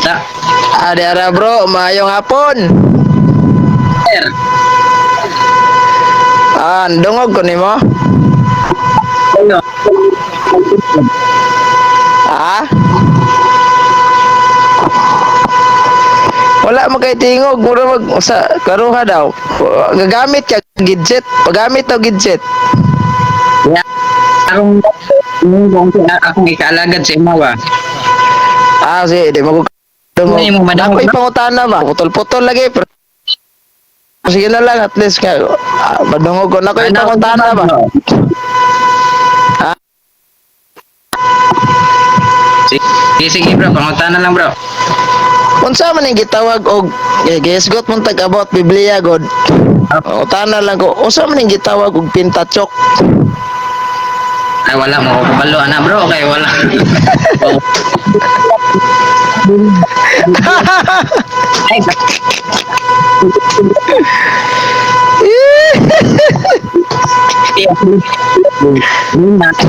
Unta. Adi ara bro, maayong hapon. Sir. Ah, dungog ko nimo. Hello. Ah? Wala man kay tingog, mura mag sa karuha daw. Gagamit ka gadget, paggamit og gadget. Yeah. Akong akong ikaalagad sa imo ba. Ah, sige, di mo ko dungog. Ano mo madungog, Ako bro? ipangutana ba? Putol-putol lagi pero sige na lang at least nga madungog ko na ko ipangutana ba? Ha? Sige, sige bro, pangutana lang bro. Unsa man ning gitawag og gihisgot man tag about Biblia god. Pangutana lang ko, unsa man ning gitawag og Pentateuch? Ay wala mo ko kabalo ana bro, kay wala. Ay,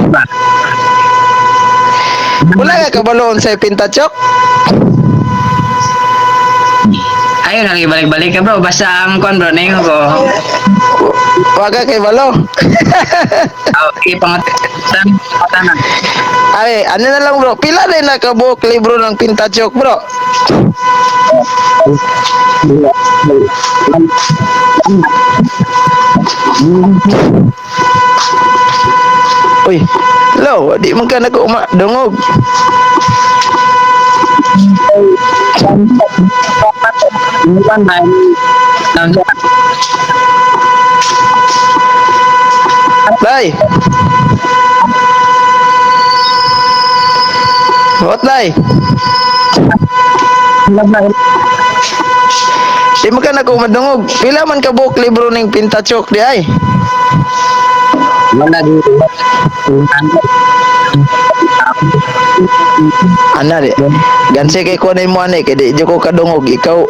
ba? Wala ka kabalo unsay Pentateuch? Ayun, lagi balik-balik ka bro. Basta ang kuan bro, naingon ko. Waga kay balo. Okay, pangutana. Pangutana. Ay, ano na lang bro? Pila na nakabuok libro ng Pentateuch bro? Uy, hello, di man ka nako dungog. Day. What day? Di man ka nako madungog. Pila man kabuok libro ning Pentateuch di ay? Wala di. Ana di. Gansi kay ko na mo ani kay di jud ko kadungog ikaw.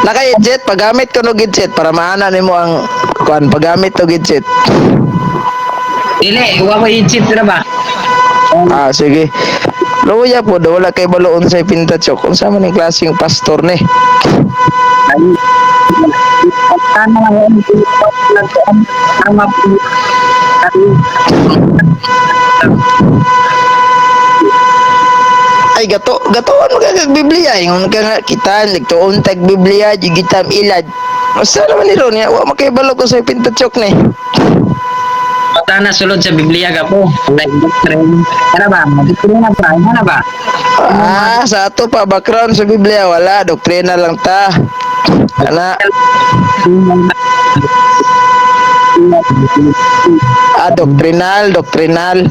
Naka-gadget, paggamit ko no gadget para maana nimo ang kuan paggamit og gadget. Dili, wa ko i-cheat ra ba? Ah, sige. Luya po, daw wala kay baloon sa Pentateuch. Unsa man ning klaseng pastor ni? Ay gato, gatoon mo kag Biblia ingon ka nga kita nagtuon tag Biblia di gitam ilad. Usa naman ni ron ya, wa makibalo ko sa Pentateuch ni. Pangutana sulod sa Biblia ka po. Like doctrine. Ano ba? Doktrina ba? Ano ba? Ah, sa ato pa background sa Biblia wala, doktrina lang ta. Ana, ah, doctrinal, doctrinal.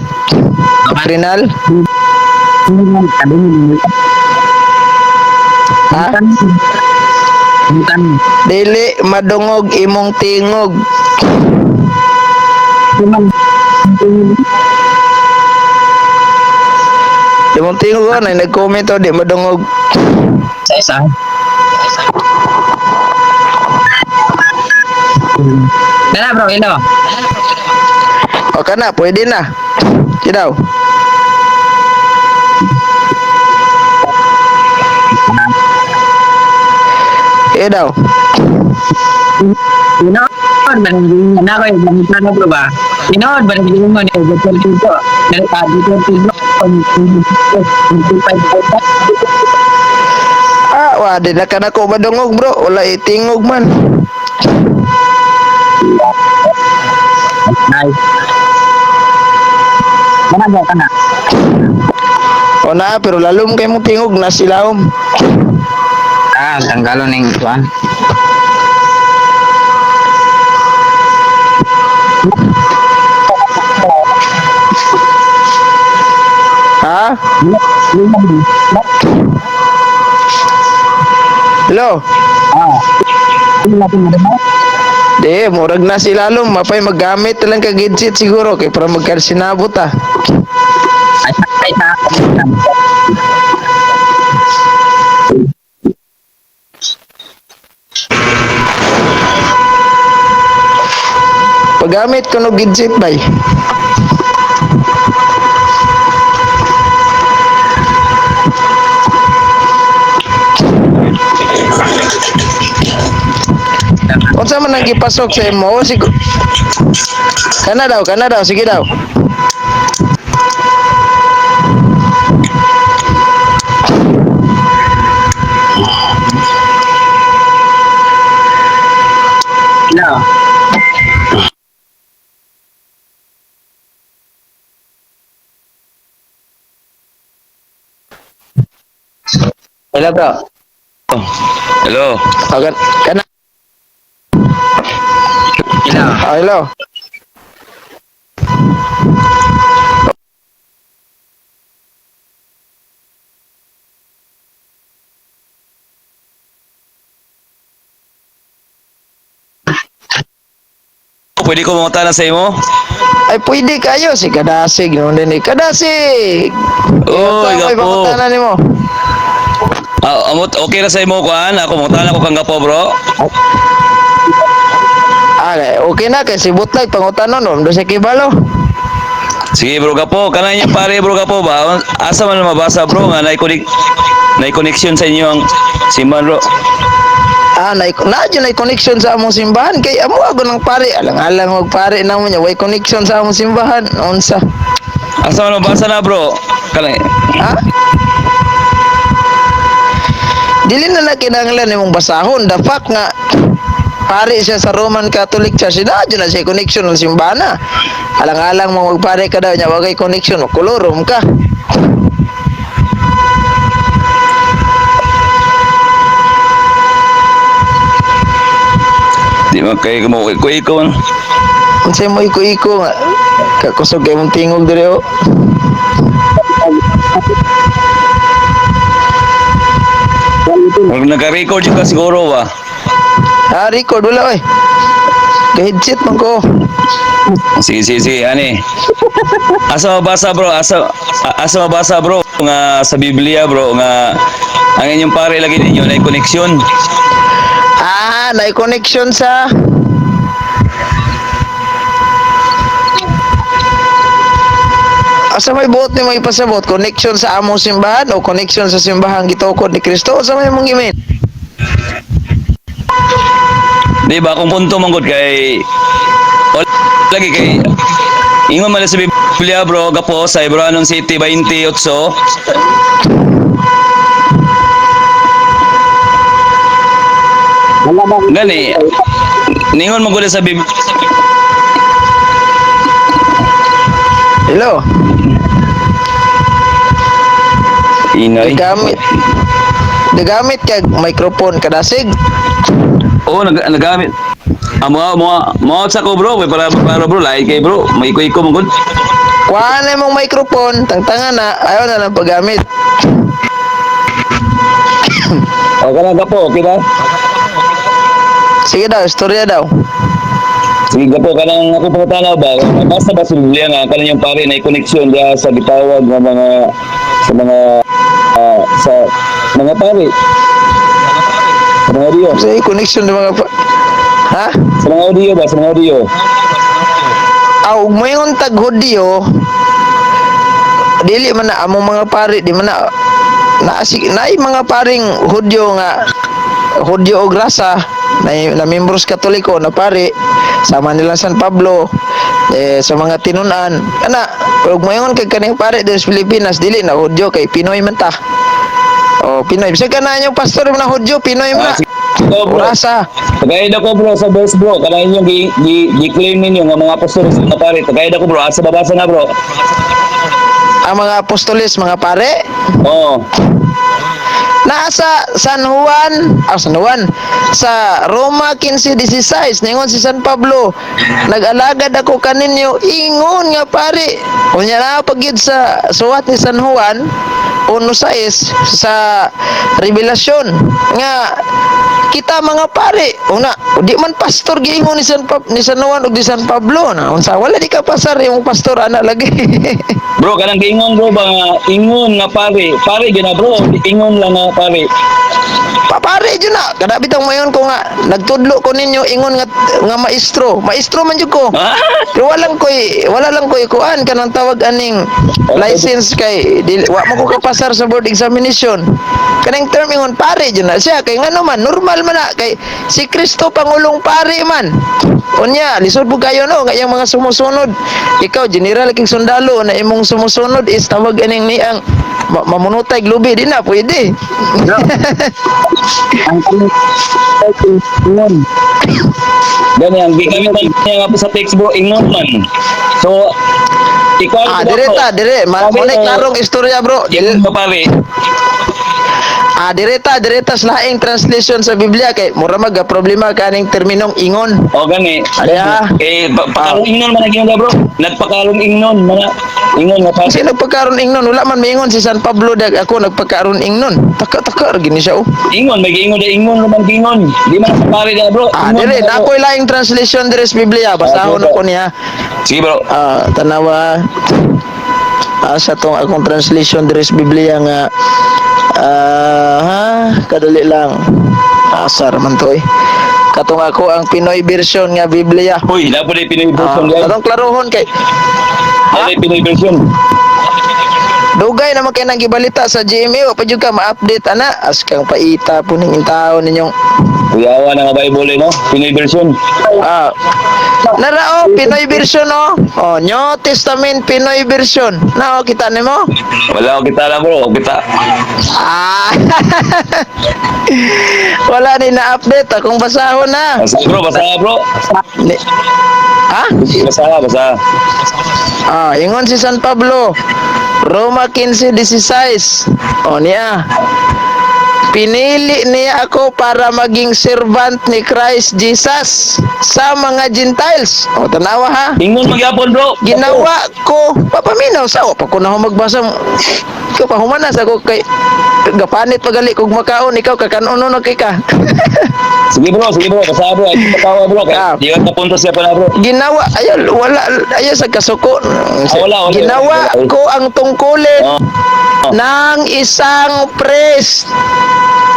Doctrinal? Ha? Dili madungog imong tingog. Imong tingog ko na nag-comment oh, di madungog. Sa isa. Dala bro, ilo. O kana, pwede na. Sige daw. Sige daw. Tinood ba nang na ko yung bro ba? Tinood ba nang mo ni Duterte ko? Duterte ko. Ah, wa di na ka na ko madungog bro. Wala itingog man. Nice. Kana ba kana? O na, pero lalom kay mong tingog na silawom. Ah, tanggalon ning kuan. Ha? Hello? Ah. Di, murag na silalom. Mapay maggamit lang ka gadget siguro kay para magkasinabot ah. Ay, ay, Paggamit ko no gadget bay. Unsa man ang gipasok sa imo? O, kana daw, sige daw. Hello. Hello, bro. Hello. O, kana. Hello. Oh, hello. Pwede ko mangutana sa imo? Ay, pwede kayo si Kadasig no din eh. Kadasig. Oy, Ikaw, may gapo. pangutana nimo. Ah, amot okay ra sa imo kuan? Ako mangutana ko kang gapo, bro. Ah, okay na kay si Butlag pangutana no, do sa kibalo. Sige, bro, gapo. Kanay niya pare, bro, gapo ba? Asa man mabasa, bro, nga nay connection sa inyo ang simbahan, bro. Ah, na na na connection sa among simbahan kay amo ako ng pare, alang-alang og pare namo niya, way connection sa among simbahan. Unsa? Asa man mabasa na, bro? Kanay. Ha? Dili na na kinahanglan nimong basahon. The fact nga pare siya sa Roman Catholic Church, na na siya connection ng simbahan na. Alang-alang mo magpare ka daw niya, wagay connection, kolorom ka. Di man kay mo ko ikaw. Unsay mo iko-iko nga kakusog kay mong tingog diri oh. Nagka-record jud ka siguro ba? Ah, record wala oy. Ga-headset man ko. Sige, sige, sige, ani. Asa mabasa, bro? Asa asa mabasa, bro, nga sa Biblia, bro, nga ang inyong pare lagi ninyo na connection. Ah, na connection sa. Asa may buot ni mga ipasabot? Connection sa among simbahan o connection sa simbahan gitukod ni Kristo? Asa may mong gimin? Di ba kung punto man gud kay o, lagi kay ingon man sa Biblia, bro, gapo sa Hebranon City 28. Wala ba? Gani ningon man gud sa Biblia. Hello? Ingay. Nagamit. Nagamit kag microphone kadasig. Oo, nagamit. Ah, mga sa ko, bro, kay para para bro, lahi kay bro, may iko man gud. Kuha na imong microphone, tangtanga na, ayaw na lang paggamit. O kana gapo, okay ba? Sige daw, istorya daw. Sige gapo, kanang ako pangutana ba, basta ba sa Biblia nga kanang yung pare na connection diha sa gitawag nga mga sa mga sa mga pare. Sa mga audio. Sa connection ng mga Ha? Sa mga audio ba? Sa mga audio. Aw, moingon tag Hudyo, dili man na among mga pare, di man na naay mga paring Hudyo nga Hudyo og rasa na, na membros Katoliko na pare sama nila San Pablo eh, sa mga tinunan ana. Ug moingon kay kaning pare diri sa Pilipinas dili na Hudyo kay Pinoy man ta. Oh, Pinoy bisag kana inyong pastor na Hudyo, Pinoy man Ah, na. sige. Ikaw, bro. Rasa. Tagayad ako, bro, sa verse, bro. Kanang inyong gi-claim ninyo nga mga apostol sa mga pare. Tagayad ako, bro. Asa babasa na, bro? Ang mga apostoles mga pare. Oo. Nasa San Juan, ah, San Juan, sa Roma 15:16, ningon si San Pablo, nag-alagad ako kaninyo, ingon nga pare. Unya na pagyud sa suwat ni San Juan, 1:6 sa Revelasyon nga kita mga pare una di man pastor giingon ni ni San Juan ug ni San Pablo na unsa wala di ka pasar imong pastor ana lagi. Bro, kanang giingon, bro, ba nga ingon nga pare. Pare gina, bro. Ingon lang nga pare. Papare jud na. Kada bitong mayon ko nga nagtudlo ko ninyo ingon nga nga maestro. Maestro man jud ko. Pero wala lang ko'y kuan kanang tawag aning license kay dili, wa man ko kapasar sa board examination. Kanang term ingon pare jud na siya kay ngano man normal man na kay si Kristo pangulong pare man. Unya lisod pud kayo no nga iyang mga sumusunod. Ikaw general king sundalo na imong sumusunod is tawag aning niang mamunutay lubi di na pwede. Ang ingon. Gani ang gigamit man niya nga po sa text, bro, ingon man. So ikaw Ah, dire ta, dire. Sabi Mo ko, klarong istorya, bro. Ingon ka pare. Ah, direta, direta sa laing translation sa Biblia kay mura mag problema kaning terminong ingon. O gani. Aya. Eh pakarong ingnon man ang ingon, bro. Nagpakarong ingnon mga ingon nga pare. Kasi nagpagkaroon ingnon, wala man maingon si San Pablo dag ako nagpagkaroon ingnon. Taka taka ra gini siya oh. Ingon may giingon de ingon man giingon. Di man sa pare da, bro. Ah, Ingon dire man, bro. nakoy laing translation dire sa Biblia. Basahon Ah, ako niya. Sige, bro. Ah, tanawa. Ah, sa tong akong translation dire sa Biblia nga ah, ha, kadali lang. Asar man to eh. Katong ako ang Pinoy version nga Biblia. Uy, na po na Pinoy Ah, version guys. katong klarohon kay Na Pinoy version. dugay naman kay nang gibalita sa GMA wa pa jud ka ma-update ana as kang paita po ning taon ninyong Kuyawa na nga Bible eh, no? Pinoy version. Ah, nara oh, Pinoy version oh. Oh, New Testament Pinoy version. Na oh, kita nimo? Wala ko kita lang, bro. Kita. Ah. Wala ni na-update akong basahon na. Basta, bro, basta, bro. Ni, ha? Basta, basta. Ah, ingon si San Pablo. Roma 15:16. Oh niya. Pinili niya ako para maging servant ni Christ Jesus sa mga Gentiles. O, tanawa ha. Ingon magyapon, bro. Ginawa ko, papaminaw sa pa ko na ako magbasa. Ikaw pa humanas ako kay gapanit pagali kog makaon ikaw kakanon na kay ka. Sige, bro, sige, bro. Basta, bro. Ay, patawa, bro. Kaya, Ah. di ka napunta siya pala, bro. Ginawa ayo wala ayo sa kasuko. Ah, wala, wala. Ginawa ko ang tungkulin Oh. ng isang priest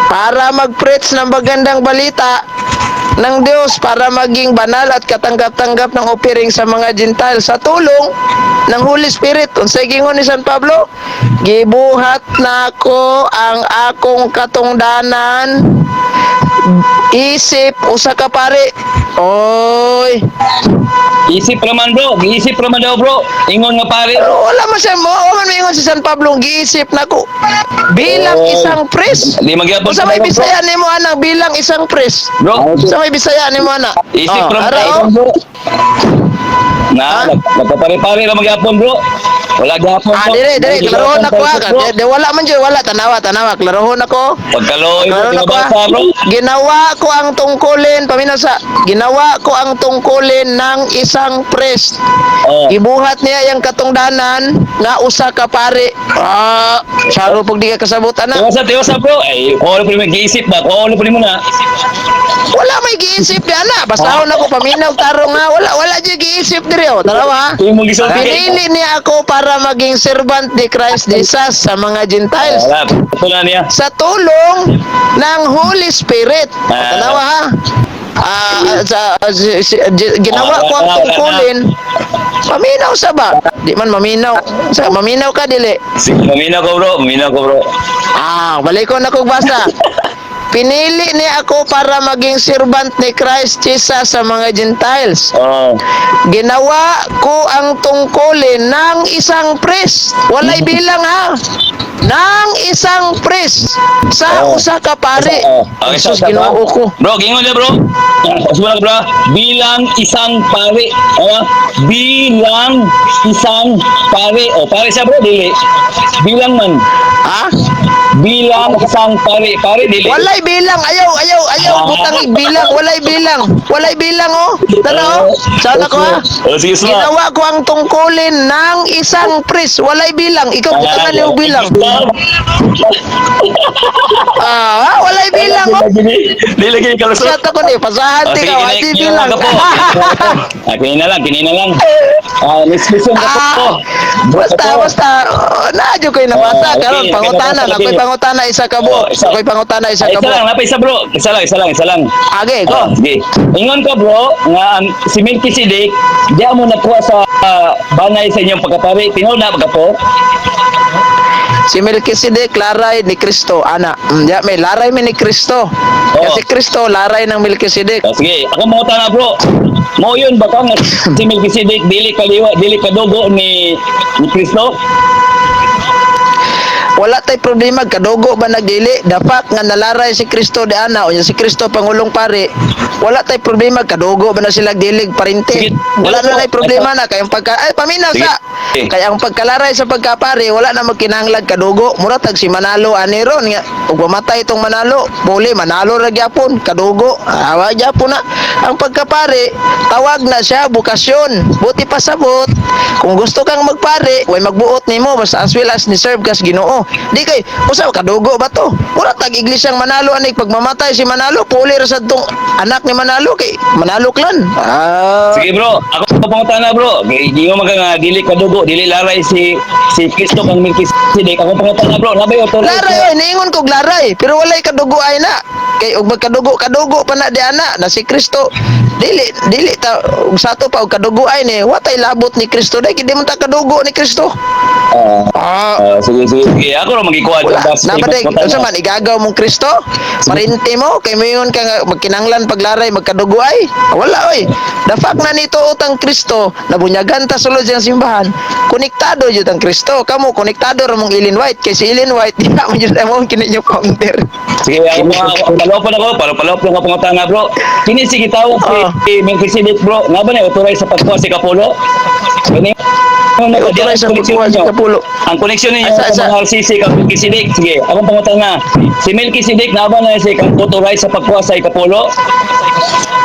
para mag-preach ng magandang balita ng Diyos para maging banal at katanggap-tanggap ng offering sa mga Gentile sa tulong ng Holy Spirit. Unsay gingon ni San Pablo? Gibuhat nako ang akong katungdanan isip usa ka pare. Oy, Isip raman, bro. Giisip raman daw, bro. Ingon nga pare. pero wala man siya mo, man moingon si San Pablo giisip nako bilang Oy. isang priest. Di magyapon. Sa may Bisaya nimo ana bilang isang priest. Bro, Sa may Bisaya nimo ana. isip Oh, raman ara, oh. bro. Na, nagpapare-pare ra magyapon, bro. Wala gyapon, Ah, bro. dire, dire, klarohon ako ah. Bro. Di, wala man jud, wala tanawa, tanawa, klarohon ako. Pagkaloy, bro, Klarohon ako ah. tinabasa, bro. Ginawa ko ang tungkulin, paminaw sa, ginawa ko ang tungkulin ng isang priest. Oh. Gibuhat niya yang katungdanan nga usa ka pare. Ah, saro pag di ka kasabot ana. Tiwasa, tiwasa, bro. Ay, kung ano po yung mag-iisip ba? Kung ano po mo na. Wala may giisip di ana. Basahon ako paminaw tarong nga wala wala jud giisip diri oh. Tarawa ha. Kung mong gisulti. Pinili niya ako para maging servant ni Christ Jesus sa mga Gentiles Wala, ito na niya. sa tulong ng Holy Spirit. Ah. Tanawa ha. Ah, sa, ginawa ko ang Ah, wala, wala. tungkulin. Maminaw sa ba? Di man maminaw. Sa maminaw ka dili. Sige, maminaw ko, bro. Maminaw ko, bro. Ah, balik ko na kog basa. Pinili niya ako para maging servant ni Christ Jesus sa mga Gentiles. Oh. Ginawa ko ang tungkulin ng isang priest. Walay bilang ha. Ng isang priest sa Oh. usa ka pare. Oh. Okay, Jesus, sa- Ginoo ko. Bro, gingon niya, bro. Sumala ka, bro. Bilang isang pare. Ah, bilang isang pare. O, pare siya, bro. Dili. Bilang man. Ha? Bilang isang pare. Pare, dili. Walay bilang. Ayaw, ayaw, ayaw. Ah. Butang bilang. Walay bilang. Walay bilang, oh. Tara, oh. Sana ko, ha? Oh, sige, suma. Ginawa ko ang tungkulin ng isang priest. Walay bilang. Ikaw, butangan niyo bilang. Ah, walay bilang, oh. Dili lagi kalusot. Shot ako ni. Pasahan Oh, ka. sige, Walay bilang. ka po. Ah, kinina lang, kinina lang. Ah, next question ka po. Ah, basta, basta, oh, naadyo ko'y nabasa Ah, okay, karon okay, pangutanan nabasa ako'y lagi. pangutana isa ka buok. Oh, isa. Ako'y pangutana isa Ay, ka isa lang, buok. napay isa, bro. Isa lang, isa lang, isa lang. Age, go. Ah, sige. Ingon ka, bro, nga ang si Melchizedek, di mo nakuha sa banay sa inyong pagkapari. Tinuod na pagkapo. Si Melchizedek laray ni Kristo, ana. Ya, may laray mi ni Kristo. Oo. Kasi Kristo laray ng Melchizedek. Ah, sige, ako mangutana, bro. Mo yun ba ka nga si Melchizedek dili kaliwa, dili kadugo ni Kristo? Wala tay problema kadugo ba nagdili, the fact nga nalaray si Kristo di ana o si Kristo pangulong pare. Wala tay problema kadugo ba na sila dilig parente. Sige. Wala na nay problema na kay ang pagka ay paminaw Sige. sa kay ang pagkalaray sa pagkapare wala na magkinahanglag kadugo. Mura tag si Manalo ani ron nga ug mamatay itong Manalo, puli Manalo ra gyapon kadugo. Awa gyapon na ang pagkapare, tawag na siya bukasyon. Buti pa sabot. Kung gusto kang magpare, way magbuot nimo basta as well as ni serve kas Ginoo. Di kay usa kadugo ba to? Mura tag iglesyang Manalo ani pag mamatay si Manalo, puli ra sad tong anak ni Manalo kay Manalo clan. Ah. Sige, bro, ako pangutana, bro. Kay di mo nga dili kadugo, dili laray si si Kristo kang Melchizedek. Ako pangutana, bro, nabay authority. Laray oy, niingon kog laray, pero walay kadugo ay na. Kay og magkadugo kadugo pa na di ana na si Kristo. Dili dili ta og sato pa og kadugo ay ni, watay labot ni Kristo dai kay di man ta kadugo ni Kristo. Ah, Ah, ah, sige, sige, sige. Ako ra magikuha wala. Nabaday, unsa man igagaw mong Kristo? Parente mo kay moingon ka nga magkinanglan paglaray magkadugo ay. Wala oy. The fact na nito utang Kristo, nabunyagan ta sulod siyang simbahan, konektado jud ang Kristo. Kamo konektado ra mong Ellen White kay si Ellen White diha man jud mo kini nyo counter. Sige, ako palopon ako, palopon ako pangutana, bro. Kini si gitawag Ah. si Melchizedek, bro. Nga ba na authorize sa pagkuha si Kapulo? Kini May authorize sa pagkuha si Kapulo. Ang koneksyon ninyo Asa, sa asa? mga RCC kang Melchizedek. Sige, akong pangutana. Si Melchizedek nga ba na si kang authorize sa pagkuha sa Ikapulo?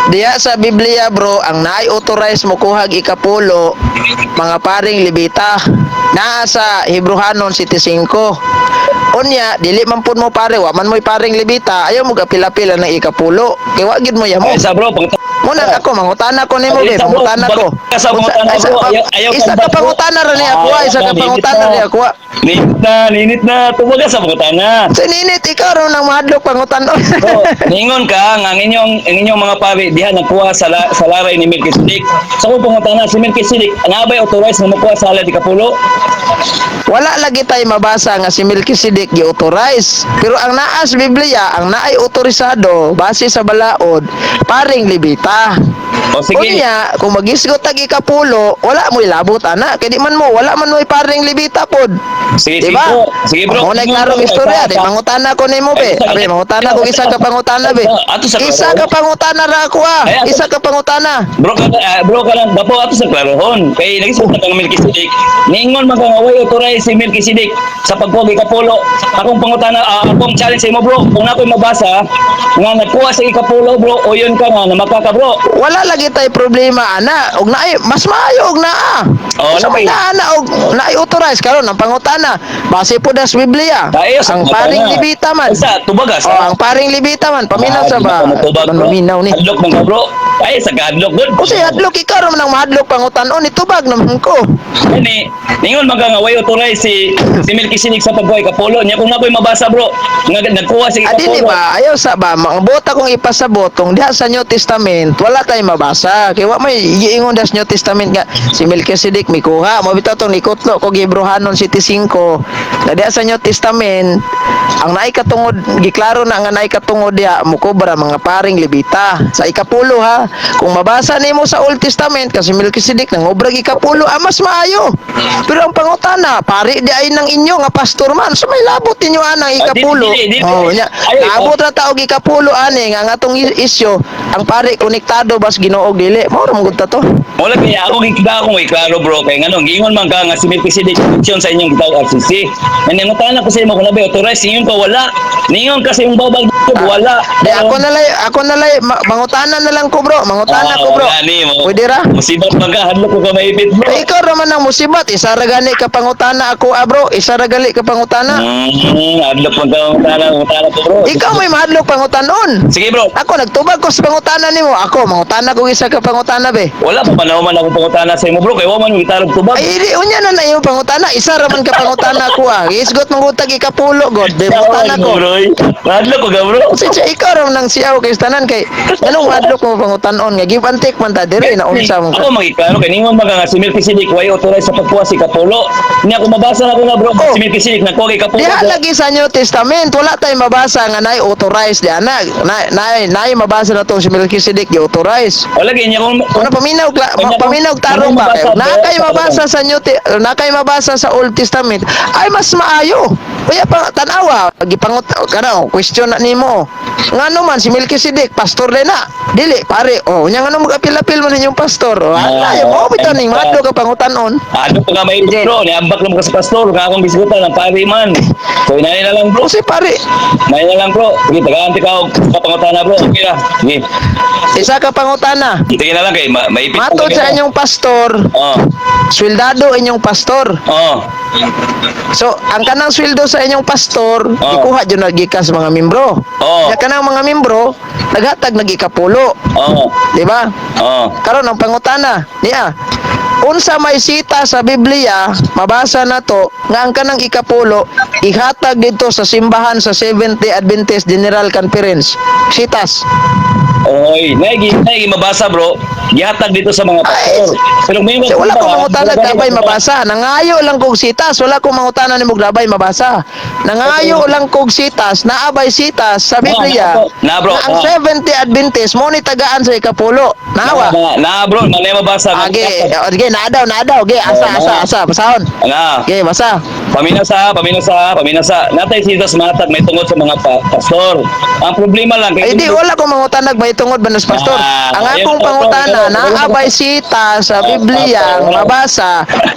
Diya sa Biblia, bro, ang naay authorize mo kuhag ikapulo, mga paring Libita. Naa sa Hebrohanon 7:5. Unya, dili man pud mo pare, wa man mo'y paring Libita, ayaw mo gapila-pila ng ikapulo. Kay wa gid mo yamo. Ay, sa bro, pangutana. Muna ako mangutana ko nimo Ay, be, isa, bro. mangutana ko. Baka sa pangutana, Isa, bro. Ayaw isa kang ka bro. pangutana ra ni ako, Ayaw isa ka ka, pangutana ninit ni na. ako. Ninit na, ninit na. Tumaga sa pangutana. Sa ninit ikaw ra nang mahadlok pangutana. So, ningon ka nga ang inyong mga pari diha nagkuha sa laray ni Melchizedek. Sa kung pangutana si Melchizedek, nabay authorized nga mokuha sa halad ikapulo? Wala lagi tayo mabasa nga si Melchizedek gi-authorize. Pero ang naa sa Biblia, ang naay autorisado base sa balaod, paring Libita. O sige. Unya, kung magisgot tag ikapulo, wala mo'y labot ana. Kay di man mo, wala man mo'y paring Libita pod. Sige, Di sige, ba? bro. Sige, bro. Mo na klarong istorya, di mangutana ko nimo be. Ay, Abi, mangutana ko isa ka pangutana be. Ato sa Isa ka pangutana ra ako ah. Ay, ato- Isa ka pangutana. Bro ka, bro ka lang, dapo ato sa klarohon. Kay nagisgot na kang Melchizedek. Ningon man ka nga way authorize si Melchizedek sa pagkuha ikapulo. Akong pangutana, akong challenge sa imo, bro. Kung ako'y mabasa nga nagkuha sa ikapulo, bro, o yun ka nga namaka ka, bro. Wala lagi tay problema ana. Og naay mas maayo og naa. Oh, Sa wala may pa naa na og naay authorize karon ang pangutana base po das Biblia. Tayo sa Ang paring Libita man. Sa tubaga Oh, sa. ang paring Libita man paminaw sa ba. Tubag, bro. Paminaw ni. Hadlok man ka, bro. Ay sa gadlok good. O si hadlok ikaw ra man ang mahadlok pangutanon ni tubag naman ko. Kani, ningon man ka nga way authorize si si Melchizedek sa pagkuha ikapulo. Nya kung ako'y mabasa, bro, nga nagkuha si Ah, dili ikapulo. ba? Ayaw sa ba? Mga akong ipasabot kung diha sa New Testament, wala tayong mabasa. Kay wa may giingon das New Testament nga si Melchizedek mikuha. Mo bitaw tong nikutlo ko Hebrohanon 7:5. Na diha sa New Testament, ang naay katungod giklaro na nga naay katungod diha mukobra mga paring Levita sa ikapulo ha. Kung mabasa nimo sa Old Testament kasi Melchizedek nangobra og ikapulo, ah, mas maayo. Pero ang pangutana, pari di ay nang inyo nga pastor man, so may labot ninyo anang Ah, dili, ikapulo. dili, dili. Oh, nya. Ay, Naabot ra ta og ikapulo ani nga atong isyu, ang pare konektado bas Ginoo og dili. Mao ra man gud ta to. Wala kaya ako gikita akong iklaro, bro, kay nganong giingon man ka nga si Melchizedek koneksyon sa inyong gitawag RCC. Nanangutana ko sa imo kung nabi authorize, ingon ka wala. Ningon ka sa imong babag wala. Di ako na lay, mangutana na lang ko, bro. bro, mangutana ko, bro. Ah, gani mo. Pwede ra? Musibat man ka, hadlok ko ka maipit, bro. Eh, ikaw raman ang musibat, isa ra gani ka pangutana ako, ah, bro, isa ra gali ka pangutana. Hadlok man ka mangutana, mangutana ko, bro. Ikaw may mahadlok pangutanon. Sige, bro. Ako nagtubag ko sa pangutana nimo. Ako mangutana ko isa ka pangutana be. Wala pa man man akong pangutana sa imo, bro, kay wa man gitarog tubag. Ay, di, unya na na iyong pangutana. Isa ra man ka pangutana ko, ah. Isgot mong utag ikapulo god. Be pangutana ko. Bro. Hadlok ko ka, bro. Kasi siya, ikaw ra man ang siyaw kay tanan kay anong madlok mo pangutanon nga give and take man ta dire na unsa mo Ako magiklaro kay ningon man ka nga si Melchizedek way authorized sa pagkuha si Kapulo. Niya ako mabasa na ko nga, bro, Oh. si Melchizedek nagkuha kay Kapulo. Diha lagi sa New Testament, wala tay mabasa nga nay authorized diha na. Nay mabasa na to si Melchizedek gi authorize. Wala gyud niya kung Una paminaw Kanya paminaw tarong ba kayo? mabasa, Na bro, kay mabasa sa New na kay mabasa sa Old Testament ay mas maayo. Kaya pa tan-awa gipangut kana question na nimo. Ngano man si Melchizedek pastor din na. Dili pare. Oh, nya ngano magapil-apil man inyong pastor. Oh, Ah, ala mo bitaw ning madlo ka pangutanon. Ano pa nga may bro, niambak lang ka sa pastor, nga akong bisgutan ng pari man. So inay na lang, bro. Kasi pare, Nay na lang, bro. Sige, tagaan ka og pangutana, bro. Okay ra. Sige. isa ka pangutana. Sige na lang kay maipit. Matod sa inyong pastor, Oh. sweldado inyong pastor. Oh. So, ang kanang sweldo sa inyong pastor, Oh. ikuha jud na gikas mga membro. Oh. Nya kanang mga membro, naghatag nagikapulo, Oh. di ba? Oh. Karon ang pangutana niya. Unsa may sita sa Biblia, mabasa na to nga ang kanang ikapulo ihatag dito sa simbahan sa Seventh-day Adventist General Conference. Sitas. Oy, naigi naigi mabasa, bro. Gihatag dito sa mga pastor. Pero may Kasi wala ko mangutana dabay mabasa. Nangayo lang kog sitas, wala ko mangutana nimo dabay mabasa. Nangayo lang kog sitas, naabay sitas sa Biblia. Na, bro. Na ang Na. Seventh-day Adventist mo ni tagaan sa ikapulo. Nawa. Na, na, bro, na mabasa. Age, okay, naa daw, naa daw. Ge, asa, Oh, asa, na. asa, basahon. Na. Ge, basa. Paminasa, paminasa, paminasa. Natay sitas matag may tungod sa mga pastor. Ang problema lang Ay di wala ko mangutanag may tungod ba nas pastor. Ah, Ang ayun, akong pastor, pangutana ayun, naabay sita sa Ah, Biblia pastor, ang mabasa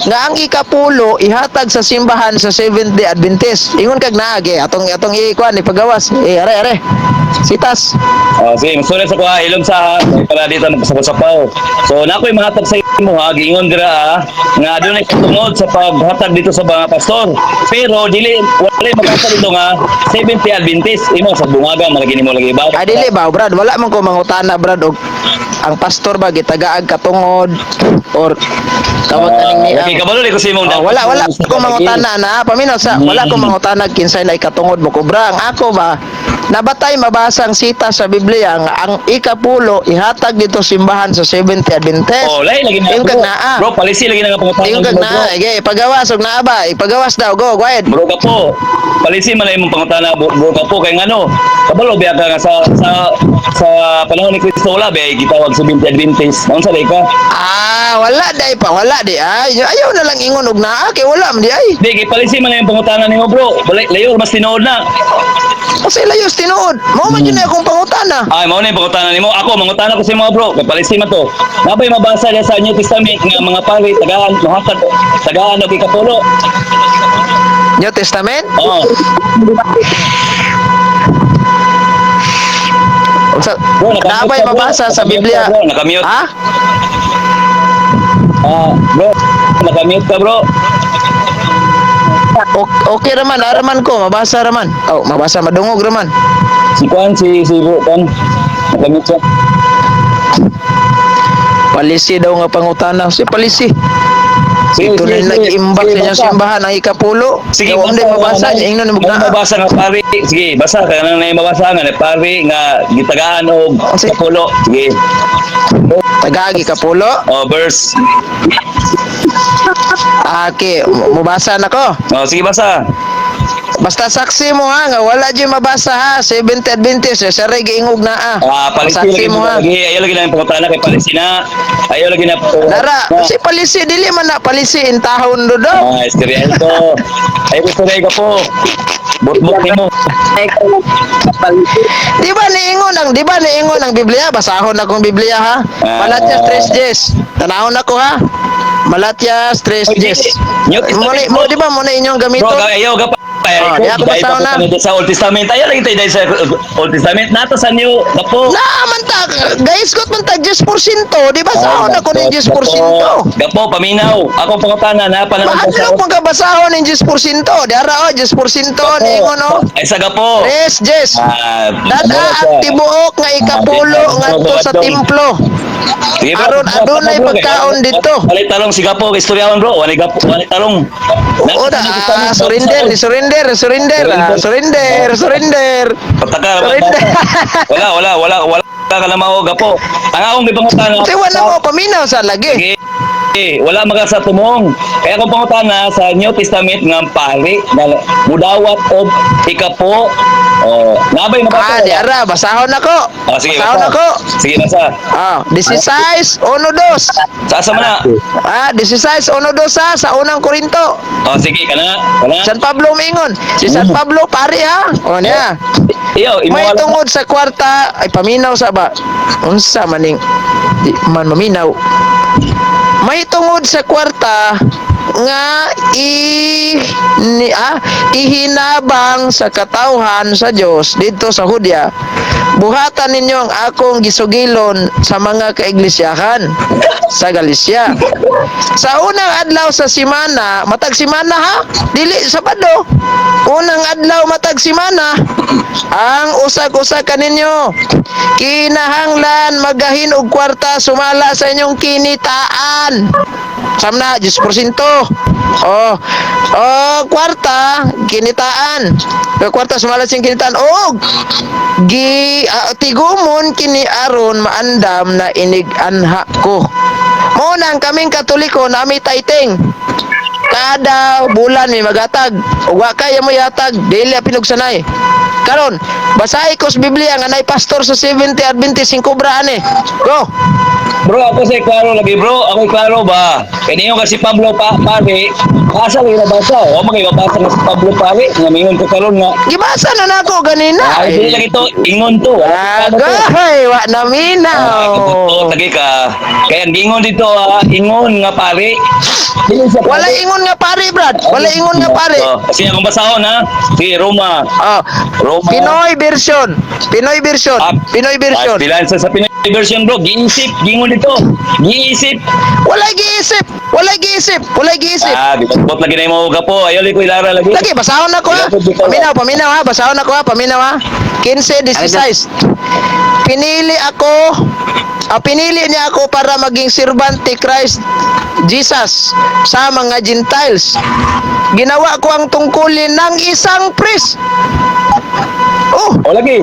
nga ang ikapulo ihatag sa simbahan sa Seventh Day Adventist. Ingon kag naagi atong atong ikuan ipagawas. Eh are are. Sitas. Oh, sige, masulat sa kuha, ilong sa ha, para dito magpasapaw. So, na ako'y mahatag sa imo ha, giingon dira ha, nga adunay tungod sa paghatag dito sa mga pastor. Pero dili wala mabasa dito nga 70 Adventist imo sa bungaga malagi nimo lagi ba. Ay dili ba brad, wala man ko mangutana brad og ang pastor ba gitagaag katungod or tawag kaning ni Okay, kabalo ni ko sa imong Oh, wala wala ko mangutana na paminaw sa wala ko mangutana kinsay na ikatungod mo kubra. Ang ako ba nabatay mabasa ang sita sa Biblia nga ang ikapulo ihatag dito simbahan sa Seventh Adventist. Oh, lahi lagi na. Yung Bro. kag naa. Bro, palisi lagi na nga pangutana. Yung kag bro. naa, sige, ipagawas og naa ba? Ipagawas daw, go, go ahead. Bro ka po. Palisi man lang imong pangutana, bro, bro ka po kay ngano. Kabalo biya ka nga sa panahon ni Kristo wala biya gitawag sa 70 Adventist. Naunsa day ka? Ah, wala day pa, wala di ay. Ayaw na lang ingon og naa kay wala man di ay. Di, kay palisi man lang yung pangutana nimo, bro. Wala layo mas tinuod na. Kasi layos tinuod. Mao man jud na akong pangutana. Ay, mao na yung pangutana nimo. Ako mangutana ko sa imo, bro. Kay palisi man to. Nabay mabasa diya sa New Testament nga mga pari tagaan mohatag tagaan og ikapulo. New Testament? Oo. Unsa Bro, nakamute naabay ka, bro. mabasa sa Nakamute Biblia? ka, bro. Nakamute. Ha? Ah, bro, nakamute ka, bro. Okay raman, araman ko, mabasa raman. Oh, mabasa madungog raman. Si Kwan, si si bro, Kwan. Nakamute siya. Palisi daw nga pangutana. Si palisi. Sige, Ito sige, na sige. nag-imbak Sige, sa inyong basa. simbahan ang ikapulo. Sige, Kaya hindi mabasa, nga, ingnon mo may na. mabasa nga pari. Sige, basa ka nang may mabasa nga na pari nga gitagaan og Sige. kapulo. Sige. Tagagi kapulo. Oh, verse. Aki, mabasa na ko. Oh, sige basa. Basta saksi mo ha, nga wala dyan mabasa ha. Seventh Adventist, eh, sa giingog na ah. Ah, palisi Saksi lagi mo ha. lagi. Ayaw lagi na yung pangutana kay palisi na. Ayaw lagi na. Nara, si palisi, dili man na palisi in tahon do do. Ah, istorya ito. Ay, istorya ka po. Bot-bot nimo. Di ba niingon ang Biblia? Basahon akong Biblia ha. Ah. Malatias 3:10. Tanahon ako ha. Malatias Oy, 3:10. New Testament Mo, di ba mo na inyong Bro, gamiton? ayaw ka pa. Oh, di ako Dahil basahon na. pa sa Old Testament. Ayaw lagi tayo dahil sa Old Testament. Nato sa New Gapo. Na man ta, guys, kot man ta 10%, di ba sahon ako ning 10%? Gapo, paminaw. Ako pangutana na panahon Mahadlok man ka basahon ning 10%. Diara oh, 10% ningon oh. Ay sa Gapo. Tres, Jess. Ah, Dada ang tibuok nga ikapulo ngadto sa templo. Sige, bro. Aron adunay pagkaon dito. Walay tarong si Gapo, kay istoryawan, bro. Walay Gapo, walay tarong. Oo na, ah, surrender, surrender, surrender, ah, surrender, surrender. Pataka. Surrender. Wala, wala, wala, wala ka na mao, Gapo. Ang akong gipangutana. Kasi wala mo paminaw sa lagi. Sige. Wala maka sa tumong. Kaya kung pangutana sa New Testament nga pari na mudawat og ikapo, oh, nabay Ah, mabasa. di ara, basahon ako. Ah, sige, Basahon basa. ako. Sige, basa. Ah, 16, 1, 2. Sa asa man na? Ah, 16, 1, 2 sa unang Korinto. Oh, sige, kana, kana. San Pablo mingon. Si San Pablo pare ha. O niya. Iyo, imo May wala. tungod sa kwarta ay paminaw sa ba. Unsa maning di man maminaw. May tungod sa kwarta nga i ni, ah, ihinabang sa katawhan sa Dios didto sa Hudya. Buhatan ninyo ang akong gisugilon sa mga kaiglisyahan sa Galicia. Sa unang adlaw sa simana, matag simana ha, dili Sabado. Unang adlaw matag simana, ang usag-usa kaninyo kinahanglan magahin og kwarta sumala sa inyong kinitaan. Samna, 10%. Oh, oh, kwarta, kinitaan. Kwarta sumala sa inyong kinitaan. Og, gi, ah, tigumon kini aron maandam na inig-anha ko. Mao na ang kaming Katoliko nami tithing. Kada bulan may magatag. Ug wa kaya mo yatag, dili pinugsanay. Karon, basahi ko sa Biblia nga nay pastor sa 70 Adventist sing kubra ani. Go. Bro, ako sa klaro lagi, bro. Ako klaro ba? Kaya niyo kasi Pablo pa, pare, asa lagi nabasa? O mga ibabasa nga si Pablo pare, nga mingon ko karon nga. Gibasa na nako ganina. Ay, dili lagi to, ingon to. Wala to. Agay, wa na minaw. Kabuto, lagi ka. Kaya ang ingon dito, ah, ingon nga pare. Dili siya pare. Wala ingon nga pare, Brad. Wala ingon nga pare. Oh, kasi akong basahon ha. Si Roma. Oh, Roma. Pinoy version. Pinoy version. Ah, Pinoy version. Ah, bilan sa Pinoy version, bro. Giisip, gingon dito. Giisip. Wala giisip. Wala giisip. Wala giisip. Ah, bot lagi na mo ka po. Ayaw ko ilara lagi. Lagi, basahon ako ha. Paminaw, paminaw ha. Basahon ako ha. Paminaw ha. 15, 16. Pinili ako, ah, pinili niya ako para maging servant ni Christ Jesus sa mga Gentiles. Ginawa ko ang tungkulin ng isang priest. Oh, O lagi.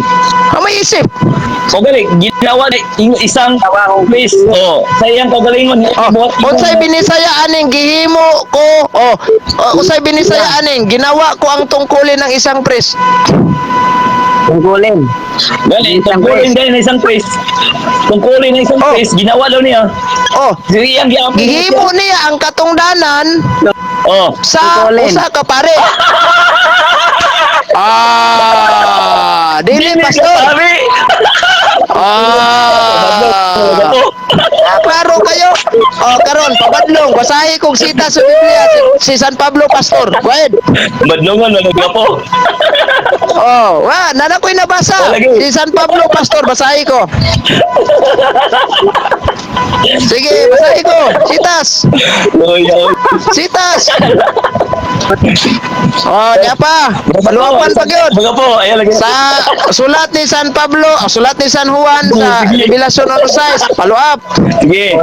ang may isip. O gali, ginawa ni isang place. O, sa iyang kagalingon. Oh, unsay binisaya aning gihimo ko? Oh, oh, unsay binisaya aning ginawa ko ang tungkulin ng isang priest. Tungkulin. Gali, Isang tungkulin gali na isang place. Tungkulin na isang Oh. place, ginawa daw niya. Oh, Sa iyang giampo. gihimo niya ang katungdanan Oh. sa Tungkulin. usa ka pare. Ah, dili Dili pastor. siya pare. Ah. Gapo. Ah, klaro kayo. Oh, karon pabadlong basahi kog sita sa Biblia si San Pablo pastor. Go ahead. Badlongon na gapo. Oh, wa, nana ko'y nabasa. Oh, lagi. Si San Pablo pastor, basahi ko. Sige, basahi ko. Sitas. Oy, oy. Sitas. Oh, di pa. Paluwapan pa gyud. Gapo, ayaw lagi. Sa sulat ni San Pablo, ah, sulat ni San Juan sa Sige. Revelacion 1:6, follow up. Sige.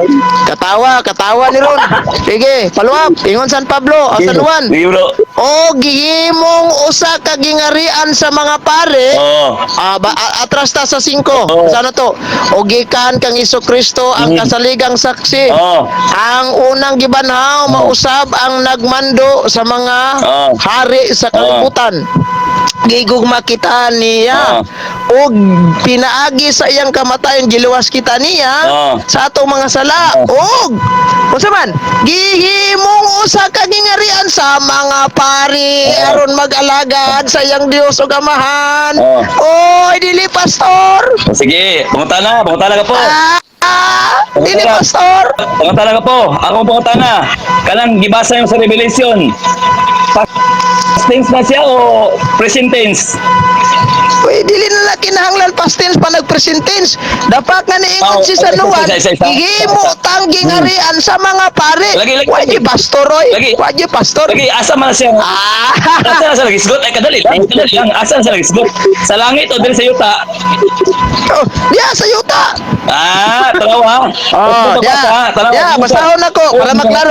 Katawa, katawa ni Ron. Sige, follow up. Ingon San Pablo, o San Juan. Sige, bro. O gihimong usa ka gingarian sa mga pare. Oh. Ah, ba, atras ta sa 5. Oo. Sana to? O gikan kang Kristo ang kasaligang saksi. Oh. Ang unang gibanhaw mausab ang nagmando sa mga Oo. hari sa kalibutan. Gigugma kita niya. Og pinaagi sa iyang kamatayon giluwas kita niya Oo. sa atong mga sala. Og unsa man gihimong usa ka gingarian sa mga pari aron mag-alagad sa iyang Dios ug Amahan. Oo. Oy, dili pastor. Sige, pangutana, pangutana ka po. Ah, ah, dili pastor. Pangutana ka po. Ako pangutana. Kanang gibasa yung sa Revelation. Tense na siya o present tense? Uy, dili na lang kinahanglan past tense pa nag-present tense. Dapat nga niingon Oh, si San Juan, isa, isa, isa. gihimo tang gingarian sa mga pare. Lagi, lagi, Wa lagi. Pastor oy. Lagi. Wa pastor. Lagi, asa man na siya? Ah. Asa na siya nagisgot? Ay, kadali lang. Kadali lang. Asa na siya nagisgot? Sa langit o diri sa yuta? Oh, diya sa yuta. Ah, tanawa. Oh, diya. Tanawa. Diya, basahon ako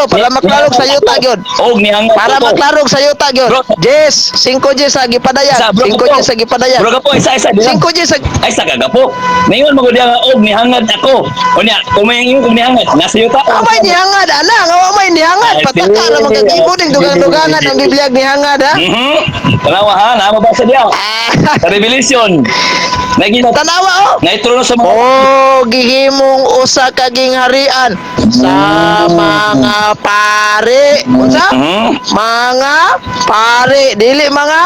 para maklaro sa yuta gyud. Og nihangat Para ko to. maklaro sa yuta gyud. Bro. Yes, 5 G sa gipadayag. Isa, bro, 5 kapo. G sa gipadayag. Bro, kapo, isa, isa. Di lang. 5 G sa Ay, sa kagapo. Ngayon, magod nga, og nihangad ako. O niya, kung may ingon kung nihangad, nasa yuta. Amay nihangad ana, nga amay nihangad Ay, pataka ra sige. magkagibo ning dugang-dugangan ang Biblia nihangad ha. Tanawa ha, namabasa diya. Ah, Sa Revelation. Nagina, Tanawa oh. naitrono sa mga Oh, gihimong usa ka gingharian sa mga pare. Unsa? Mga pare, dili mga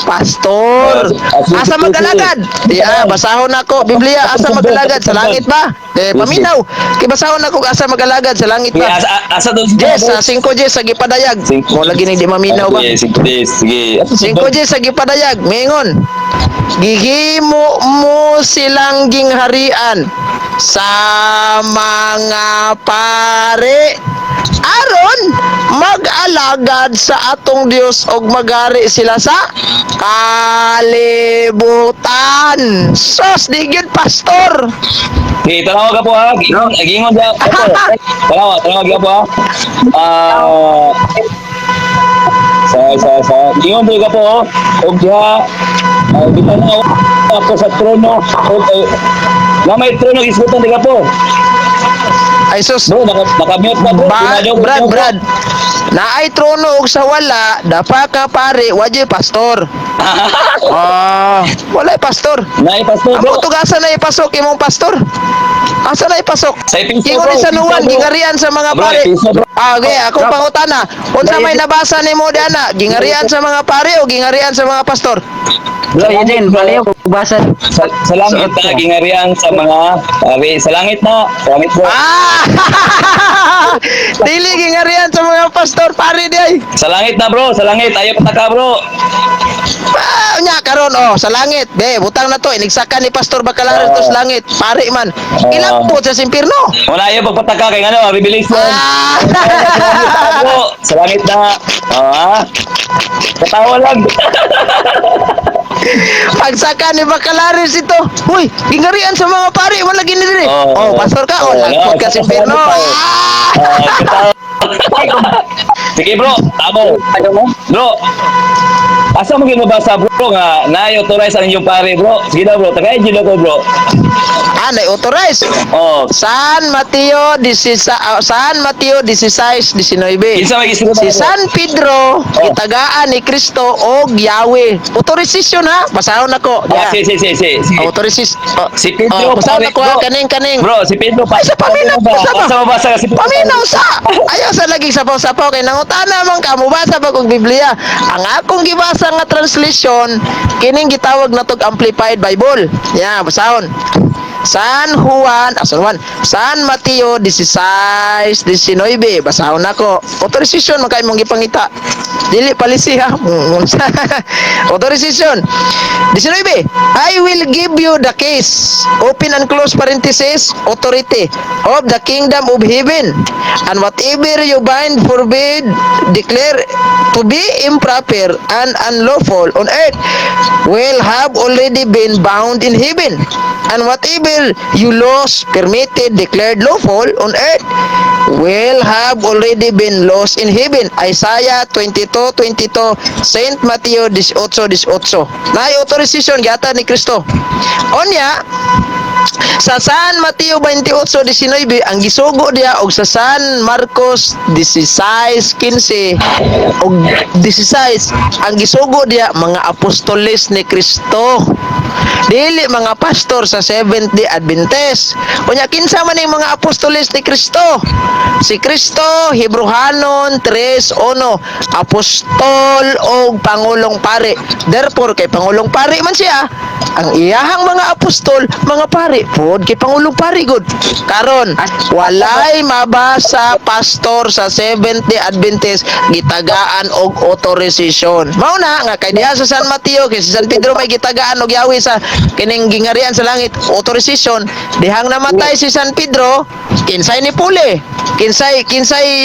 pastor. Asa magalagad? Di ah, basahon nako Biblia asa magalagad sa langit ba? Eh paminaw. Kay basahon nako asa magalagad sa langit Sige, ba? asa, asa doon Yes, sa 5 G sa gipadayag. Mo lagi ni di maminaw ba? Sige, sige, sige. 5 G sa gipadayag, mingon. Gihimo mo silang gingharian sa mga pare aron mag-alagad sa atong Dios og magari sila sa kalibutan. Sos, di gyud pastor. Sige, tanawa ka po ha. Gingon, gingon siya. Tanawa, tanawa ka po ha. Ah, sa, gingon po ka po. Oh. Og diha, bitanaw ako sa trono. Og, na may trono, isgutan di ka po. Ay sus, Bro, naka-mute na bro. Ba, Pinadyo, Brad, bro. Brad. Naay trono og sa wala, dapa ka pare, wajay pastor. Ah, walay pastor. Naay pastor bro. Amo tugasan na ipasok imong pastor. Asa na ipasok? Sa Episo, Ingon bro. ni San Juan, Episo, bro. gingarian sa mga Bro, pare. Episo, bro. Ah, okay, akong pangutana. Unsa may nabasa nimo diana? Gingarian sa mga pare o gingarian sa mga pastor? Bro, yun din, baliw, basa. Sa langit na, gingarian sa mga pare. Sa langit na. Sa langit bro. Ah! Dili gingarian sa mga pastor pare di ay. Sa langit na bro, sa langit. Ayaw pataka bro. Ah, nya karon oh sa langit. Be, butang na to inigsaka ni Pastor Bacalares to sa langit. Pare man. Ilang po sa simpirno? Wala ayaw pagpataka kay ano, Revelation. Ah! Bro, sa langit na. Ah. Katawa lang. Pagsaka ni Bacalares ito. Huy, gingarian sa mga pare wala gini diri. Oh, Oh, pastor ka oh, oh, lagpot ka sa simpirno. langit pa, oh. Ah! Ah, katawa. Sige bro, tamo. Bro, asa mo ginabasa bro nga naay authorize ang inyong pare bro? Sige daw bro, tagay jud ako bro. Ah, na-authorize. Oh, San Mateo 16 ah, San Mateo 16:19. kinsa may gisgutan? Si Bro? San Pedro gitagaan ni Kristo og Yahweh. Authorization ha, basahon nako. Ah, Yeah. si si si si. si. Authorization. Oh, Si Pedro, oh, basahon pare, nako ha, bro. kaning kaning. Bro, si Pedro pa. Ay, sa paminaw, basa ba? Asa mabasa ka si Pedro? Paminaw sa. Ayaw sa lagi sapaw-sapaw kay nangutana man ka mobasa ba kog Biblia. Ang akong gibasa nga translation kining gitawag na tog Amplified Bible. Ya, basahon. San Juan, ah, San Juan, San Mateo 16:19. Basahon nako. Authorization man kay mong gipangita. Dili palisi ha. Authorization. 19. I will give you the keys. Open and close parenthesis, authority of the kingdom of heaven. And whatever you bind, forbid, declare to be improper and unlawful on earth will have already been bound in heaven. And whatever you loose, permitted, declared lawful on earth will have already been loosed in heaven. Isaiah 22:22, Saint Matthew 18:18. Naay authorization gihatag ni Kristo. Onya, sa San Mateo 28:19 ang gisugo diya og sa San Marcos 16:15 og 16 ang gisugo diya mga apostoles ni Kristo. Dili mga pastor sa Seventh Day Adventist. Unya, kinsa man yung mga apostoles ni Kristo? Si Kristo, Hebreohanon 3:1, apostol og pangulong pari. Therefore, kay pangulong pari man siya, ang iyahang mga apostol, mga pari pod, kay pangulong pari gud. Karon, walay mabasa pastor sa Seventh Day Adventist gitagaan og authorization. Mao na nga kay diha sa San Mateo, kay si San Pedro may gitagaan og yawi sa kining gingarian sa langit, authorization. Dihang namatay si San Pedro, kinsay ni puli? Kinsay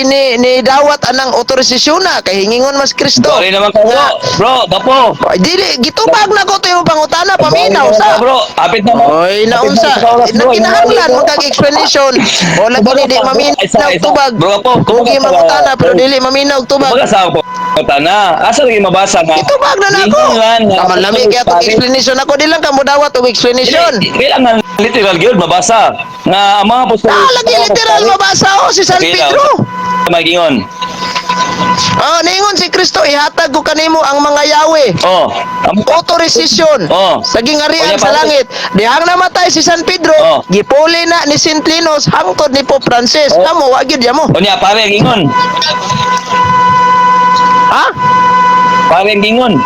ni dawat anang authorization na kay hingingon mas Kristo? Sorry naman ka, bro. Bro, gapo. Ay, dili gitubag na ko to yung pangutana, paminaw sa. Bro, apit na mo. Oy, naunsa. Nagkinahanglan mo kag explanation. O lagi ni di maminaw tubag. Bro, po. Kugi mangutana pero dili maminaw tubag. Kumbaga sa pangutana. Asa lagi mabasa nga? Itubag na nako. Gingan nga. Kaman lami kaya tong explanation ako, di lang ka modawat og explanation. Dili, kailangan literal gyud mabasa nga ang mga apostol. Ah, lagi literal mabasa oh si San Okay lang. Pedro. Magingon. Oh, ningon si Kristo, ihatag ko kanimo ang mga yawe. Oh. Authorization sa gingarian Oya, sa pare. langit. Dihang namatay si San Pedro, gipuli na ni Saint Linus hangtod ni Pope Francis. Kamo wa gyud yamo. Unya, pare gingon. Ha? Pare gingon.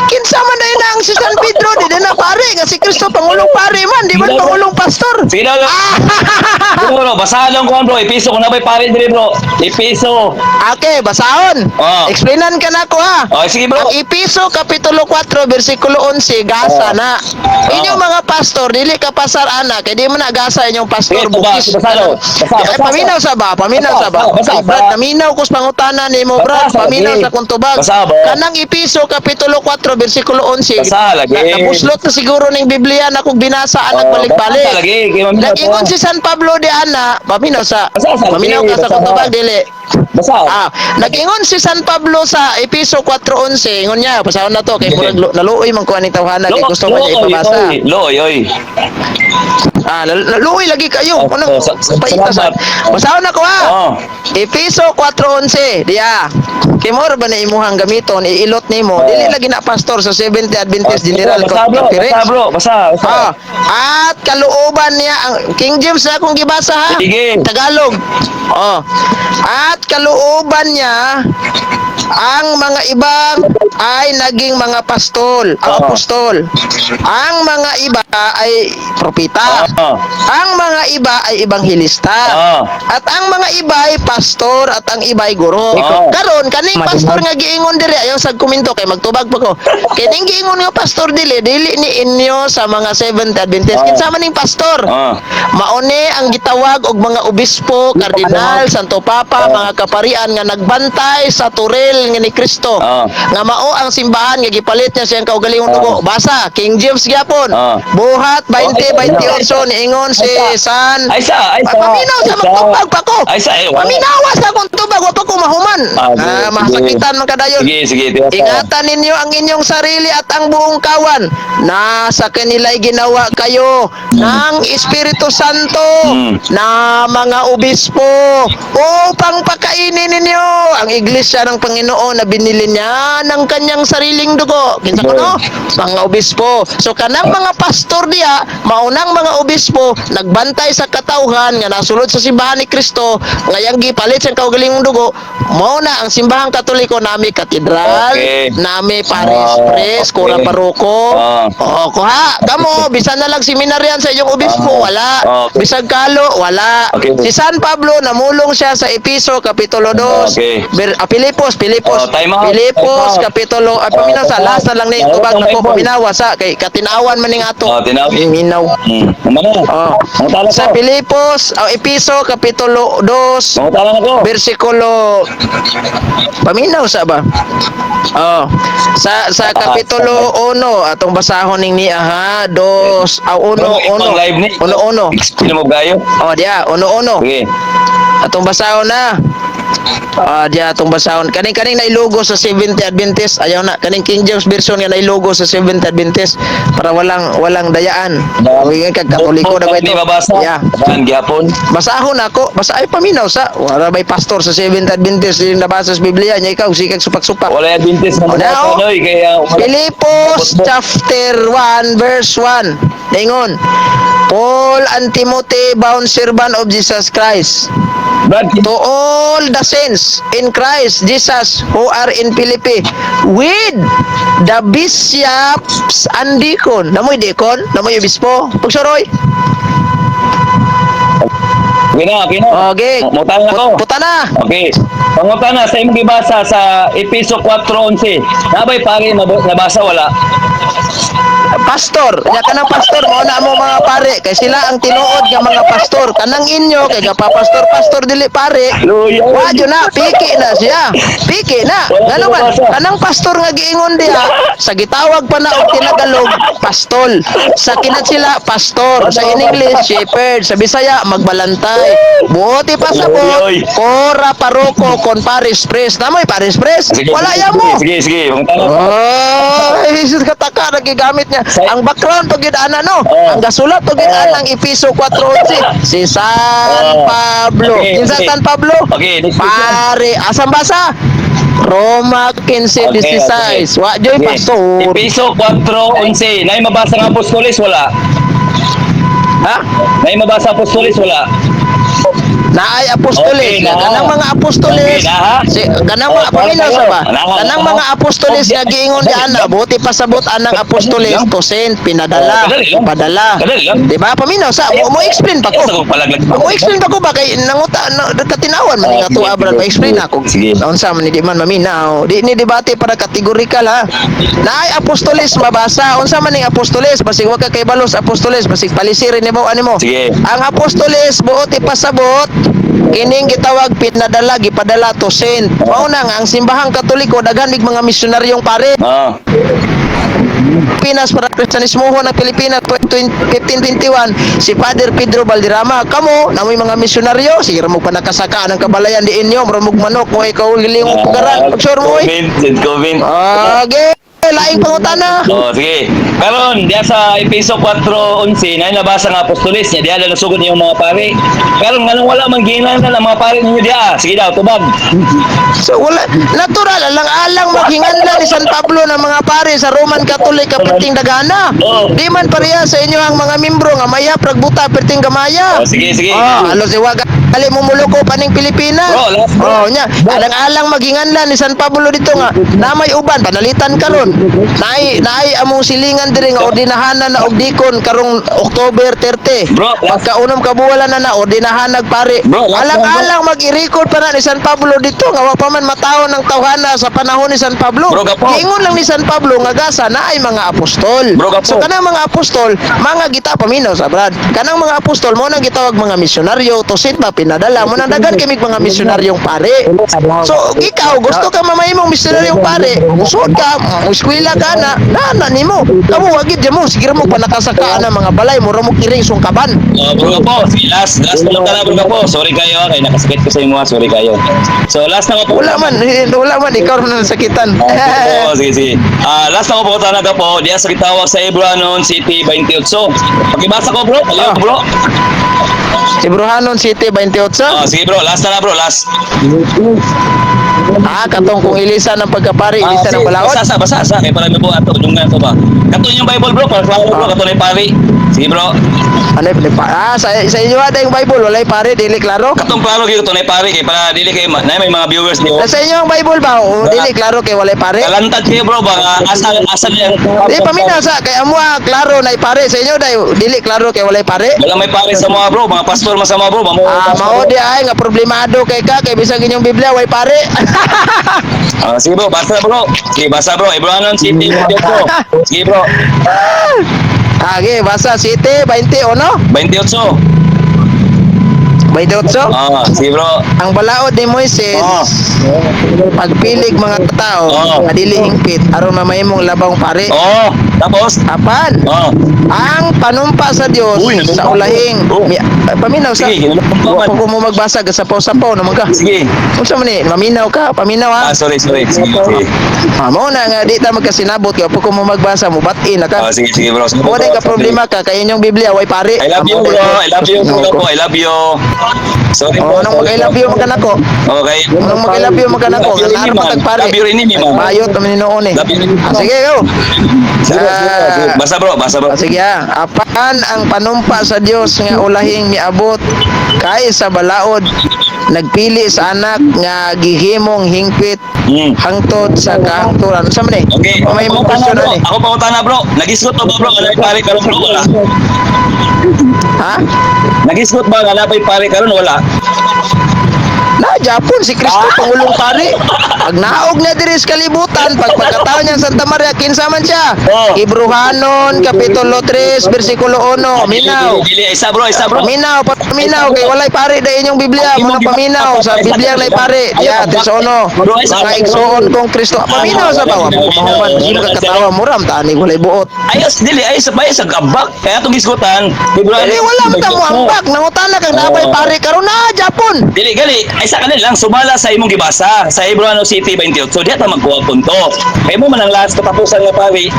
Kinsa man dahil na ang si San Pedro, di na pare nga si Kristo pangulong pare man, di man pangulong pastor. Sige daw. Sige, bro, basahan lang ko, bro. Ipiso ko na ba'y pare diri, bro. Ipiso. Okay, basahon. Explainan ka na ko ha. Oh, sige, bro. Ang Episo Kapitulo 4 versikulo 11 gasa na. Inyong mga pastor dili ka pasar ana kay di mo na gasa inyong pastor Sige, basa, bukis. basa, basa, basa, Ay, basa. paminaw sa ba? Paminaw Basa, sa ba? basa, Ay, Brad, basa. naminaw ko sa pangutana nimo, Brad. Basa, Paminaw lagi. sa kung tubag. Basa, ba? Kanang Episo Kapitulo 4 versikulo 11. Basa, lagi. Napuslot na siguro ning Biblia na kung binasa anak Oh, balik-balik. basa, lagi. Kay maminaw Nag-ingon to. si San Pablo de ana, paminaw sa Basa, sa lagi. paminaw ka sa Basa. kung tubag dili. Basa. Ah, nag-ingon si San Pablo sa Episo 4:11, ingon niya, pasahon na to kay murag naluoy man ko ani tawhana kay gusto man niya ipabasa. Looy, oy. Ah, naluoy lagi kayo. Oh, Ano oh, paita sa. salamat. Basahon na ko ha. Oh. Episo 4:11, diya. Kimor ba na imuhang gamiton, iilot nimo. Oh. Dili lagi na pastor sa Seventh Day Adventist General Basa, bro. Conference. Basa, bro. Basa, basa. Ah, at kalooban niya ang King James na akong gibasa ha. Sige. Tagalog. Oh. At kalooban niya ang mga ibang ay naging mga pastol, ang apostol. Ang mga iba ay propeta. Ang mga iba ay ebanghelista. At ang mga iba ay pastor at ang iba ay guro. Karon kaning pastor nga giingon diri, ayaw sa komento kay magtubag pa ko. Kining giingon nga pastor dili dili ni inyo sa mga Seventh Adventist. Kinsa man ning pastor? Maone ang gitawag og mga obispo, kardinal, Santo Papa, mga kaparian nga nagbantay sa turil nga ni Kristo. Nga mao ang simbahan nga gipalit niya siyang kaugalingong dugo. Basa King James gyapon. Buhat 20:28 niingon si San Ay, sa, ay, sa. Paminaw sa Ay, sa. magtubag pa ko. Ay, sa, eh, wala. Paminawa sa akong tubag, wa pa ko mahuman. Ah, sige, Ah, sige. masakitan man kadayon. Sige, sige. Tiwasa. Ingatan ninyo ang inyong sarili at ang buong kawan na sa kanila'y ginawa kayo ng Espiritu Santo na mga obispo upang pakainin ninyo ang iglesia ng Panginoon na binili niya ng kanyang sariling dugo. Kinsa ko no? Mga obispo. So kanang mga pastor diya, maunang mga obispo nagbantay sa katawhan nga nasulod sa simbahan ni Kristo ngayang gipalit sa kaugalingong dugo. Mao na ang simbahang Katoliko, nami katedral, nami pares pres, kura paroko. Oh, kuha, kamo bisan na lang seminaryan sa inyong obispo, wala. Bisag kalo, wala. Si San Pablo namulong siya sa Episo kapitulo 2. Pilipos, Pilipos. Oh, time out, Pilipos time out. kapitulo paminaw sa Time out. last na lang ni Time out, tubag na ko Bible. paminawa sa kay katinawan man ning ato. Oh, tinaw. Minaw. Umano. Oh. Mangutana Sa ko. Pilipos, o Episo kapitulo 2 Mangutana na ko. versikulo, paminaw sa ba? Oh. Sa kapitulo 1 atong basahon ning niya ha, 2 aw 1 Bro, 1 ibang live ni. 1 1. Explain mo gayo. Oh, diya 1 1. Sige. Atong basahon na. Ah, diya atong basahon. Kaning nailogo sa Seventh Adventist, ayaw na kaning King James version nga nailogo sa Seventh Adventist para walang walang dayaan. Okay, kag Katoliko na ba ito? Di mabasa. Yeah. Kan gihapon. Basahon ako, basa ay paminaw sa wala bay pastor sa Seventh Adventist yung nabasa sa Biblia niya, ikaw sikag supak-supak. Wala Adventist na Oh, mabasa now, noy kaya Filipos chapter 1 verse 1. Ningon, "Paul and Timothy, bound servant of Jesus Christ, Brad, to all the saints in Christ Jesus who are in Philippi with the bishops and deacon." Namoy deacon, namoy obispo. Pagsuroy. Okay na, okay na. Okay. Mutang na ko. Puta na. Okay. Pangutana sa imong gibasa sa Epeso 4:11. Nabay pare nabasa wala? Pastor, nya kanang pastor mao na mo mga pare kay sila ang tinuod nga mga pastor. Kanang inyo kay gapapastor pastor dili pare. Luya. Wa jud na, piki na siya. Piki na. Wala Ngano man nabasa. Kanang pastor nga giingon diha sa gitawag pa na og tinagalog, pastol. Sa kinat sila pastor, sa in English shepherd, sa Bisaya magbalantay. Buoti pasabot, Uy, uy. ora paroko kon parish priest. Namoy parish priest? Sige, Wala sige, ya mo. Sige, sige. Pangutana. Ay, sus, kataka nagigamit niya. Ang background pag ana no. Oh. Ang gasulat pag Oh. ang Episo 4:11 si San Oh. Pablo. Okay, Kinsa okay. San Pablo? Okay, next question. Pare, asang basa? Roma 15:16. Wa joy pastor. Episo 4:11. Nay mabasa nga apostoles wala? Ha? Nay mabasa apostoles wala? Naay apostoles. Okay, naa. Kanang mga apostoles. Okay, naa. Si kanang mga Oh, paminaw sa ba? naa, Kanang naa. mga apostoles nga giingon di ana, buti pasabot anang apostoles to send, pinadala, Oh, kadali lang. padala. Kadali lang. Di ba? Paminaw sa mo explain pa ko. Sa kong palaglag. Mo explain pa ko ba kay nanguta na, katinawan man Oh, nga sige, tuwa brad, sige. ma-explain ako. Sige. Unsa man ni di man maminaw. Di ni debate para categorical ha. Naay apostoles mabasa. Unsa man ning apostoles? Basig wa ka kay balos apostoles, basig palisirin nimo animo. Sige. Ang apostoles buot ipasabot kining gitawag pinadala, gipadala, to send. Mao na nga ang simbahang Katoliko daghan mig mga misyonaryong pare. Pilipinas para Kristiyanismo ng Pilipinas 1521 si Father Pedro Valderrama. Kamo namoy mga misyonaryo, sige ra mo pa nakasaka ng kabalayan di inyo, murag manok mo ikaw gilingong pugaran. Pagsure mo oy. Comment, comment. Okay, laing pangutana. Oh, sige. Karon, diya sa Epeso 4:11, na nabasa nga apostoles niya, diya na nasugod niyong mga pare. Karon nganong wala man gihinanglan ang mga pare ninyo diya? Sige daw, tubag. So wala natural alang-alang maghinganlan ni San Pablo ng mga pare sa Roman Catholic kaperting dagana. Oo. Di man pareha sa inyo ang mga membro nga maya pragbuta perting gamaya. Oh, sige, sige. Oh, alo si waga ali mumuloko paning Pilipinas. Bro, last bro. Oh, nya alang-alang maghinganlan ni San Pablo dito nga namay uban panalitan karon. Naay naay among silingan diri nga ordinahanan na og deacon karong October 30. Bro, last- Pagkaunom ka buwalan na na ordinahan nagpare. Bro, last one, bro. Alang-alang mag-i-record pa na ni San Pablo dito nga wa pa man matawo ng tawhana sa panahon ni San Pablo. Bro, gapo. Giingon lang ni San Pablo nga gasa na ay mga apostol. Bro, gapo. So kanang mga apostol, mga gita paminaw sa brad. Kanang mga apostol mo nang gitawag mga misyonaryo, to send ba pinadala mo nang daghan kay mig mga misyonaryong pare. So ikaw gusto ka mamahimong misyonaryong pare, musod ka, eskwela ka na, nana nimo. Kamo wagid mo, sige mo pa nakasaka na mga balay, mura mo kiring sungkaban. Oh, bro po. Sige, last, last na lang ka na, bro po. Sorry kayo, ah, kay nakasakit ko sa inyo, ah. Sorry kayo. So, last na po. Wala man, eh, wala man ikaw na sakitan. Oo, sige, sige. Ah, last na ko po talaga po, diya sa gitawag sa Ebroanon City 28. Pakibasa ko, bro. Palayo ko, bro. Si Bruhanon City 28. Ah, sige, bro. Last na na, bro. Last. Ah, katong kung ilisan ng pagkapari, Ah, ilisan ng sige. balaod. Basa, basa, basa. Kay para mo ato dungan ko ba. Kato yung Bible, bro. Para klaro, bro. Kato na yung pari. Sige, bro. Ano yung ah, sa inyo ada yung Bible, walay pare, dili klaro. Katong klaro kayo, kato na yung pari. Kay para dili kay na may mga viewers niyo. Sa inyo ang Bible ba? O, dili klaro kay walay pare. Kalantad kayo, bro. Ba asa asa niya. Di paminaw sa kay amwa klaro na pare sa inyo dai dili klaro kay walay pare. Wala may pari sa mga bro, mga pastor man sa mga bro, mga Ah, mao di ay nga problemado kay ka kay bisag inyong Biblia way pare. Ah, sige bro, basa bro. Sige, basa bro. Ebroanon City 28. Sige bro, Ah, okay, basa City 20 ono? 28. 28. Ah, sige bro. Ang balaod ni Moises pagpilig mga tao Oo. nga dili hingpit aron mamahimong labang pare. Oh. Tapos, Apan ang panumpa sa Dios Uy, nanumpa sa ko. ulahing paminaw sa Sige, ginalumpa wa man. pa ko mo magbasa, sapaw-sapaw naman ka. Sige. Unsa man ni, maminaw ka, paminaw ha. Ah, sorry, sorry. Sige, sige. Ah, mao na nga di ta magkasinabot kay pa ko mo magbasa, mo bat-in na Ah, ka. sige, sige, bro. Sige, Mo bro. ka problema ka kay inyong Biblia way pare. I love you, bro. I love you, bro. I love you. Sorry, Oh, bro. nang mag I love you man kanako. Okay. Nang mag I love you man kanako, Love you nga rin, pa man. tag pare. Love you rin, man. Mayot naman ni noon eh. Love you rin. Ah, sige, go. Sige, bro, sige, bro. Sige. Ah. Basta, bro, basta, bro. Ah, sige ah. Apan ang panumpa sa Dios nga ulahing miabot kay sa balaod, nagpili sa anak nga gihimong hingpit hangtod sa kahangturan. Unsa man eh? Okay. O may Ako mo pangutana, question bro. ani? Ako pangutana, bro. Nagisgot ba, bro? Wala pare karon, bro? Wala. Ha? Nagisgot ba nga napay pare karon, wala? Na Japon si Kristo pangulong pare. Pag naog na diri sa kalibutan, pag pagkatao niya sa Santa Maria, kinsa man siya? Oh. Hebrehanon kapitulo 3 bersikulo 1. Minaw. Dili, dili. Isa, bro, isa, bro. Paminaw, paminaw kay walay pare da inyong Biblia, mo nang paminaw sa Biblia lay pare. Ya, 3:1. Mga igsoon kong Kristo. Paminaw sa bawa mo kumahuman, sino ka katawa mo ram tani walay buot. Ayos, dili, ayos, ayos, ang ambak. Kaya itong gisgutan, February. Dili wala man ta mo ambak, nangutana kang nabay pare karon na Japon. Dili, gali, ay sa kanil lang, sumala sa imong gibasa, sa Hebreano City 28. So, diya ta magkuha punto. Kaya mo man ang last katapusan nga pare.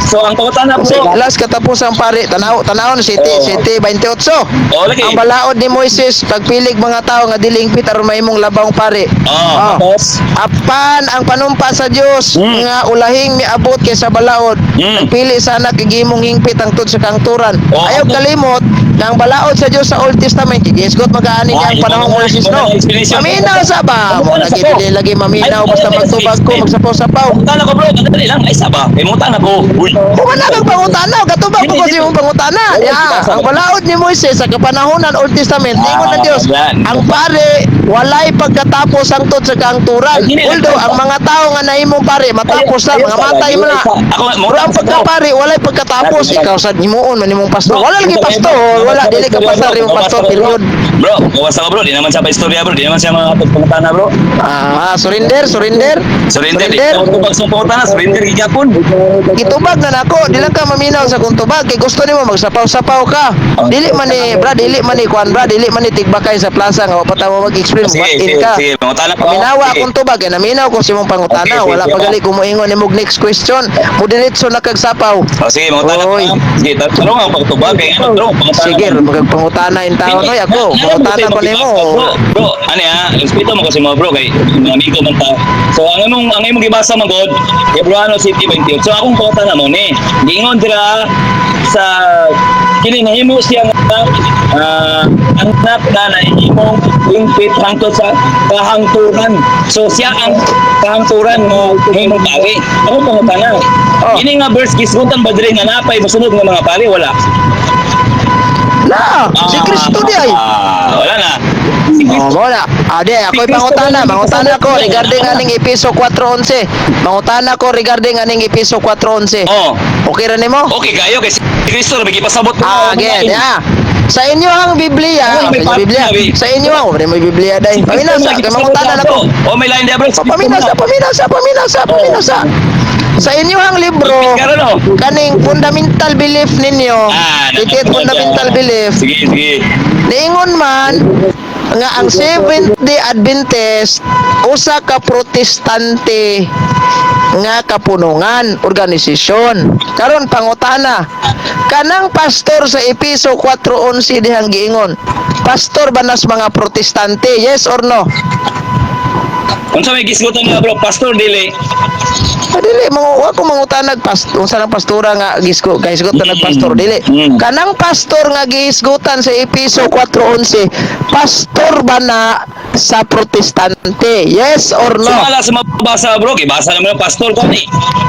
So, ang pangutana, bro. Last katapusan pare, tanaw tanawon City City 28. Oh, lagi. Ang balaod ni Moises pagpilig mga tao nga dili hingpit aron mahimong labawng pare. Oh, Oh. tapos, Apan ang panumpa sa Dios nga ulahing miabot kaysa balaod. Pili sana kay gimong hingpit ang tud sa kangturan. Oh. Ayaw kalimot nga ang balaod sa Dios sa Old Testament kay gisgot magaani niya ang Ah, panahong imo na, Moises imo no. na explanation. Paminaw sa ba? Imo Mo na lagi sa ko. dili lagi maminaw Ay, basta ay, ay, magtubag ko ay, magsapaw-sapaw. Pangutana ko, bro, kadali lang, ay isa ba? Kay mutana ko. Uy. Human na kang pangutana, katubag ko kasi imong pangutana. Ya, ang balaod ni Moises sa kapanahonan Old Testament, ningon ng Ah, Dios, yan. ang pare walay pagkatapos ang tod sa kangturan. Ay, dili, Although ang mga tao nga nahimong pare matapos na Ayos, mga matay mo na. Ako, Pero ang pagkapare walay pagkatapos, ikaw sad himuon man imong pastor. Wala lagi pastor, wala dili ka pastor imong pastor period. Bro, gawas ako, bro, di naman siya pa istorya, bro, di naman siya mga pangutana, bro. Ah, surrender, surrender. Surrender, eh. Tubag sa pangutana, surrender gigapon. Gitubag na nako, di lang ka maminaw sa kung tubag kay gusto nimo magsapaw-sapaw ka. Dili man ni bra, dili man ni kuan bra, dili man ni tigbakay sa plaza nga wa pa ta mo mag-explain Sige, what in sige, ka. sige, pangutana ko. Paminawa Sige. akong tubag, kay naminaw ko sa imong pangutana, Okay, sige, wala sige. pa gali ko moingon nimog next question. Mo diretso na kag sapaw. Oh, sige, mangutana Oy. ko. Sige, tanong ang pagtubag kay ano, bro, pangutana. Sige, magpangutana in taon oy ako. Pangutana ko nimo. Bro, bro, ano ya, respeto mo kasi mo, bro, kay mga amigo man ta. So ang imong gibasa man god, Hebreano City 28. So akong pangutana mo ni, giingon dira sa kini nahimo siya nga anak na nahimong hingpit hangtod sa kahangturan. So siya ang kahangturan mo himong pari. Ako pangutana. Oh. Kini nga verse gisgutan ba diri nga napay mosunod nga mga pari, wala? Na, si Kristo di ay. Ah, wala na. Si Oh, Kristo. mo na. Ah, di, ako'y Si Kristo pangutana. lang ang Mangutana ko kasabot. regarding aning Episo 4:11. Mangutana ko regarding aning Episo 4:11. Oh. Okay ra nimo? Okay kayo kay si Kristo ra gipasabot ko. Ah, again, yeah. Sa inyo ang Biblia, Ano, sa may inyo Biblia. may- Sa inyo ang may Biblia dai. Paminaw sa kay mangutana na ko. Oh, may line there, bro. Paminaw sa, paminaw sa, paminaw sa, paminaw sa. Sa inyo ang libro, Karon oh. kaning fundamental belief ninyo, Ah, titit fundamental belief, Sige, sige. niingon man nga ang Seventh Day Adventist usa ka protestante nga kapunungan organisasyon. Karon pangutana, kanang pastor sa Episo 4:11 dihang giingon, pastor ba nas mga protestante, yes or no? Unsa may gisgutan niya, bro? Pastor dili. Ah, dili mga wa ko mangutanag pastor unsa nang pastora nga gisgo kahisgot na nagpastor dili. Kanang pastor nga gihisgutan sa Episo 4:11, pastor ba na sa protestante, yes or no? Sumala sa mabasa, bro, gibasa naman ang pastor ko ni.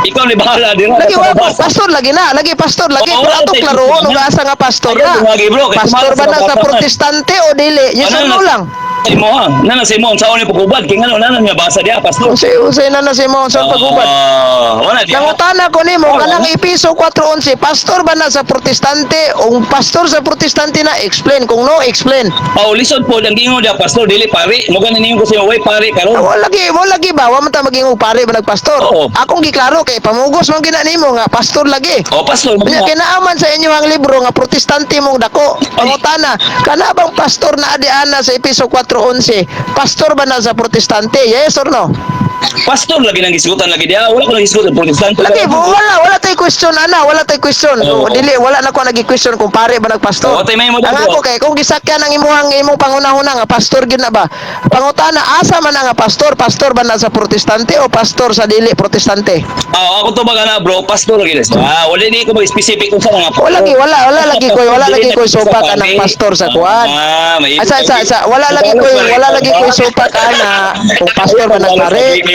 Ikaw ni bahala dira. Lagi wa ko pastor lagi na, lagi pastor lagi, Oo, pero wala ato tayo. klaroon ug asa nga pastor Ayaw, na. lagi, bro, kay Pastor sumala ba sa na sa mabasa man. protestante o dili, yes Ano or no na- lang? Imo ha. Nana sa imo unsaon ni pagubad kay ngano nana nga basa diha, pastor. Unsay unsay na na sa imo sa pagubad? Ah, wala diha. Nangutana ko nimo kanang Episo 4:11, pastor ba na sa Protestante? O pastor sa Protestante na, explain. Kung no, explain. Oh, lisod po ang gingon diha, pastor, dili pari. Mo gani ninyo ko sa way pari karon. Ah, wala lagi, wala lagi ba? Wa man ta maging og pare ba nagpastor? Oo. Akong giklaro kay pamugos man gina nimo nga pastor lagi. Oh, pastor mo. Unya kinaaman sa inyo ang libro nga Protestante mong dako. Pangutana, kana bang pastor na adiana sa Episo 4:11? Pastor ba na sa Protestante? Yes or no? Pastor lagi nang gisgutan lagi diha. Wala ko nang gisgutan Protestante. Lagi, wala, wala tay question ana, wala tay question. Oo. Dili, wala na ko nagi-question kung pare ba nagpastor. Oo, tay may mo Ang daw. ako kay kung gisakyan ang imuhang imong pangunahuna nga pastor gyud na ba? Pangutana, asa man ang nga pastor? Pastor ba na sa Protestante o pastor sa dili Protestante? Ah, ako to ba na, bro, pastor lagi na. Ah, wala di ko mag-specific kung sa mga Wala lagi, wala, wala lagi koy, wala lagi koy supak anang pastor sa kuan. Ah, may Asa sa sa wala lagi koy, wala lagi koy supak ana kung pastor ba nagpare.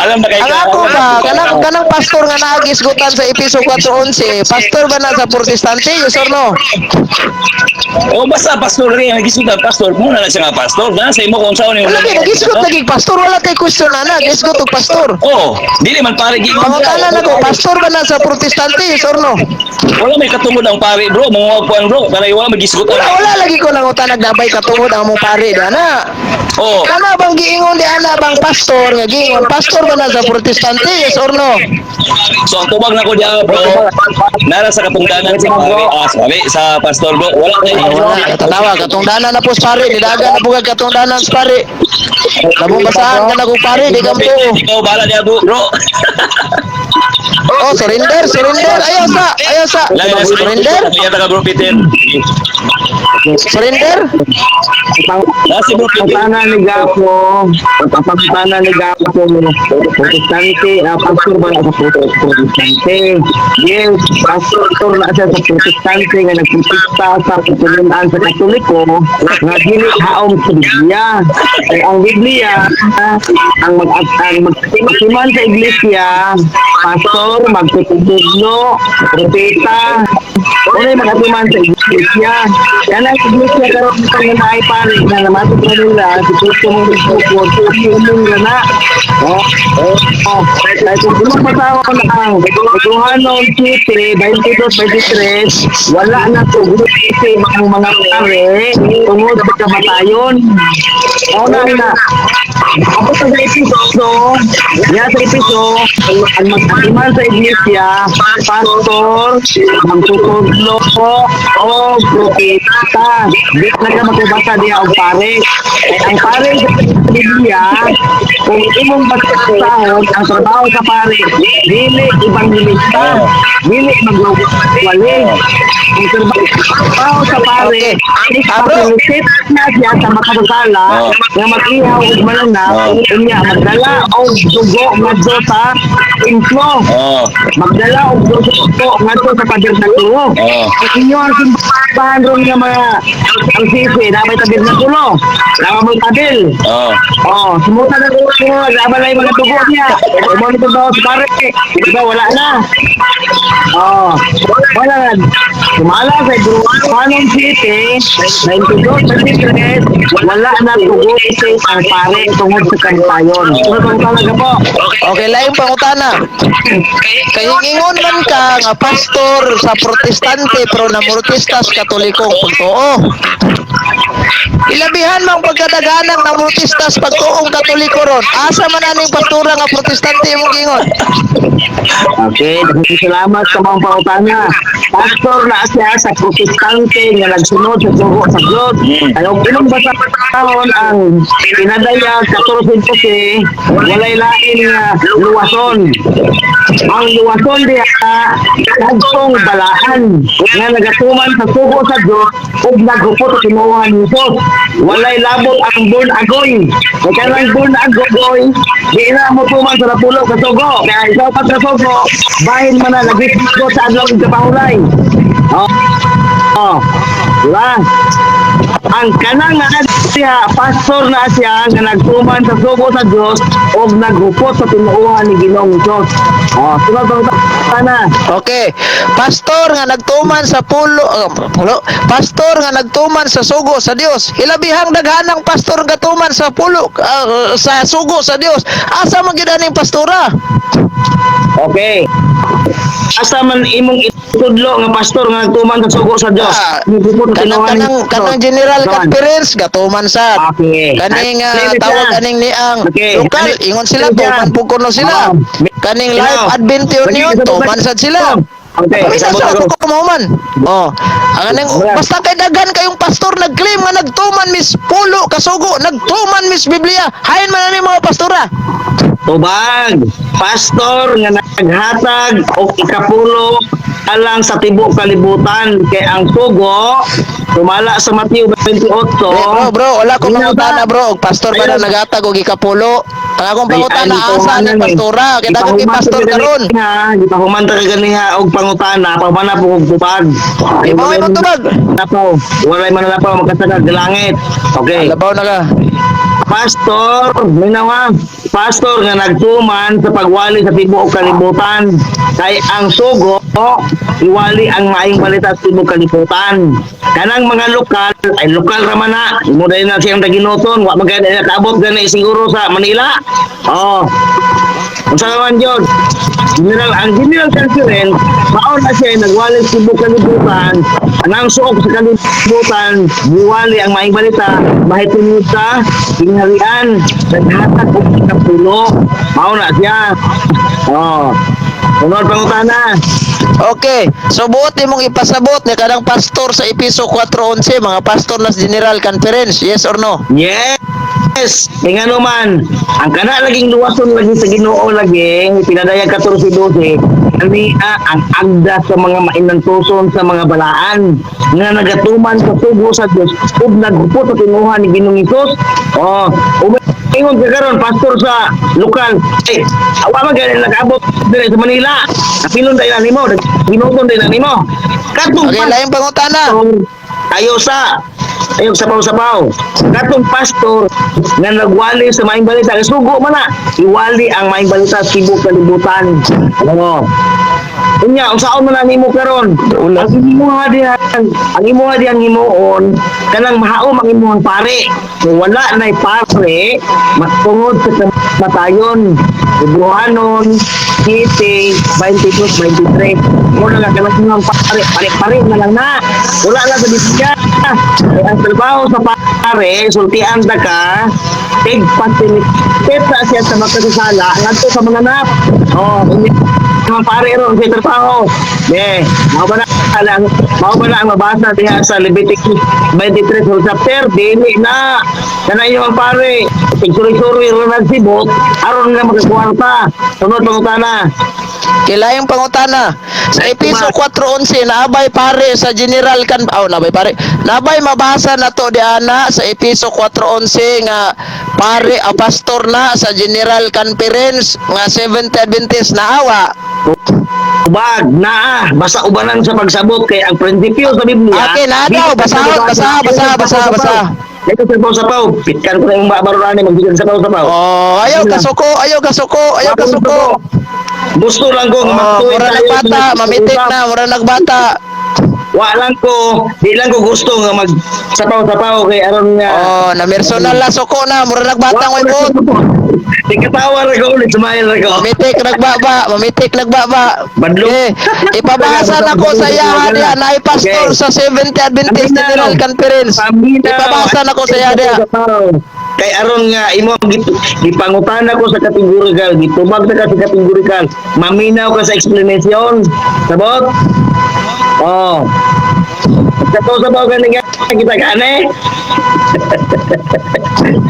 Alam na kay Ang ako ba, kanang kanang pastor nga naagisgutan sa Episo 4:11, pastor ba na sa Protestante? Yes or no? Oh, basta pastor lagi ang gisgutan pastor, muna na siya nga pastor. Na sa imo kung saan yung Wala lagi nagisgot lagi pastor, wala kay question ana, gisgot og pastor. Oh, dili man pare gingon. Pangutana nako, pastor ba na sa Protestante? Yes or no? Wala may katungod ang pare, bro, mga kuan, bro, kaya wala magisgutan. Wala, wala lagi ko nangutana nagdabay katungod ang among pare di ana. Oh, Kana bang giingon di ana bang pastor nga giingon pastor ba na sa Protestante? Yes or no? So ang tubag nako diha, bro, nara sa katungdanan sa pare, ah, sorry, sa pastor, bro. Wala kay Ay, wala, tanawa, katungdanan na po sa pare, nidagan na po kag katungdanan sa pare. Labong basahan ka na kung pare, di ka mo. Ikaw bahala diha, bro. Oh, surrender, surrender. Ayaw sa, ayaw sa. Surrender, Kaya taga bro Peter. Surrender. Nasi bro Peter. Pangutana ni Gapo, pangutana ni Gapo, Protestante, ah, pastor ba na sa Protestante? Yes, pastor na siya sa Protestante nga nagprotesta sa pagtulunan sa Katoliko nga dili haom sa Biblia. Kay ang Biblia, ah, ang magtiman sa iglesia, pastor, magtutudlo, propeta, wala yung magatiman sa iglesia. Yan ang iglesia karon nga naay pare na namatod na nila si Kristo mong nagtukod, umong na. Oh, oh. Kaya kung gulong patawon ang Duhanon 7, 22, 23, wala na to gulong ang mga pare tungod sa kamatayon. O na na. Ako sa Episo, niya sa Episo, ang mag-atiman sa iglesia, pastor, magtutudlo, o propeta. Di na ka makibasa diya og pare. Kay ang pare sa Biblia, kung imong basahon, ang trabaho sa pare, dili ebanghelista, dili magwali. Ang trabaho sa pare, is Ah, bro. facilitate na siya sa makasasala, nga mag-ihaw og mananap, unya magdala og dugo ngadto sa templo. Magdala og dugo ngadto sa tabernakulo. Ang inyo ang simbahan ron nga mga ang sisi, na may tabernakulo. Na may tabil. Oh, sumuta na ko mo, laban na yung mga dugo niya. Mo nito daw sa pare. Diba, wala na. Oh, wala na. Sumala sa Duhanon City, 92-23, wala na tugo ang pare tungod sa kamatayon. Ano talaga po? Okay, laing pangutana. Kay ingon man ka nga pastor sa Protestante pero namurtistas Katolikong pagtuo. Ilabihan mang pagkadaganang namurtistas pagtuong Katoliko ron. Asa man aning pastora nga Protestante imong gingon? Okay, daghang salamat sa mga pangutana. Pastor na siya sa Protestante nga nagsunod sa dugo sa Diyos. Ayaw inong basa karon ang pinadayag 14:12, walay lain nga luwason. Ang luwason diha kadtong balaan nga nagatuman sa sugo sa Diyos ug naghupot sa tinuohan ni Jesus. Walay labot ang born agoy. Kay kanang born agoy, di na mo tuman sa napulo ka sugo. Kaya ikaw pa sa sugo, bahin man na nagrisgo sa adlaw ug kapahulay. Oh. Oh. Diba? Ang kanang nga siya, pastor na siya nga nagtuman sa sugo sa Dios og naghupot sa tinuohan ni Ginoong Hesus. Oh, sunod pangutana. Okay. Pastor nga nagtuman sa pulo, pulo, pastor nga nagtuman sa sugo sa Dios. Hilabihang daghanang pastor nga tuman sa pulo, sa sugo sa Dios. Asa man gyud aning pastora? Okay. Asa man imong itudlo nga pastor nga nagtuman sa sugo sa Dios? Ah, Naghupot sa kanang tinuohan ni kanang Hesus. kanang General Tuan. Conference gatuman sad. Okay. Kaning Ano tawag siya? aning niang lokal, ingon sila Ano siya? tuman pud kuno sila. Oh. Kaning Ikaw. Life Adventure Lagi, niyon isa pa ba? tuman sad sila. Okay, Pamisa sabot sa ako. ako kumahuman. Oh. Ang aning Wala. basta kay daghan kayong pastor nag-claim nga nagtuman mis pulo kasugo, nagtuman mis Biblia. Hain man ani mga pastora. Tubag, pastor nga naghatag og ikapulo alang sa tibuok kalibutan kay ang sugo tumala sa Mateo 28. Eh, bro, bro, wala ko Minaw mangutana ba? bro. Og pastor ba Ayun. na naghatag og ikapulo? Ang akong Ay, pangutana ay, asa ni eh. pastora? Kay daghan kay pastor karon. Gipahuman ta ka ganiha og pangutana, pamana po og tubag. Di ba mo tubag? Lapaw, walay man lapaw magkasagad langit. Okay. Labaw na ka. Pastor, minaw ha. Pastor nga nagtuman sa pagwali sa tibuok kalibutan. Kay ang sugo, iwali ang maayong balita sa tibuok kalibutan. Kanang mga lokal, ay lokal raman na. Imo dahil na siyang taginuton, wa man kay nakaabot gani siguro sa Manila. Oh. Unsa man jud? General, ang General Conference, mao na siya nagwali sa tibuok kalibutan. Anang suok sa kalibutan, giwali ang maayong balita, mahitungod sa gingharian, naghatag og ikapulo. Mao na siya. Oh. Sunod pangutana. Okay. So buot nimong ipasabot ni kanang pastor sa Episo 4:11, mga pastor nas General Conference. Yes or no? Yes. Kaya nga naman, ang kana laging luwason lagi sa Ginoo lagi, pinadayag 14:12, ani ang agda sa mga mainantuson sa mga balaan nga nagatuman sa sugo sa Dios ug naghupot sa tinuhan ni Ginoong Hesus. Oh, ingon ka karon pastor sa lokal. Ay, awa man gani nakaabot dire sa Manila. Napilon dahil na nimo, ginuton dahil na nimo. Katong Okay, laing pangutana. pastor, ayo sa ayo sapaw-sapaw. Katong pastor nga nagwali sa maayong balita, kay sugo man na, iwali ang maayong balita sa tibuok kalibutan. Ano? Unya, unsaon man na nimo karon? Ang imuha dihan, ang imuha dihan himuon, kanang mahaom ang imuhang pare. Kung wala na'y pare, matungod sa kamatayon. Ebrohanon, 7, 22, 23. Muna nga kanang imuhang pare, pare-pare na lang na. Wala na sa Biblia. Kaya ang trabaho sa pare, sultian ta ka, tig facilitate na siya sa magkasasala, ngadto sa mga nap. Oh, mga pare ron sa trabaho. Ne, mao ba na ang mao ba na ang mabasa diha sa Leviticus 23 whole chapter dili na kana yung pare tig suri-suri ra nagsibot aron nga makakwarta. Sunod pangutana. Kay laing pangutana. Sa Episo 4:11 naabay pare sa General kan aw naabay pare. Naabay mabasa na to di ana sa Episo 4:11 nga pare a pastor na sa General Conference nga Seventh Adventist naawa. Ubag naa basta ubanan sa pagsabot kay ang prinsipyo sa Biblia. Okay, naa daw. Basahon, basa, basa, basa, basa. Dito sa sapaw, pitkan ko na yung babarurani magbigyan sa sapaw. Oh, ayaw kasuko, ayaw kasuko, ayaw kasuko. Gusto lang ko nga Oh, magtuwid mura tayo nagbata, sa mamitik na, mura nagbata. Wa lang ko, di lang ko gusto nga mag sapaw-sapaw kay aron nga. Oh, na personal la suko na, mura nagbata Wa ngoy ko na buot. Di katawa ra ko ulit, smile ra ko. Mamitik nagbaba, mamitik nagbaba. Badlong. Eh, ipabasa na ko sa iya diha na pastor Okay. sa Seventh Adventist Paminaw. General Conference. Paminaw. Ipabasa na ko sa iya diha. Kay aron nga imo gipangutana ko sa kategorikal, gitubag ta ka sa kategorikal. Maminaw ka sa explanation. Sabot? Oh. Sapaw-sapaw ka nga kita kane.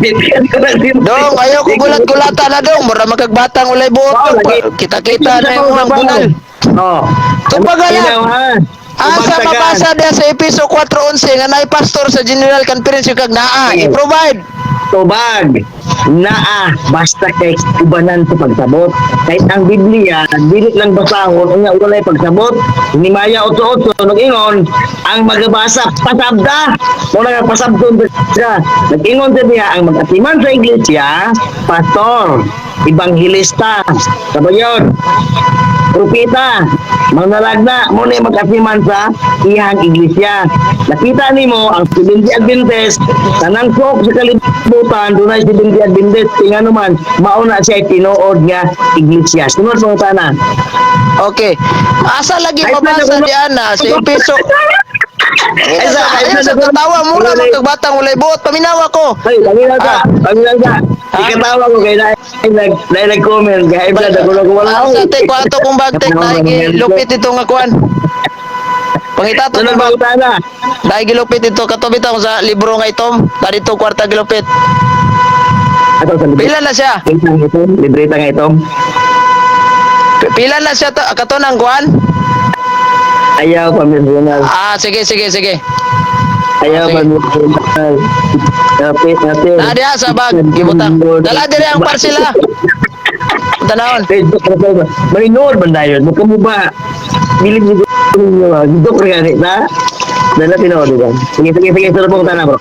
Bitkan ko lang din. Dong, ayaw ko gulat-gulata na dong, mura magkagbatang ulay buot. Oo, lagi. Kita-kita na yung mga bunal. Oh. Tubaga lang. Minaw, ha? Asa Tubag tagan. mabasa diha sa Episo 4:11 nga naay pastor sa General Conference yung kag naa, i-provide. Tubag naa, basta kay ubanan sa pagsabot. Kahit ang Biblia dili lang basahon unya walay pagsabot. Ni Maya 8:8 nag-ingon ang magabasa pasabda mo na nga pasabton siya. Nag-ingon sa diha ang mag-atiman sa iglesia, pastor, ebanghilista, sabayon, propeta, manalagna mo na mag-atiman sa iyang iglesia. Nakita nimo ang Seventh Adventist, tanang suok sa kalibutan dunay Seventh Adventist, tingnan naman mao na siya tinuod nga iglesia. Sunod mo tana. Okay. Asa lagi Ay, mabasa na- di ana sa Epeso? Ay, Ay, sa katawa mura man kag batang walay buot, paminawa ko. Ay, paminaw ka, Ah. paminaw ka. Ah. Ikatawa ko kay dahil nag-comment kay blood ako lang wala. Ah, sa tek kwato kong bagtek naigi lupit ito nga kuan. Pangita to Sunod kong bag. mo tana. Dahil gilupit ito kato bitaw sa libro nga itom. Dito kwarta gilupit. Ato sa Pila na siya? Libreta nga itom. Pila na siya to kato nang kuan? Ayaw paminal. Ah, sige sige sige. Ayaw Sige. paminal. Kapit natin. Na diha sa bag gibutang. Dala diri ang parsela. Tanawon. Facebook na ba? Malinod man dayon. Mukha mo ba? Bilib ni ninyo. Dok rin gani na. Dala tinuod ba? Sige, sige, sige. Sunod pong tana, bro.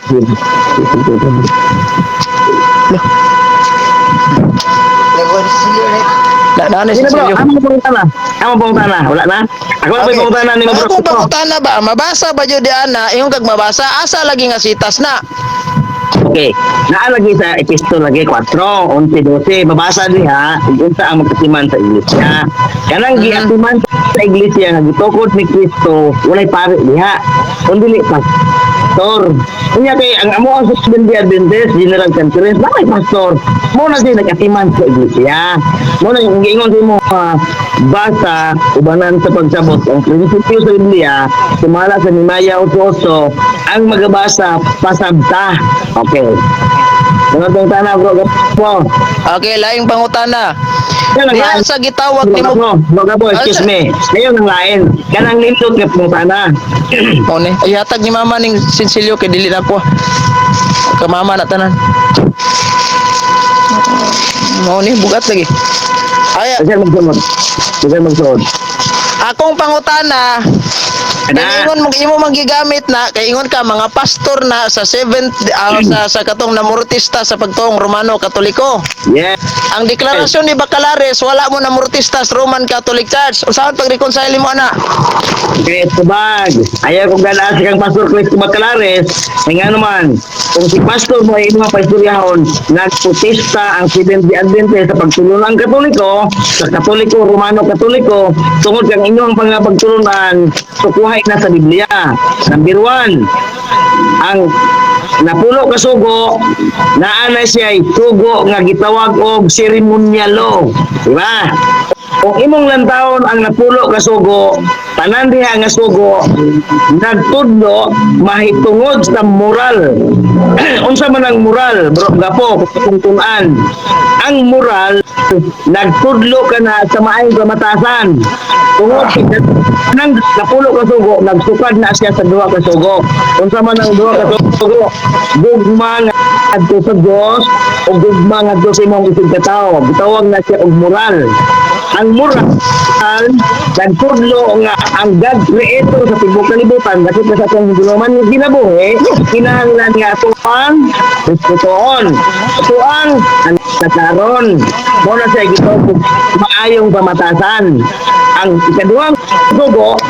Na na Sige si na, bro. Silio. Amo pong tana. Amo pong tana. Wala na? Ako na pong tana ni mo, bro. Ako pangutana ba, mabasa ba jud ana, ingon kag mabasa, asa lagi nga sitas na? Okay. Naalagay sa Episto lagi 4, 11, 12. Mabasa diha, ug unsa ang magkatiman sa iglesia. Kanang giatiman sa iglesia nga gitukod ni Kristo, walay pare diha. Kun dili pastor. Unya kay ang amo ang Seventh Day Adventist General Conference, bakit pastor? Mo na siya nagatiman sa iglesia. Mo na yung giingon sa imo basa ubanan sa pagsabot ang prinsipyo sa Biblia sumala sa Nehemiah 8:8, ang magabasa pasabta. Okay. Mga tong tana, bro, po. Okay, laing pangutana. Yan ang Diha lain. sa gitawag nimo Bro, bro, bro, excuse me. Ngayon ang lain. Kanang nindot nga pong tana. Mao ni. Ay hatag ni mama ning sinsilyo kay dili na ko. Ka mama na tanan. Mao ni bugat lagi. Ay, Kasi magsunod. Kasi magsunod. Akong pangutana, Ana. kay ingon mo imo man gigamit na kay ingon ka mga pastor na sa seventh sa katong namurtista sa pagtuong Romano Katoliko. Yes. Ang deklarasyon ni Bacalares, wala mo namurtista sa Roman Catholic Church. Usahan pag-reconcile mo ana? Chris Tubag. Ayaw kong ganaan sa kang Pastor Chris Bacalares. Ay nga naman, kung si Pastor mo ay mga paistoryahon, nagprotesta ang Seventh Day Adventist sa pagtulunan Katoliko, sa Katoliko, Romano Katoliko, tungod kang inyong pangapagtulunan, sukuhay na sa Biblia. Number 1, ang napulo ka sugo, naa na siya sugo nga gitawag og seremonyalo. Di ba? Kung imong lantawon ang napulo ka sugo, tanan diha nga sugo nagtudlo mahitungod sa moral. Unsa man ang moral, bro gapo, kung tun-an. Ang moral nagtudlo ka na sa maayong kamatasan. Tungod kay nang napulo ka sugo, nagsukad na siya sa duha ka sugo. Unsa man ang duha ka sugo? Gugma nga adto sa Dios o gugma ngadto sa imong isig katawo. Gitawag na siya og moral. Ang moral nagtudlo nga ang God creator sa tibuok kalibutan dapit na sa atong guluman nga kinabuhi, kinahanglan nga ato ang respetuon, ato ang nakaron. Mo na siya gitawag og maayong pamatasan. Ang ikaduhang sugo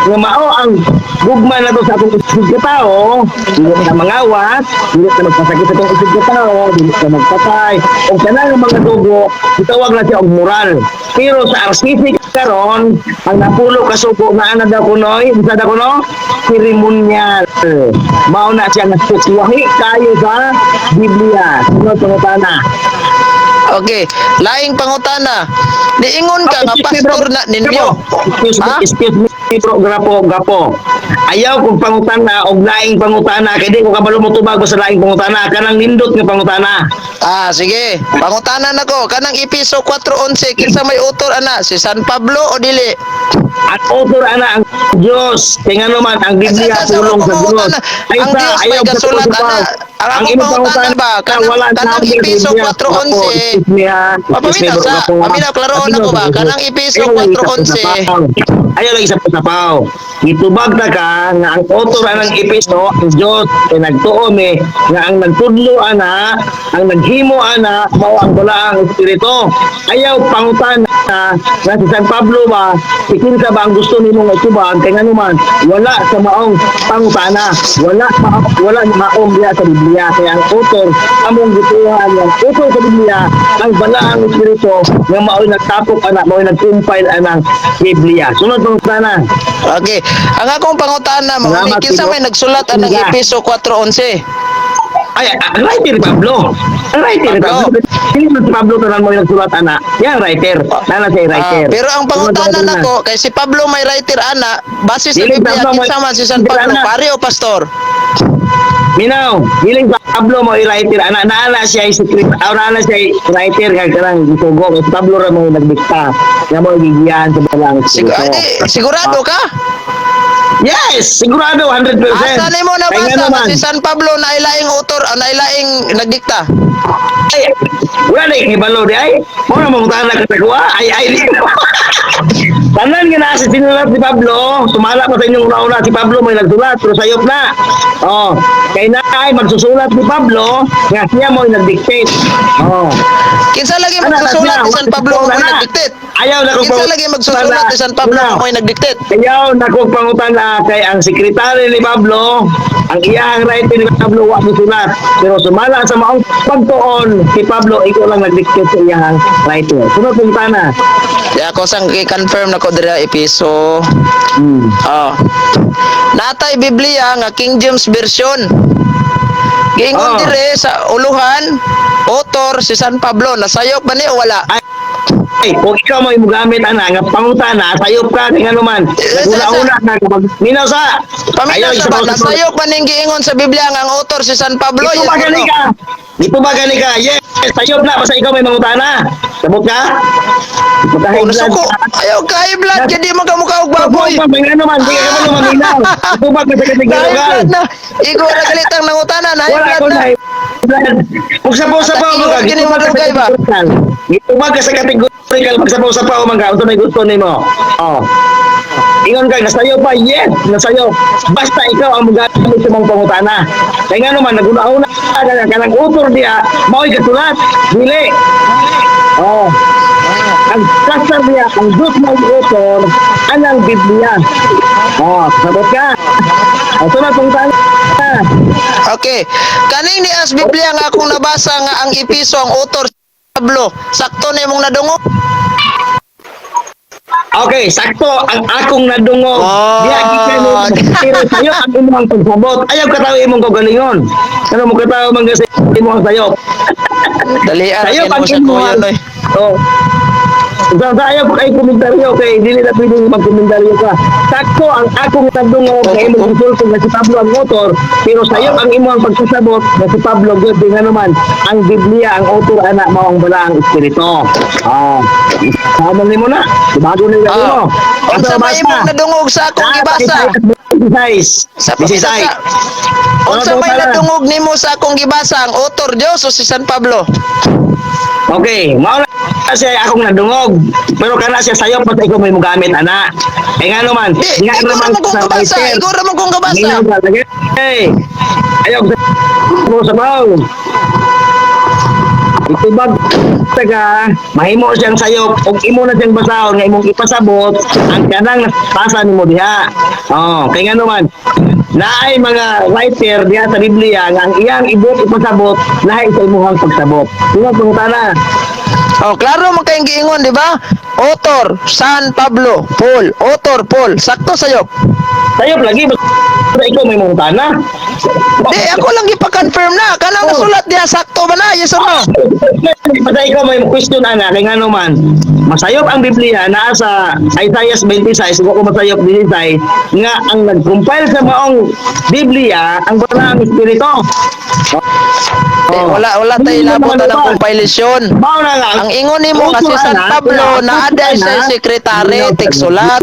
nga mao ang gugma nato sa atong isig katawo, dili ka mangawas, dili ka magpasakit sa atong isig katawo, dili ka magpatay, o kanang mga dugo, gitawag na siya og moral. Pero sa RCC karon, ang napulo ka sugo nga ana daw kunoy, unsa daw kuno? Seremonyal. Mao na siya nga sukwahi kayo sa Biblia. Sunod pangutana. Okay, laing pangutana. Niingon ka nga Excuse me, bro. pastor na ninyo. Excuse me, Ha? excuse me, bro, grapo, gapo. Ayaw kong pangutana og laing pangutana kay di ko kabalo mo tubag sa laing pangutana, kanang nindot nga pangutana. Ah, sige. Pangutana nako kanang Episo 4:11 kinsa may utor ana, si San Pablo o dili? Ang author ana ang Dios. Kay ngano man ang Biblia Sa- sa- pulong sa Dios. pangutana. Ay Ang sa Dios may ayaw gasulat sa ana. Ang akong imong pangutana ba, kanang, wala na kanang sa Episo Biblia. 4:11, Excuse me, ha. Excuse me, Papaminaw bro, sa, Gapo. paminaw, klaroon ako ba? Kanang Episo Ayaw lagi sa 4:11, pusapaw. Ayaw lagi sa pusapaw. Gitubag ta ka nga ang author anang Episo ang Diyos kay nagtuo mi nga ang nagtudlo ana, ang naghimo ana mao ang balaang espiritu. Ayaw pangutan na nga si San Pablo ba, si kinsa ba ang gusto nimo nga itubag kay nganuman wala sa maong pangutana, wala maong diha sa Biblia kaya ang author among gituhan ang author sa Biblia ang balaang espiritu nga mao'y nagtapok ana, mao'y nag-compile anang Biblia. Sunod pangutana. Okay. Ang akong pangutana mao ni Salamat, kinsa Tino. may nagsulat anang Sige. Episo 4:11? Ay, ang writer ni Pablo. Ang writer ni Pablo. Pablo. Hindi man si Pablo tanan mo yung nagsulat ana. Yan writer. Nana siya writer. Ah, pero ang Sunod pangutana pangutana. nako kay si Pablo may writer ana, base sa Dili, Biblia Pablo may kinsa man si San writer, Pablo, ana. pare o pastor? Minaw, giling Pablo mo i-writer ana naana siya ay secret, ah, naana siya ay writer kag kanang gisugo kay si Pablo ra mo nagdikta. Nga mo gigiyahan sa balang Ay, espiritu. di, sigurado ka? Yes, sigurado 100%. Asa nimo Kay nabasa ngano nga man, si San Pablo na ilaing author, ah, na ilaing nagdikta? Ay, wala na ikibalo di ay. Mo na mangutana ka sa kuha. Ay, ay, di. Tanan nga naa sa sinulat ni Pablo, sumala pa sa inyong una-una si Pablo may nagsulat, pero sayop na. Oh, kay na ay magsusulat ni Pablo, nga siya mo nagdictate. Oh. Kinsa lagi Ana, magsusulat siya, ni San Pablo wala nga may na. nagdictate? Ayaw na kong Kinsa lagi magsusulat ni San Pablo nga may nagdictate? Ayaw na kong pangutana kay ang sekretary ni Pablo, ang iyang writer ni Pablo wa sulat. Pero sumala sa maong pagtuon si Pablo ikaw lang nagdictate sa iyang writer. Sunod pangutana. Di ako sang i-confirm nako dira Episo. Oh. Natay Biblia nga King James Version. Giingon dire sa uluhan, author si San Pablo, nasayop ba ni o wala? Ay, kung ikaw mo gamit ana nga pangutana, sayop ka kay ngano man. Eh, Naguna-una ka kapag minaw sa. Paminaw Ayaw, sa ba, isa pa- nasayop ba ning giingon sa Biblia nga ang author si San Pablo? Ito Yes ba or gani no? ka? Ito ba gani ka? Yes, sayop na basta ikaw may mangutana. Sabot ka? Oh, Magka-high blood nasuko. ka. Ayaw ka high blood, kaya di man ka mukha og baboy. Ito ba, may ano man, di ka naman maminaw. Ito ba ka sa High kategorical? blood na. Igo ra galitang nangutana na high Wala blood ko na. na high blood. Kung sapaw-sapaw mo ka, At ito ba ka sa madugay ba? kategorical? Ito ba ka sa kategorical? Magsapaw-sapaw man ka, unsa may gusto nimo? Oh. Ingon ka, nasayo pa, yes, nasayo. Basta ikaw ang mugamit sa mong pangutana. Kaya nga naman, naguna-una ka nga, kanang utor diya, mao'y kasulat. Dili. Oh. Ang kasar niya, ang Diyos mo ang utor, anang Biblia. Oh, sabot ka. Oh, sunod pangutana. Okay. Kaning ni as Biblia nga akong nabasa nga ang Episo ang author si Pablo. Sakto na imong nadungog. Okay, sakto ang akong nadungog. Oh. Diya gikan mo pero sayo ang imong pagsabot. Ayaw katawo imong kaugalingon. Ano mo katawo man kasi imong sayop. Dalian Sayo ra ang mo sa imong kuya noy. Oh. Sa ayaw ko kay komentaryo kay dili na pwede magkomentaryo ka. Sakto ang akong nadungog nga imong gisulti nga si Pablo ang author, pero sayop ang imong pagsasabot nga si Pablo gyud di nga naman ang Biblia ang author ana mao ang balaang espiritu. Ah. Sama nimo na. Bago na Ah. mo. Unsa may imong nadungog sa akong gibasa? 16. Sa 16. Unsa may Ano, nadungog nimo sa akong gibasa ang author Dios o si San Pablo? Okay, mao na siya akong nadungog. Pero kana siya sayo pa sa ikaw may mugamit ana. Kay ngano man, Di, nga ikaw naman ra man kong sa kabasa, writer. ikaw ra man kong kabasa. Minaw ka lagi. Hey, ayaw sa mo sa baw. Itubag taga, mahimo siyang sayop ug imo na siyang basahon nga imong ipasabot ang kanang nasa nimo diha. Oh, kay ngano man naay mga writer diha sa Biblia nga ang iyang ibot ipasabot lahi sa imuhang pagsabot. Sino pangutana? Oh, klaro man kayong giingon, di ba? Author San Pablo, Paul, author Paul, sakto sayop. Sayop lagi basta ikaw may mangutana. Di, ako lang gipa-confirm na. Kanang nasulat diha sakto ba na? Yes or no? Basta ikaw may question ana kay ngano man masayop ang Biblia naa sa Isaiah 26 ug ko masayop 16 nga ang nag-compile sa maong Biblia ang balaang espiritu. Di, wala wala tay Hindi labot naman na ng ba? compilation. Mao na nga Ang ingon nimo nga si San Pablo na aday sa sekretary tigsulat.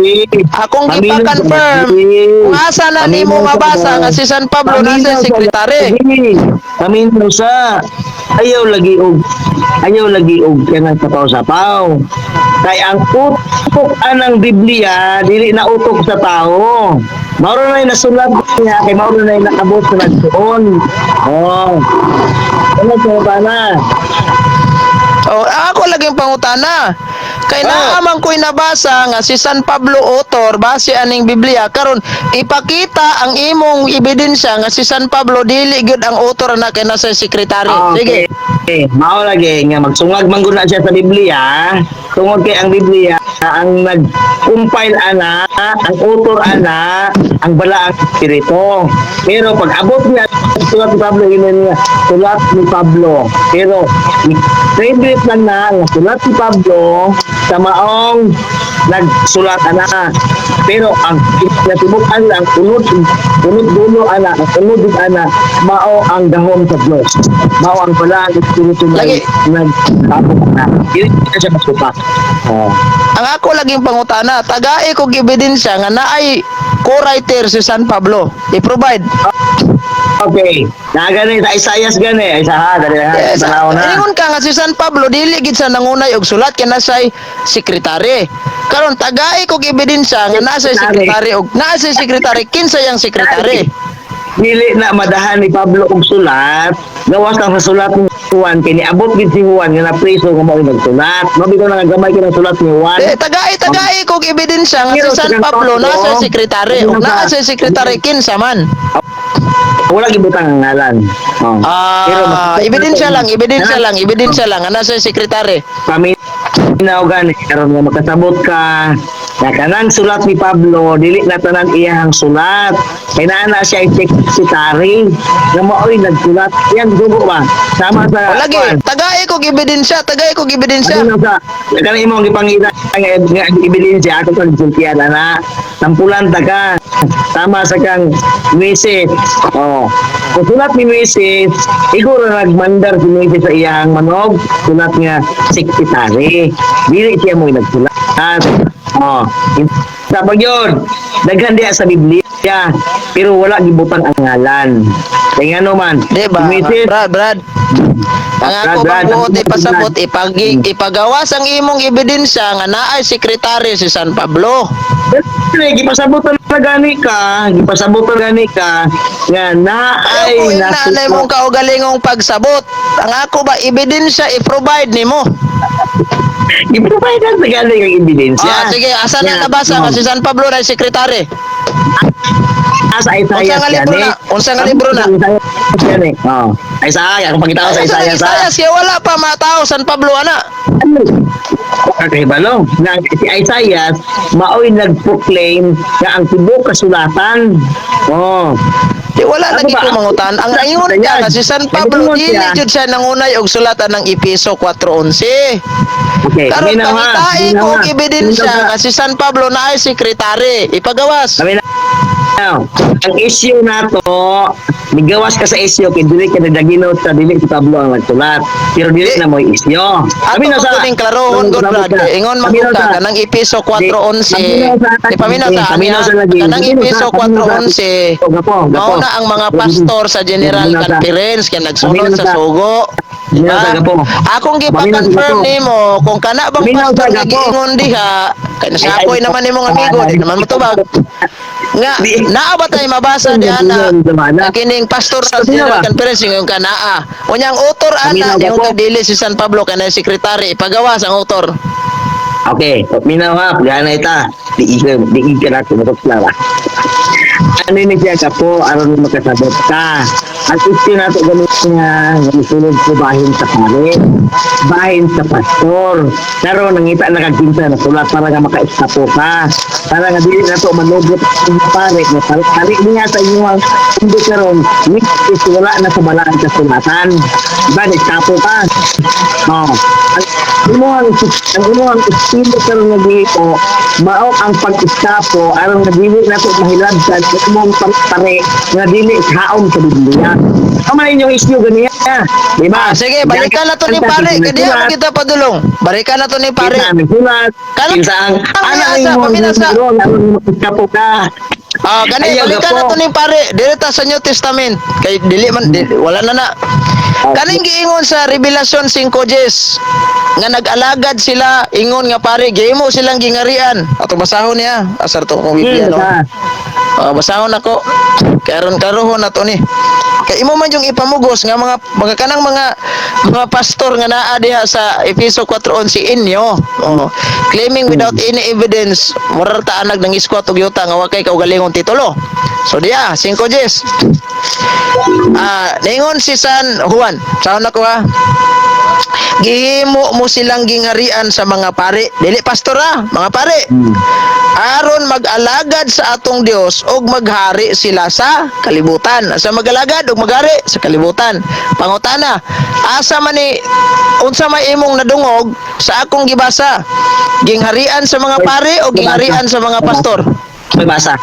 Akong gipa-confirm kung asa na nimo mabasa nga si San Pablo nasa sekretary. Paminaw sa ayaw lagi og kanang sapaw-sapaw. Kay ang utok anang Biblia dili na utok sa tao. Mao na nasulat niya kay mao na nakabot sa nagsuon. Oh. Ano sa na? Oh, ako laging pangutana. Kay Oh. naaman ko'y nabasa nga si San Pablo author base aning Biblia, karon ipakita ang imong ebidensya nga si San Pablo dili gyud ang author na kay nasa sekretary. Sige. Okay. Mao lagi nga magsungag man gud na siya sa Biblia tungod kay ang Biblia ang nag-compile ana, ang author ana, ang balaang espiritu. Pero pag abot niya sulat ni Pablo, yun niya sulat ni Pablo. Pero i-credit lang na nga sulat ni Pablo sa maong nagsulat ana. Pero ang natibuk-an lang unod unod dulo ana, ang unod ana mao ang gahom sa Dios. Mao ang balaang espiritu na Lagi. nagtabok ana. Dili na siya masupak. Oh. Ang ako laging pangutana, tagai kog ebidensya nga naay co-writer si San Pablo. I-provide. Okay. Na gani sa Isaias gani, isa ha, dali ha, Yes, tanaw na. ingon ka nga si San Pablo dili gid sa nangunay og sulat kay nasay sekretary. Karon tagai kog ebidensya nga nasa sekretary og naa say sekretary, kinsa yang sekretary? Dili na madahan ni Pablo og sulat, gawas lang sa sulat ni Juan kay niabot gid si Juan nga napriso nga mao nagsulat. Mao bitaw nga gamay kay sulat ni Juan. Eh, tagai tagai kog ebidensya nga si Pero San sa Pablo Pablo, nasa sekretary og naa say sekretary, kinsa man? Wala gibutang ang ngalan. Oh. Pero Ah, ebidensya lang, ebidensya lang, ebidensya lang nga nasa sekretary. Paminaw gani karon nga makasabot ka na kanang sulat ni Pablo dili na tanan iyang sulat kay naa na siya sekretary nga maoy nagsulat iyang dugo ba sama sa O lagi, tagai kog ebidensya, tagay kog ebidensya. Ano sa kanang imong gipangita nga ebidensya, ato kang sultian ana, tampulan ta ka tama sa kang Moises. Oh, kung sulat ni Moises, iguro nagmandar si Moises sa iyang manog sulat nga sekretary, dili siya mo nagsulat. Oh, sa pag yun, daghan diha sa Biblia pero wala gibutang ang ngalan kay ngano man Di ba? si Moises. Brad, Brad. Ang ako Brad, bang Brad, buot ang- ipasabot, ipagawas ang imong ebidensya nga naay sekretary si San Pablo. Dili, gipasabot na gani ka, gipasabot na gani ka nga na Ayaw ay ko ina imong kaugalingong pagsabot. Ang ako ba ebidensya i-provide nimo. Giprovide na gani ang ebidensya. Ah, sige, asa na Nga, nabasa no. nga si San Pablo na sekretary? Ah, sa Isaiah Unsa nga libro gani. na? Unsa nga libro na? Isaiah gani. Oh. Isaiah, akong pangita ko sa Ay, asa Isaiah na sa. Isaiah siya wala pa matao San Pablo ana. Okay, balong. Na si Isaiah maoy nag-proclaim nga ang tibuok kasulatan. Oh. Di wala Ano lagi ba? ko mangutan. Ang ingon ka nga si San Pablo Ingon dili siya. jud siya nangunay og sulatan ng Epeso 4:11. Okay, Karon paminaw ha. pangitai Paminaw ko ha. og ebidensya Paminaw ha. nga si San Pablo naay sekretary. Ipagawas. Paminaw. Ang issue nato, migawas ka sa issue kay dili ka nadaginot sa dili si Pablo ang nagsulat. Pero dili Di. na mo issue. Ato Paminaw man sa kuning klarohon Paminaw god sa- Brad. Ingon man Paminaw gud ka sa- kanang Epeso 4:11. Di paminaw sa Paminaw sa lagi. kanang Paminaw Epeso sa- paminaw sa- 4:11. Gapo, gapo. Mao na ang mga pastor sa General Paminaw sa- Conference kay nagsunod Paminaw sa sa- sugo. Paminaw Diba? sa gapo. Akong Paminaw sa gipa-confirm gapo. nimo kung kana bang Paminaw sa pastor nga gapo. giingon diha kay nasakoy naman imong amigo di naman motubag. Nga naa ba tay mabasa diha na na kining pastor sa Paminaw General ba? Conference ingon ka naa. Unyang author ana Paminaw ingon gapo. ka dili si San Pablo kanay sekretary, ipagawas ang author. Okay, paminaw ha, gana ita. Di ka na tumutok na ba. Ano ni siya ka po, aron makasabot ka. Ang issue nato ganun nga, nga ko bahin sa pare, bahin sa pastor. Pero nangita na kag kinsa na sulat para nga maka-estapo ka. Para nga dili na to manugot ang pare, nga pare, pare niya sa inyo ang hindi karon, which is wala na sa balaan kasulatan. Diba, nagtapo ka. Oh. Ang imong estilo karon nga gihimo mao ang pag-estapo aron nga dili nato mahilabtan ang imong pare nga dili haom sa Biblia. Tama na inyong issue ganiya. Di ba? Ah, sige, balikan na to ni pare. Kaya di ako kita padulong. Balikan na to ni pare. Kinsa ang sulat? Kana- Kinsa ang Ang ana asa, imong paminasa. aron makastapo ka. Ah, gani Ayaw, balikan gapo. Na to ning pare. Dili ta sa New Testament. Kay dili man wala na na. Kaning giingon sa Revelation 5:10 nga nag-alagad sila ingon nga pare, gihimo silang gingarian. Ato basahon niya. Asar to kong Biblia, no. Basta. Ah, basahon ako. Karon karohon na to ni. Kay imo man yung ipamugos nga mga kanang mga pastor nga naa diha sa Efeso 4:11 inyo. Oh, claiming without any evidence, mura ta anag nang iskwat og yuta nga wa kay kaugalingong titulo. So diya, 5:10. Ah, ningon si San Juan. Saan ako ha? Gihimo mo silang gingarian sa mga pare. Dili pastor ha, mga pare. Aron mag-alagad sa atong Dios og maghari sila sa kalibutan. Sa mag-alagad og maghari sa kalibutan. Pangutana, asa man ni, unsa may imong nadungog sa akong gibasa? Gingharian sa mga pare o gingharian sa mga pastor? May basa.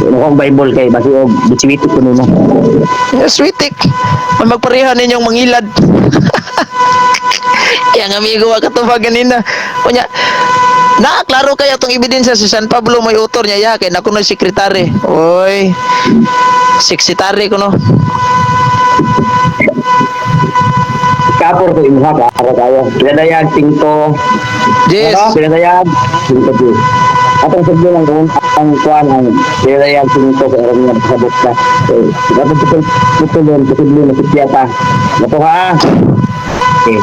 Ano kong Bible kay basi og bisiwitik ko nimo. Yes, sweetik. May magpareha ninyong mangilad. Yang amigo wa katubag ganina. Unya, na klaro kay atong ebidensya, si San Pablo may utor niya ya kay nako na sekretary. Oy. Sekretary ko no. Kapor ko imuha ka ako kayo. Pinadayag 5. Yes. Ano? Pinadayag 5 Diyos. Atong sabyo lang kung ang kuan ang pinadayag 5 kay aron nga pasabot ka. Okay. Dapat ito ito din posible na siya pa. Nato ha. Okay.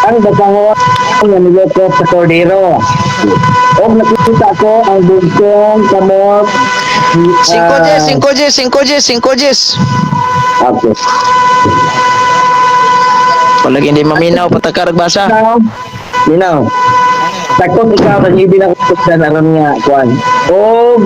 Ang basahon nga nilokot sa kordero. Og nakita ko ang bugtong kamot. 5 Gs, 5 Gs, 5 Gs, 5 Gs. Okay. Palagi hindi maminaw patakar basa. Ikaw, Ninaw. Takot ikaw kang hindi na kutukdan aron nga kuan. Og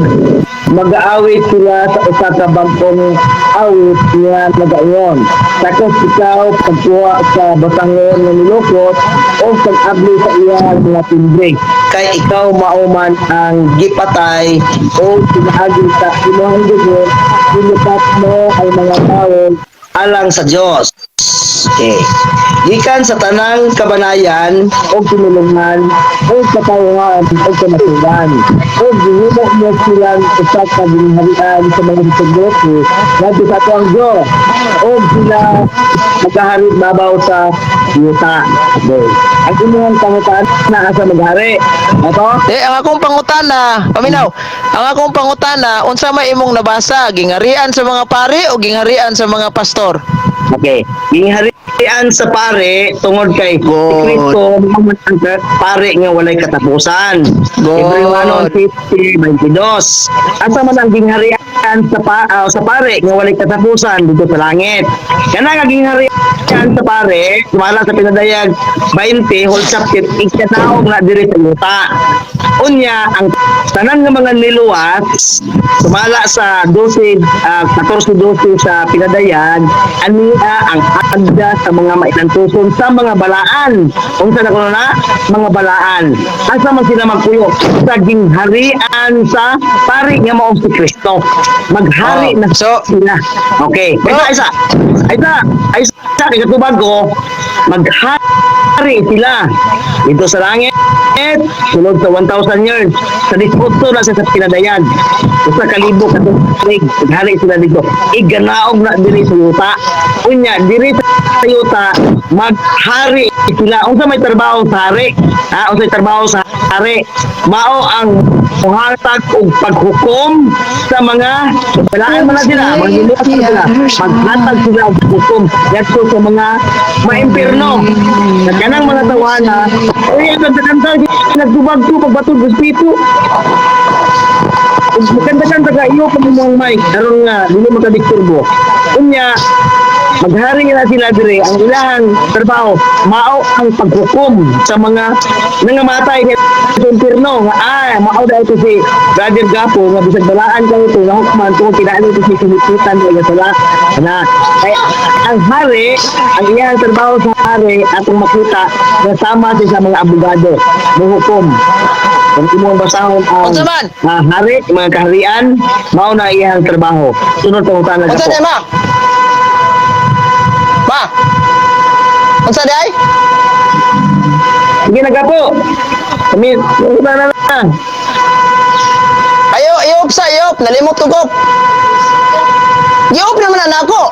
mag-aawit sila sa usa ka bag-ong awit nga nagaingon: "Takot ikaw pagkuha sa basangon nga nilukot o pag-abli sa iyang mga timbre. Kay ikaw mao man ang gipatay o pinaagi sa imong dugo gilukat mo ang mga tawo alang sa Dios." Okay. Gikan sa tanang kabanayan o pinulungan o katawhan o kanasuran o gihimo mo silang usa ka gingharian sa mga sacerdote ngadto sa ato ang Dios o sila magahari babaw sa yuta. Okay. Ang imong pangutan na asa maghari. Ato? Eh, ang akong pangutana, paminaw, ang akong pangutana, unsa may imong nabasa, gingarian sa mga pare o gingharian sa mga pastor? Okay. Gingharian sa pare tungod kay si Good. Kristo mao man ang pare nga walay katapusan. Good. Hebreo 1:50-22. Asa man ang gingharian sa pare nga walay katapusan? Dito sa langit. Kana nga gingharian sa pare, sumala sa Pinadayag 20 whole chapter, ikataog na diri sa yuta. Unya ang tanan nga mga niluwas sumala sa 12 14:12 sa Pinadayag, ania ang agda sa mga mainantuson sa mga balaan. Unsa na kuno na mga balaan? Asa man sila magpuyo? Sa gingharian sa pari nga mao si Kristo. Maghari Oh, na sila. Okay. Bro. Isa isa isa isa kay katubag ko, maghari sila dito sa langit sulod sa 1,000 years sa 18 na sa Pinadayag, 1,000 ka tuig maghari sila dito. Iganaog na diri sa yuta. Unya diri sa yuta maghari sila. Unsa may trabaho sa hari, ha? Unsa may trabaho sa hari? Mao ang muhatag og paghukom sa mga balaan man na sila, mga giluwas na sila. Maghatag sila og hukom ngadto sa mga maimpirno. Sa kanang mga tawana, uy, kanta-kanta, nagtubag to, pagbatog, respeto. Magkanta-kanta ka, iyo pa mo ang mic, aron nga, dili makadisturbo. Unya, maghari na sila dire, ang ilahang trabaho, mao ang paghukom sa mga nangamatay sa impirno. Nga, mao dahil ito si Brother Gapo, nga bisag balaan kayo ito, nahukman, tungkol kinaan ito si sinipitan, nga sala, na, kaya ang hari, ang iyang trabaho sa hari, atong makita, kasama siya sa mga abogado, muhukom. Kung imong basahon ang Unsa man? Hari, mga kaharian, mao na iyang trabaho. Sunod pangutana Unsa ko. di ma? Ma. Unsa di ay? Sige na po. Kami, pangutana na. Ayo, ayo. Gop, nalimot ko, Gop. Gi-off naman na nako.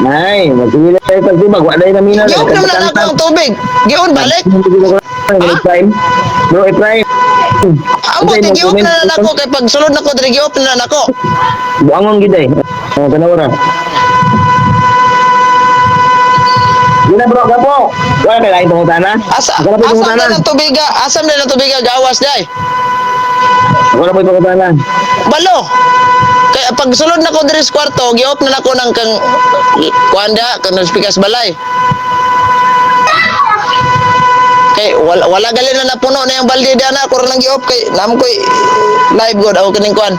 Ay, magsige na tayo pagtibag. Wala na mina. Gi-off naman na nako ang tubig. Gi-on balik. Prime. Bro, Ephraim. Ang buti gi-off na nako kay pag sulod nako diri gi-off na nako. Buangon gid ay. Oh, tanaw ra. Gina bro, kapo. Wala kay lain pangutana. Asa Wala pa asa pangutana. na ng tubiga, asa na ng tubiga gawas day. Wala pa pangutana. Balo. Kaya pag sulod nako diri sa kwarto, gi-off na nako ng kang kuan da kang pikas balay. Kay wala wala gali na napuno na yung balde da na ako nang gi-off kay nam koy live god ako kining kuan.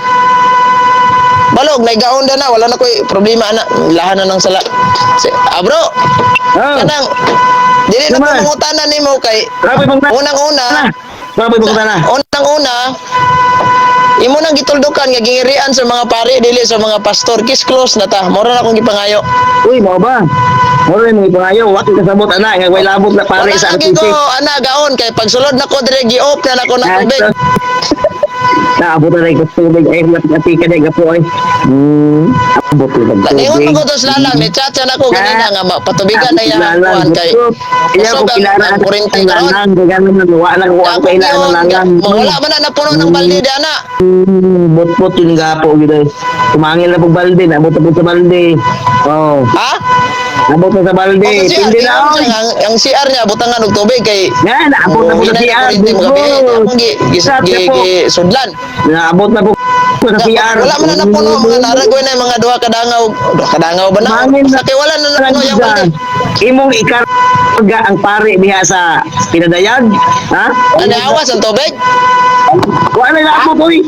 Balog nay gaon da na wala na koy problema ana lahan na ng sala. Si, ah bro, Ah, kanang dili na ko Naman. mangutana nimo kay wala pa pangutana. unang-una. Wala pa pangutana. Unang-una, imo nang gituldukan nga gingirian sa mga pari dili sa mga pastor. Kiss close na ta. Mora na akong gipangayo. Uy, mao ba? Mao rin mo ipangayo, wa kay kasabot ana nga way labot na pare Wala sa lagi ko RTC. ana gaon kay pagsulod nako dire gi-off na nako ng tubig. Naabot na rin ko tubig ay ati ka na gapo ay. Abot na Ningon tubig. man ko to sa lalang ni chat na ko ganina nga patubigan na iyang kuan kay Iya ko kusog ang, kilala ang kurente karon. Lalang ganun na wa lang ko ang Ako kailangan gion, lalang. wala man na napuno ng balde di ana. Bot-bot yun gapo gid ay. Tumangin na pog balde, naabot na pog sa balde. Oh, Ha? abot na sa balde. O sa CR, Pindi na gion oy. siya, ang CR niya butangan og tubig kay Nga, naabot na po sa hinay CR. na kurente mga gabi. Akong gi gi gi, gi sudlan. Naabot na po sa CR. Wala man na napuno mga naragoy na yung mga duha kadangaw ba na? Mangin Basta kay wala na napuno yung balde. Imong ikarga ang pare diha sa pinadayag, ha? Ano awas ang tubig? Wala na labot oy.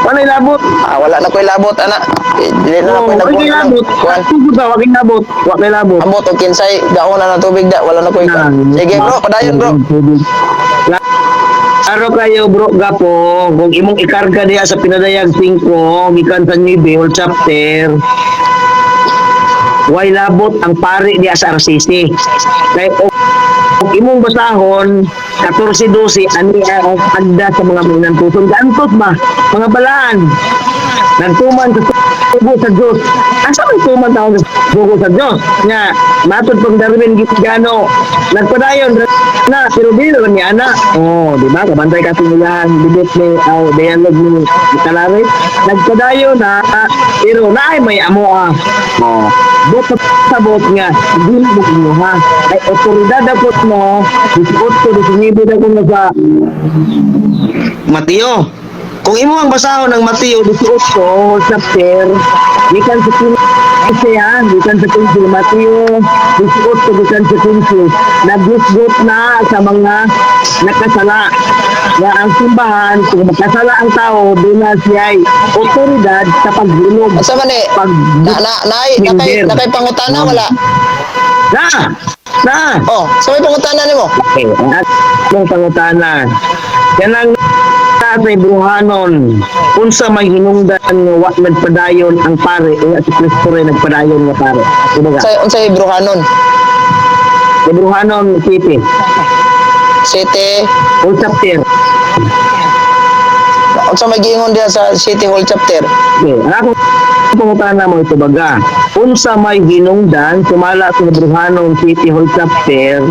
Wala na labot. Ah, wala na ko'y labot ana. Eh, dili na Oh, ko'y wala nagpuno na ng labot. kuan. Tugod ba wala labot. Wala na labot. Ambot og kinsay gaon na ng tubig da, wala na ko'y kuan. Sige bro, padayon bro. Klaro kayo bro gapo, kung imong ikarga diha sa pinadayag 5, gikan sa 9 whole chapter, way labot ang pare diha sa RCC. Kay kung imong basahon 14-12 ani ang agda sa mga minantuson gaantos ba mga balaan nagtuman sa sugo sa Diyos. Asa man tuman taon sa sugo sa Diyos nga matod pag Darwin gano nagpadayon na pero dili ra ni ana. Oh, di ba kabantay ka tingulan debate ni aw dialogue ni Talares nagpadayon na pero naay may amo ah. Oh, bot sabot nga dili mo inyo ha ay otoridad ako no 18 19 ako na sa Mateo. Kung imo ang basahon ng Mateo 18 whole chapter, gikan sa 15 ha, gikan sa 15, Mateo 18 gikan sa 15, nagusgot na sa mga nakasala nga ang simbahan, kung makasala ang tao, doon na siya'y otoridad sa paghilom. Asa man eh? Pag Na na naay nakay nakay pangutana wala. Na! Na! Oh, sa may pangutana nimo. Okay, ang atong pangutana. Kanang sa Bruhanon, unsa may hinungdan nga wa nagpadayon ang pare, eh, si Kristo rin nagpadayon nga pare. Kumbaga, Unsay unsay Bruhanon? sa Bruhanon City, City whole chapter. Unsa may giingon diha sa City Hall chapter? Okay, ang akong pangutana mo ito baga. Unsa may hinungdan sumala sa Bruhanon City Hall chapter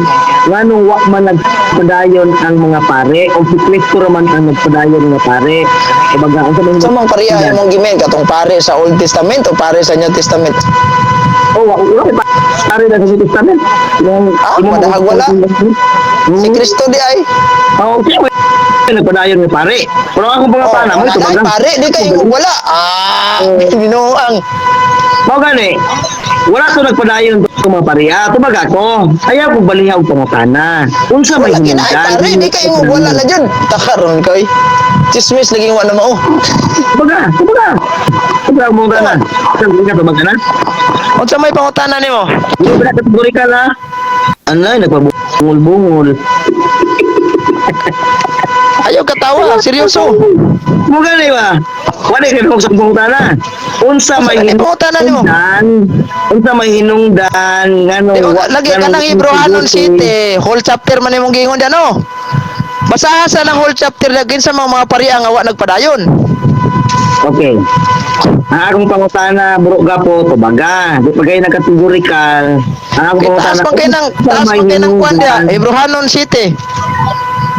nganong wa man nagpadayon ang mga pare o si Kristo ra man ang nagpadayon nga pare. Kumbaga, unsa may Sa mang pareha hinungdan? imong gimen katong pare sa Old Testament o pare sa New Testament? Oh, wala kay pare na sa New Testament. Yung Ah, madahag wala. Si Kristo di ay. Oh, siya may nagpadayon nga pare. Pero akong Oh, pangutana mo wala ito na, baga. pare di kay wala. Ah, binuang. Mao gani. Wala to nagpadayon to mga pare. Ah, tubaga ko. Ayaw ko balihaw pangutana. Unsa may Wala gina ay hinungdan? pare di kay wala na jud. Takaron kay. Chismis lagi wa na mao. Tubaga, tubaga. Tubaga mo gana. Sabi ka tubaga na. Unsa may pangutana nimo? Hindi ba kategori ka na? Ano, nagpabungol-bungol. Ayaw katawa, seryoso. Mo gani ba? Wala kay sa pangutana. Unsa may Unsa pangutana nimo? hinungdan? Unsa may hinungdan ngano Di, lagi ka nang Ibrohanon City, whole chapter man imong giingon diyan no. Basaha sa nang whole chapter lagi sa mga pariya nga wa nagpadayon. Okay. Ang akong pangutana, bro Gapo, tubaga. Di pa kayo nagkategorikal. Ang akong Okay, pangutana, taas man kay nang unsa taas may man kay nang kuan diha, hinungdan? Hebrohanon City.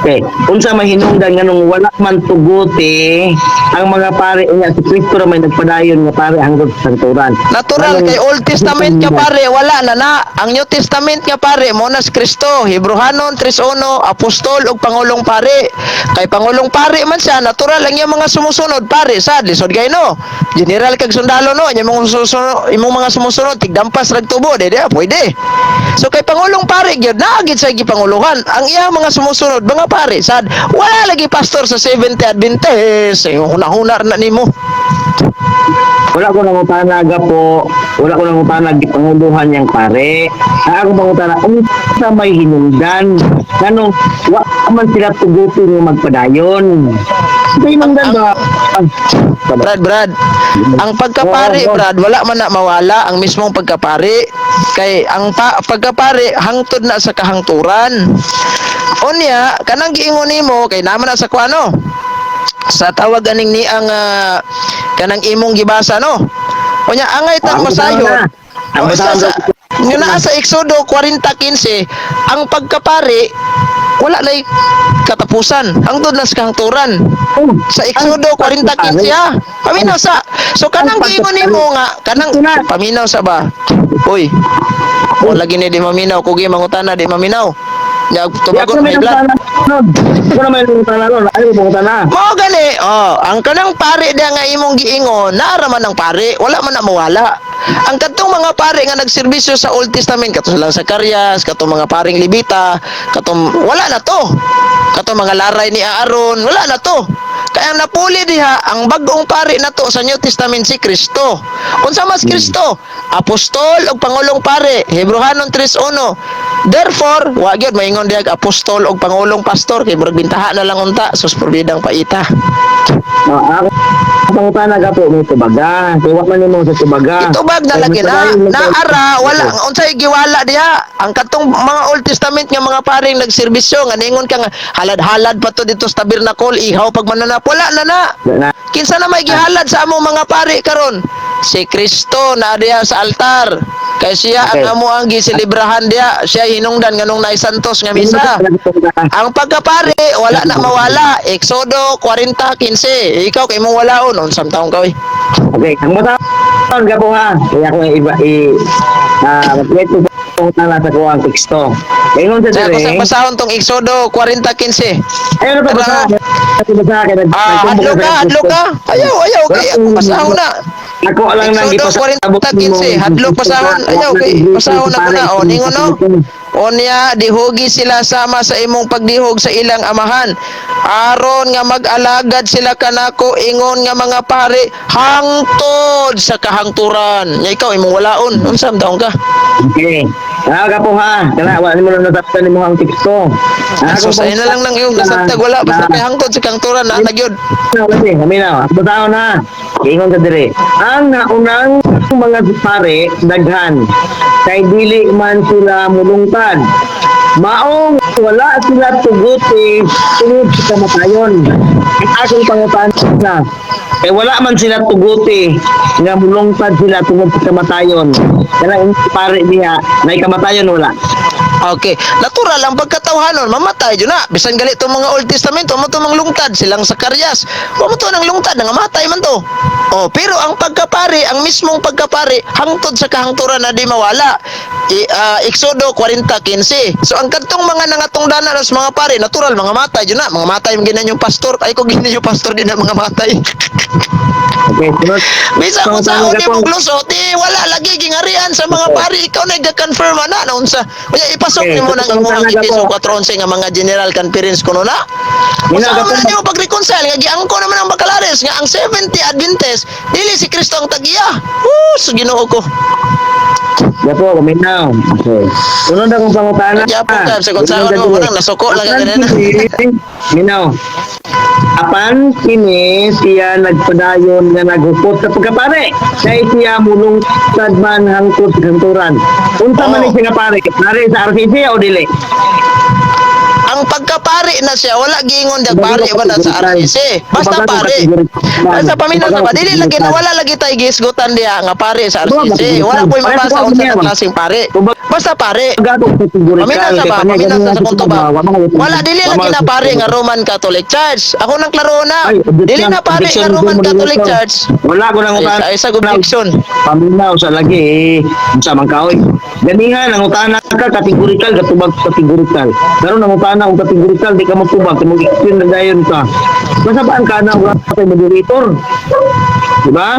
Okay. Unsa may hinungdan nganong wala man tuguti ang mga pare niya, si Kristo ra may nagpadayon nga pare hangtod sa sangturan? Natural Nganong- kay Old Testament nga pare wala na na. Ang New Testament nga pare mo na si Kristo, Hebrohanon 3:1, apostol ug pangulong pare. Kay pangulong pare man siya, natural ang iyang mga sumusunod pare sad lisod kay no. General kag sundalo no, inyong mga sumusunod, imong mga sumusunod tigdampas rag tubo, di di pwede. So kay pangulong pare gyud naa gyud sa gipanguluhan. Ang iyang mga sumusunod mga pare sad wala lagi pastor sa Seventh Adventist. Eh, huna-huna na nimo. Wala ko nangutana, Gapo. Wala ko nangutana gipanguluhan niyang pare. Ang akong pangutana, unsa may hinungdan nganong wa man sila tuguti nga magpadayon? Unsa hinungdan ba? Brad, Brad. Ang pagkapari, Oo, oo. Brad, wala man na mawala ang mismong pagkapari. Kay ang pagkapari hangtod na sa kahangturan. Unya, kanang giingon nimo kay naman na sa kuano. Sa tawag aning ni ang kanang imong gibasa no. Unya angay tag Ang masayon. butang na. Ang O, butang sa, na. nga naa sa Exodo 40:15, ang pagkapari wala nay katapusan. Hangtod na sa kahangturan Oh, sa Exodo ang 40:15 ah. Paminaw sa. So kanang Ang giingon nimo nga kanang Ito na. paminaw sa ba. Uy. O lagi ni di maminaw kugi mangutana di maminaw. Nya Di tubagon ako na may may blood. nangutana ron. Ako na may nangutana ron. Ay, pangutana. Mao gani, oh, ang kanang pare diha nga imong giingon, naara man ang pare, wala man na mawala. Ang kadtong mga pare nga nagserbisyo sa Old Testament, katong silang Zacarias, katong mga paring Libita, katong wala na to. Katong mga laray ni Aaron, wala na to. Kaya ang napuli diha ang bag-ong pare na to sa New Testament si Kristo. Unsa mas Kristo? Apostol ug pangulong pare, Hebrohanon 3:1. Therefore, wa gyud maingon diha apostol ug pangulong pastor kay murag bintaha na lang unta sus probidang paita. Oh, ako pangutana, Gapo, may tubaga. Kay wa man nimo sa tubaga. Itubag na Kay lagi na magpadayon lang naara wala unsay giwala diha ang katong mga Old Testament nga mga paring nagserbisyo nga ningon ka nga halad-halad pa to dito sa tabernacle ihaw pag mananap wala na na. Wala na. Kinsa na may gihalad sa among mga pari karon? Si Kristo na diha sa altar. Kay siya ang amo ang giselebrahan diha, siya hinungdan nganong naisantos nga misa. Ang pagkapari wala na mawala. Exodo 40:15. Ikaw kay imong walaon unsam taong ka oy. Okay, ang bataon Gapo ha. Kaya ako iba i magkwento sa pangutana sa kuwang teksto. Ingon sa Sa ako dire. sa basahon tong Exodo 40:15. Ayun na Tara. basa. Basa kay Ah, hadlo ka, hadlo ka. Ayaw, ayaw kay ako basahon na. Ako lang nang Exodo 40:15, hadlok pasahon. Ayaw kay pasahon ako na. O ningon no. Unya dihugi sila sama sa imong pagdihog sa ilang amahan. Aron nga mag-alagad sila kanako ingon nga mga pare hangtod sa kahangturan. Nya ikaw imong walaon. Unsa man taong ka? Okay. Ah, Gapo ha. Kana wala nimo na nasabtan nimo ang teksto. Ah, so sa na lang nang iyong nasabtag wala basta kay hangtod sa kahangturan na na gyud. Kasi, kami na. Ang bataon na. Ingon sa dire. Ang naunang mga pare, daghan. Kay dili man sila mulungtad. Maong wala sila tuguti tungod sa kamatayon. Ang akong pangutana, kay wala man sila tuguti nga mulungtad sila tungod sa kamatayon. Kana pare diha, nay kamatayon wala? Okay. Natural ang pagkatawhanon, mamatay jud na. Bisan gali tong mga Old Testament, mo to mang lungtad silang Sakarias. Wa mo to nang lungtad, nangamatay man to. Oh, pero ang pagkapari, ang mismong pagkapari hangtod sa kahangturan na di mawala. Exodo 40:15. So ang kadtong mga nangatungdanan sa mga pare, natural mga matay jud na, mga matay man ginan yung pastor. Ay ko ginan yung pastor din na mga matay. Okay, sunod. Bisa kung Pangutana sa ka ni po. mong lusot, eh, wala lagi gingarian sa mga pari. Ikaw na confirm na na unsa. Unya ipasok Okay, nimo nang imong pangutana ka Episo po. 4:11 nga mga general conference kuno na. Mina Unsa ka man po. nimo pag-reconcile nga giangko naman ang Bacalares nga ang 70 Adventist dili si Kristo ang tagiya. Woo, Ginoo ko. Gapo, kuminaw. Okay. Sunod akong pangutana. Nagyapon ka, sa kung saan mo, walang nasuko lang ka ganun. Minaw. Apan kini siya nagpadayon nga naghupot sa pagkapare. Kay siya mulungtad man hangtod sa kanturan. Unsa man Oo. ni siya nga pare? Pare sa RCC o dili? Ang Ang pagkapari na siya, wala giingon diag pari ba na sa RCC. Basta pare. Basta paminaw sa ba, dili lagi na wala lagi tay gisgutan diha nga pare sa RCC. Wala ko'y mabasa unsa na klaseng pare. Basta pare. Paminaw sa ba, paminaw sa sa kung tubag. Wala, dili lagi na pare nga Roman Catholic Church. Ako nang klaro na. Dili na pare nga Roman Catholic Church. Wala ko nang Ay, sa isang objection. Paminaw sa lagi eh. Unsa man kaoy. Ganihan ang utana ka kategorikal gatubag kategorikal. Pero nang utana og kategorikal di ka motubag kay mo explain na dayon ka. Basta ba ang kana wala kay moderator? Di ba?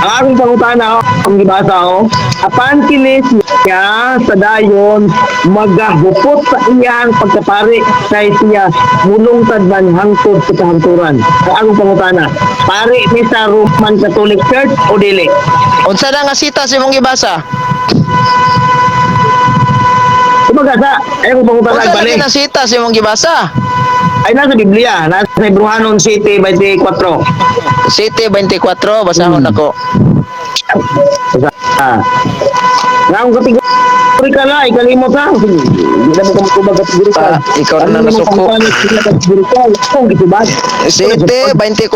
Ang akong pangutana, ang gibasa ko, apan kini siya sa dayon magahupot sa iyang pagkapari kay siya mulungtad man hangtod sa kahangturan. Ang akong pangutana, pari ni sa Roman Catholic Church o dili? Unsa na nga sita sa imong gibasa? Kumbaga sa, ay akong pangutana Unsa bali. lagi na sita sa imong gibasa? Ay nasa Biblia, nasa Hebrewanon City 24. City 24, basahon ako. Ah. Nga akong kategorikal na, ikalimot ha. Hindi na mo kumutubag kategorikal. Ah, ikaw na Ano nasuko. naman ang kategorikal? Akong gitubag. City 24?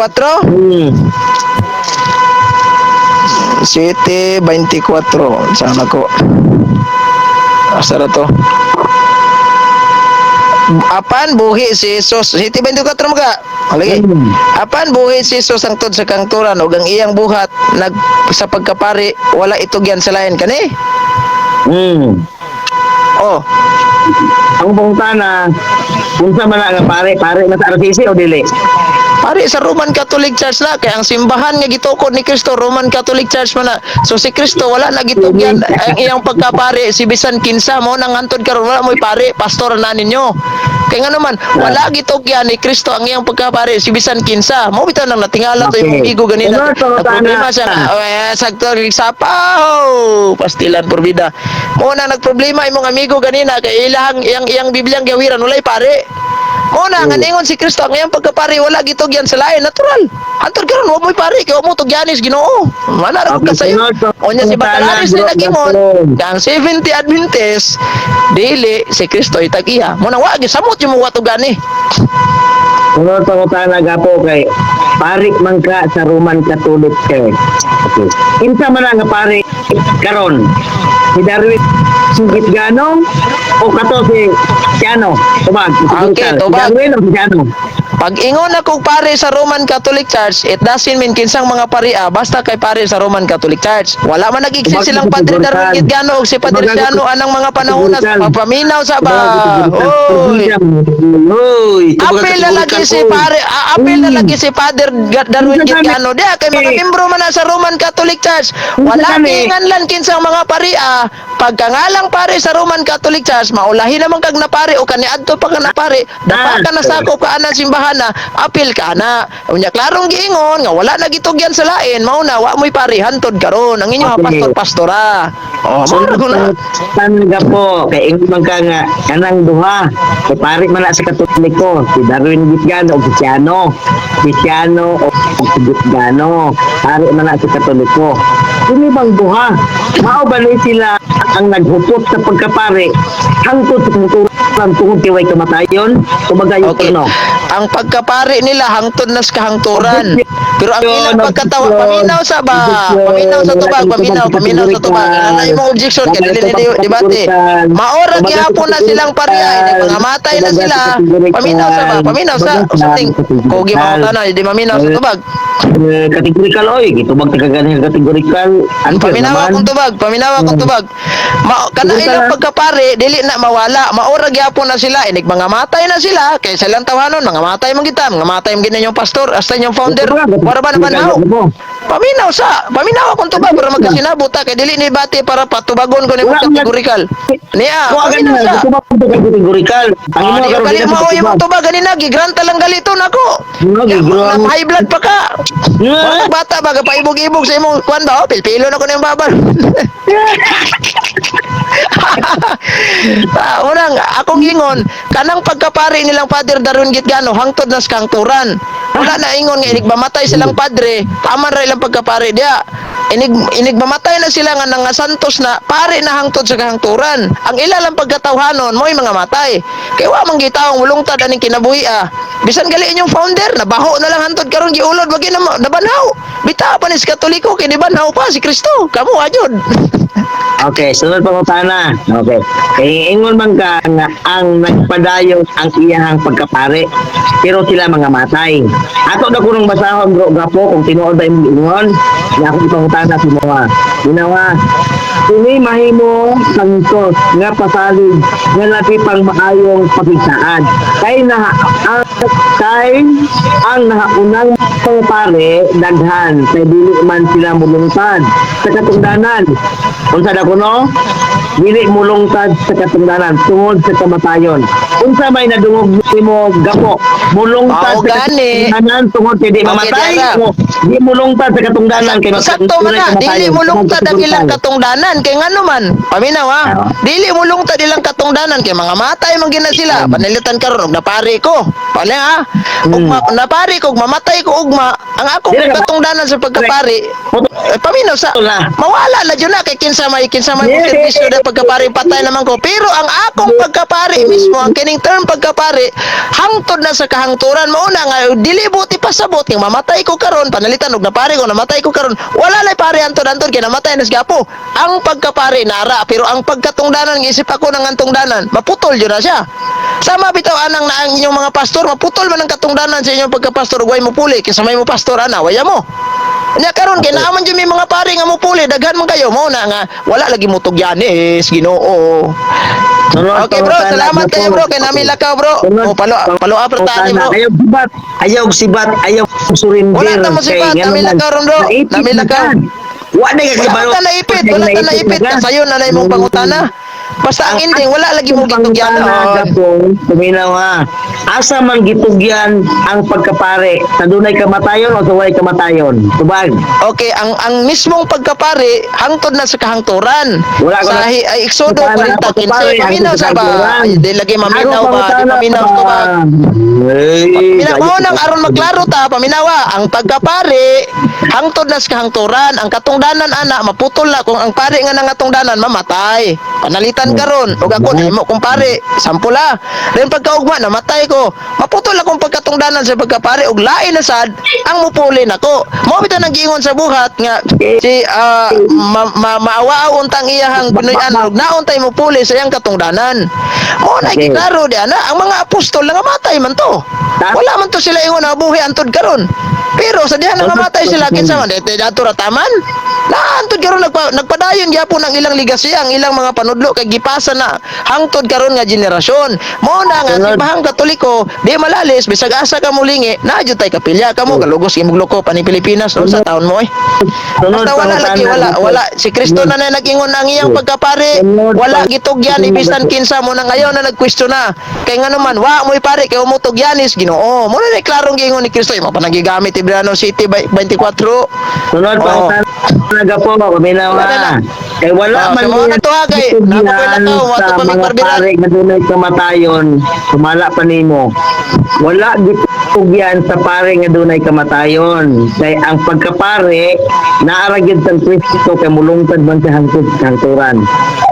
City 24. Saan ako? Asa na to? Apan buhi si Jesus. City 24 mo ka. Lagi. Apan buhi si Jesus hangtod sa kangturan ug ang iyang buhat nag sa pagkapari wala itugyan sa lain kani. Oh, Ang pangutana, unsa man na nga pare, pare na sa RCC o dili? Pare sa Roman Catholic Church na kay ang simbahan nga gitukod ni Kristo Roman Catholic Church man na. So si Kristo wala na gitugyan ang iyang pagkapare si bisan kinsa mo nang hantod karon wala mo'y pare, pastor na ninyo. Kay nga naman wala gitugyan ni Kristo ang iyang pagkapare si bisan kinsa. Mo bitaw nang natingala to imong amigo ganina. Sunod, pangutana. Nagproblema siya nga eh, sakto sapaw pastilan por vida. Mo na nagproblema imong amigo ganina kay ilang iyang iyang Bibliang gawiran walay pare. Mo na nga ningon si Kristo ang iyang pagkapari wala gitugyan sa lain natural. Antod karon wa mo'y pare kay wa mo tugyanis Ginoo. Mana ra ka Okay, sayo. sunod, Unya si pangutana, Bacalaris ni bro, nagingon bro. ang 70 Adventist dili si Kristo itagiya. Mo na wa gisamot yung mga tugani. Sunod pangutana gapo kay pare man ka sa Roman Catholic Church. Okay. Kinsa man ang nga pare karon? Si Darwin Gitgano o kato si Siano? Tubag. Okay, Si tubag. Darwin o si Siano? Pag ingon ako pare sa Roman Catholic Church, it doesn't mean kinsang mga paria basta kay pare sa Roman Catholic Church. Wala man nag-exist Tubag silang sa Padre Categorical. Darwin Gitgano og si Padre Tubag Siano anang mga panahon na Categorical. papaminaw sa ba. Oy. Oy, tubag Apil na lagi si categorical, oy. pare, apil na lagi si Father Darwin Unsa gani? Gitgano. Diya kay mga membro man na sa Roman Catholic Church. Unsa Wala gani? kinganlan kinsang mga paria. Pagkangalang pare sa Roman Catholic Church, maulahi naman kag na pare o kaniadto pa ka na pare, dapa ka na sakop ka ana simbahan na, apil ka na. Unya klarong giingon nga wala na gitugyan sa lain, mao na wa mo'y pare hantod karon. Ang inyo pastor pastora. Oh, mao ra ko na. Tanga po, kay ingon man ka nga kanang duha. Kay pare man na sa Katoliko, si Darwin Gitgano o si Siano. Si Siano o si Gitgano. Pare man na sa Katoliko. Kini bang duha? Mao ba ni sila ang naghupot sa pagkapare hangtod sa kangturan tungod kay way kamatayon? Kumbaga yung Okay. ano? Ang pagkapari nila hangtod nas kahangturan. Pero ang ilang pagkatawa paminaw sa ba? Paminaw sa tubag, paminaw, paminaw sa tubag. Ano na imong objection kay dili ni debate. Maora gihapon na silang pareha, ini mga matay na sila. Paminaw sa ba? Paminaw sa something. Kugi mangutana, di maminaw sa tubag. Eh, kategorikal oy, gitubag ta kaganing kategorikal. Unfair Paminaw naman. akong tubag, paminaw akong tubag. Ma kana ilang pagkapare dili na mawala, maora gyapon na sila, inig mga matay na sila kay silang tawanon, mga matay man kita, mga matay man gid yung pastor, hasta yung founder, wala ba naman how? Paminaw sa, paminaw akong tubag para magkasinabot ta kay dili ni bati para patubagon ko nimo Wala man- kategorikal. Niya, Kuha paminaw ganun, sa. gitubag ta kategorikal. Ang Ah, imo di karon gali dili mo na imong tubag ganina gigranta lang galito nako. Nga, gigrant. Na high blood pa ka. Nga. Wala bata ba paibog-ibog sa imong kuan ba? Oh, pilpilo na ko na yung babal. Ah, unang akong ingon kanang pagkapari nilang Father Darwin Gitgano hangtod na sa kangturan. Wala na ingon nga inig mamatay silang padre, taman ra ilang pagkapari diya. Inig inig mamatay na sila nga nga santos na pare na hangtod sa kahangturan. Ang ila lang pagkatawhanon mo'y mga matay. Kay wa man gitawong mulungtad aning kinabuhi ah. Bisan gali inyong founder, nabaho na lang hantod karon, giulod wagi na nabanhaw. Bitaw pa ni sa Katoliko kay nibanhaw pa si Kristo. Kamo adyod. Okay, sunod pangutana. Okay. Kay ingon man ka nga ang nagpadayon ang iyahang pagkapare, pero sila mga matay. Ato na kunong basahon, bro Gapo, kung tinuod ba imong ingon, nga akong ipangutana si Moa. Ginawa, kini mahimo santos nga pasalig nga labi pang maayong pakigsaad. Kay na ang kay ang nahaunang mga pare daghan kay dili man sila mulungtad sa katungdanan. Unsa na kuno? Dili mulungtad sa katungdanan tungod sa kamatayon. Unsa may nadungog nimo, Gapo? Mulungtad Mao sa gani. katungdanan tungod kay di Okay, mamatay Diara. o di mulungtad sa katungdanan kay Sakto man na, dili mulungtad ang ilang katungdanan kay ngano man. Paminaw ha. Dili mulungtad ilang katungdanan kay mga matay man gina sila. Panalitan karon og napari ko. Pala ha. Ug napari ko, ug mamatay ko ugma, ang akong Dili ka ba- katungdanan sa pagkapari eh, paminaw sa Wala. mawala na jud na kay kinsa may mo serbisyo na pagkapari, patay naman ko. Pero ang akong pagkapari mismo, ang kining term pagkapari, hangtod na sa kahangturan. Mao na nga dili buti pasabot kay mamatay ko karon, panalitan og napari ko, namatay ko karon, wala lay pare antod-antod kay namatay na si Gapo. Ang pagkapari nara, pero ang pagkatungdanan, isip ako ng antungdanan, maputol jud na siya. Sama bitaw anang na ang inyong mga pastor, maputol man ang katungdanan sa inyong pagkapastor ug way mo puli kinsa may mo pastor ana, waya mo. Nya karon kay naa man jud may mga pare nga mupuli, daghan man kayo, mao na nga wala lagi mo tugyanis, Ginoo. Sunod Okay bro, pangutana, salamat kayo bro kay nami lakaw bro. Sunod O palo palo up ra tani bro. Ayaw sibat, ayaw sibat, ayaw surrender. Wala ta mo sibat, Kay nami ngano man, lakaw ron, bro. naipit Nami na lakaw. ka. Wa na ka Wala kabalo. ta naipit, wala ta naipit, kasayon na na imong pangutana. Basta ang ending wala lagi mo gitugyanon. Tuminaw ha. Asa man gitugyan ang pagkapare? Sa dunay kamatayon o sa walay kamatayon? Tubag. Okay, ang mismong pagkapare hangtod na sa kahangturan. Wala ko Sa na- ay Exodo Pangutana, 40:15. pagkapare, Paminaw hangtod sa sa ba? kahangturan. Ay, di lagi maminaw Ako, ba? Di pangutana paminaw pa. to ba? Ay, Paminaw gayo. mo nang aron maglaro ta, paminawa, ang pagkapare hangtod na sa kahangturan, ang katungdanan ana maputol na kung ang pare nga nangatungdanan mamatay. Panalitan karon ug ako nahimo kong pare, sample ah. Then pagkaugma namatay ko, maputol akong pagkatungdanan sa pagkapare ug lain na sad ang mupuli nako. Mao bitaw nang giingon sa buhat nga si maawaaw untang iyahang Pinoy-an ug nauntay mupuli sa iyang katungdanan. Mao na giklaro di ana ang mga apostol nangamatay man to. Wala man to sila ingon na buhi antod karon. Pero sa diha nangamatay sila, kinsa man dito dato ra taman. Naantod karon nagpadayon gyapon ang ilang ligasiya, ang ilang mga panudlo kay gipasa na hangtod karon nga henerasyon. Mao na nga Sunod. simbahang Katoliko di malalis bisag asa ka mulingi naa jud tay kapilya kamo galugos imong loko pa ni Pilipinas unsa taon mo eh. Sunod, Basta wala lagi pangutana, wala Gapo. wala si Kristo na na nag-ingon ang iyang pagkapare, Sunod, wala gitugyan ibisan kinsa mo na ngayon na nagkwestiyon na kay ngano man wa mo'y pare kay umutugyanis Ginoo mo na klarong giingon ni Kristo imo pa nagigamit Ibrano City by 24. Sunod, Oo. pangutana, Gapo. Paminaw Wala ha. na. Kay wala Ah, man sa mga niya to, ha, kay gitugyan napakoy lakaw, wato sa pa may mga barbiran. pare nga dunay kamatayon, sumala pa nimo. Wala gitugyan sa pare nga dunay kamatayon. Kay ang pagkapare, naara gyud sang Kristo kay mulungtad man sa hangtod sa hangturan.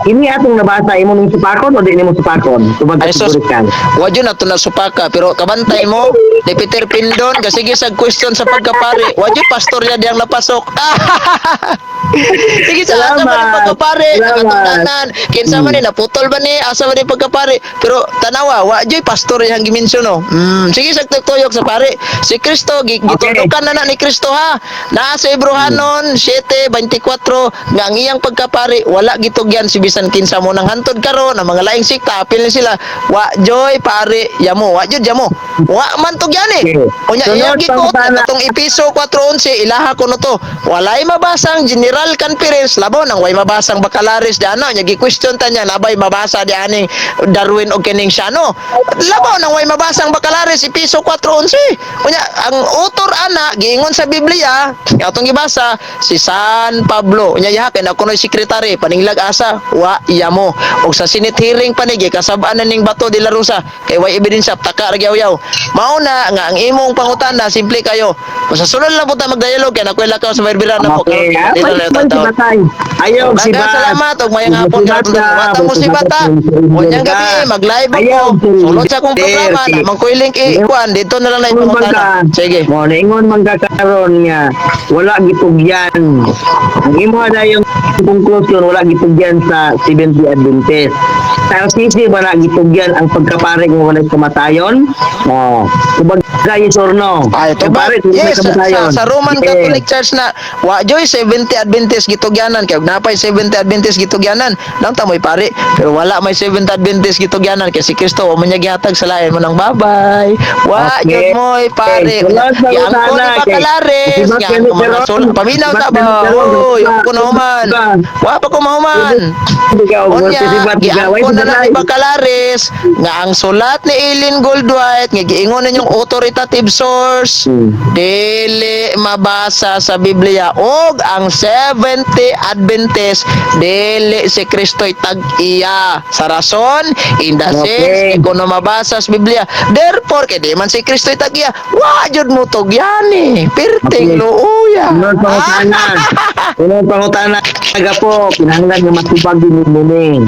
Kini atong nabasa, imo ning supakon o di nimo supakon? Tubag Ay sus, ka. wa jud na to nasupaka pero kabantay mo ni Peter Pindon kasi sag question sa pagkapare. Wa jud pastor niya diyang napasok. Sige sa asa man ang Salamat. pagkapare, Salamat. nakatungdanan. Kinsa man ni naputol ba ni asa man ni pagkapare? Pero tanawa, wa jud pastor iyang gimension no. Sige sa tuyok sa pare. Si Kristo gitudukan na na ni Kristo ha. Naa sa Hebreohanon 7:24 nga ang iyang pagkapare wala gitugyan si bisan kinsa mo nang hantod karon ang mga laing sikta apil ni sila wa joy pare yamo wa jud yamo wa man tugyan eh. Unya Sunod, iyang gikuot pangutana. katong Episo 4:11 ilaha ko no to. Walay mabasang General Conference labo nang way mabasang Bacalares di ano nya gi-question ta niya nabay mabasa di aning Darwin og kining siya no. Labaw nang way mabasang Bacalares Episo 4:11. 11. Unya ang author ana giingon sa Biblia, nga atong gibasa si San Pablo. Unya yaha kay na kunoy sekretary paninglag asa wa yamo. Og sa Senate hearing pa ni gikasab-an na ning Bato de la Rosa kay way ebidensya, taka ra gyud. Mao na nga ang imong pangutana simple kayo. Kung sa sunod lang po ta magdialog kay nakuy lakaw sa berbera na mo. Okay. Di na lang Ay, taon. batay. Ayaw si Daghang Bat. salamat ug mayang hapon Sibat ka. Wata mo si Bata. Unyang gabi mag-live Ayaw, ako. Sulod sa akong programa Sige. na man koy link i-kuan dito na lang na Ingon man ka. ipangutana. Sige. Mo naingon man ka karon nga wala gitugyan. Ang imo na yung conclusion, wala gitugyan sa Seventh-day Adventist. Sa RCC ba na gitugyan ang pagkapare nga walay kamatayon? Oh. Kumbaga, yes or no? Ay, ito ba? Pare, walay Yes, kamatayon. sa Roman Yes. Catholic Church na wa joy 70 Adventist gitugyanan kay napay 70 Adventist gitugyanan. Nang tamoy pare, pero wala may 70 Adventist gitugyanan kay si Kristo wa man niya gihatag sa lain mo nang babay. Wa Okay. jud moy pare. Okay. Wala sa Giangkon ni utana, kay- Bacalares Si nga Bat ang mga Karon, sul paminaw ta Bat ba? Karon, Oy, Bat- ko na human. Bat- Wa pa ko mahuman. Hindi ka Unya, si Bat Gaway, giangkon na lang ni si Batay. Bacalares nga ang sulat ni Eileen Goldwhite nga giingon ninyong authoritative source dili mabasa sa Biblia og ang 70 Adventist dili si Kristo'y tag-iya sa rason in the sense kuno mabasa sa Biblia. Therefore, kay di man si Kristo'y tag-iya, wa jud mo tugyani pirting luuya. Unang pangutana. Unang pangutana po, kinahanglan nga matubag din mo ni.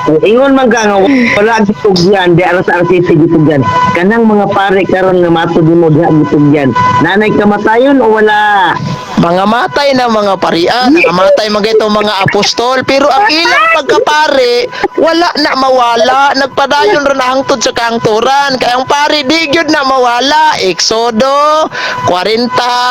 Okay. Ingon man ka nga wala gitugyan di ara sa RCC gitugyan. Kanang mga pare karon nga matod nimo diha gitugyan. Nanay kamatayon o wala? Mga matay na mga parian, mga matay mga ito mga apostol, pero ang ilang pagkapare, wala na mawala, nagpadayon ra na hangtod sa kahangturan, kaya ang pare di gyud na mawala. Exodo 40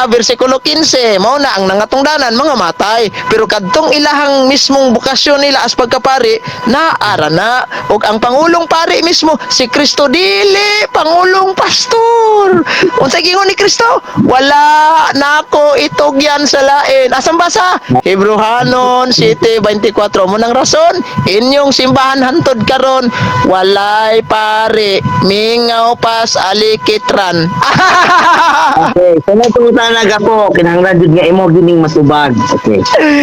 versikulo 15, mao na ang nangatungdanan mga matay, pero kadtong ilahang mismong bukasyon nila as pagkapare, naara na. Ug ang pangulong pare mismo si Kristo, dili pangulong pastor. Unsa gingon ni Kristo? Wala nako itugyan sa lain. Asan basa? Hebreohanon 7:24. Mo nang rason, inyong simbahan hantod karon walay pare, mingaw pas alikitran. Okay, sa so, pangutana ka po, kinahanglan jud nga imo gining matubag. Okay.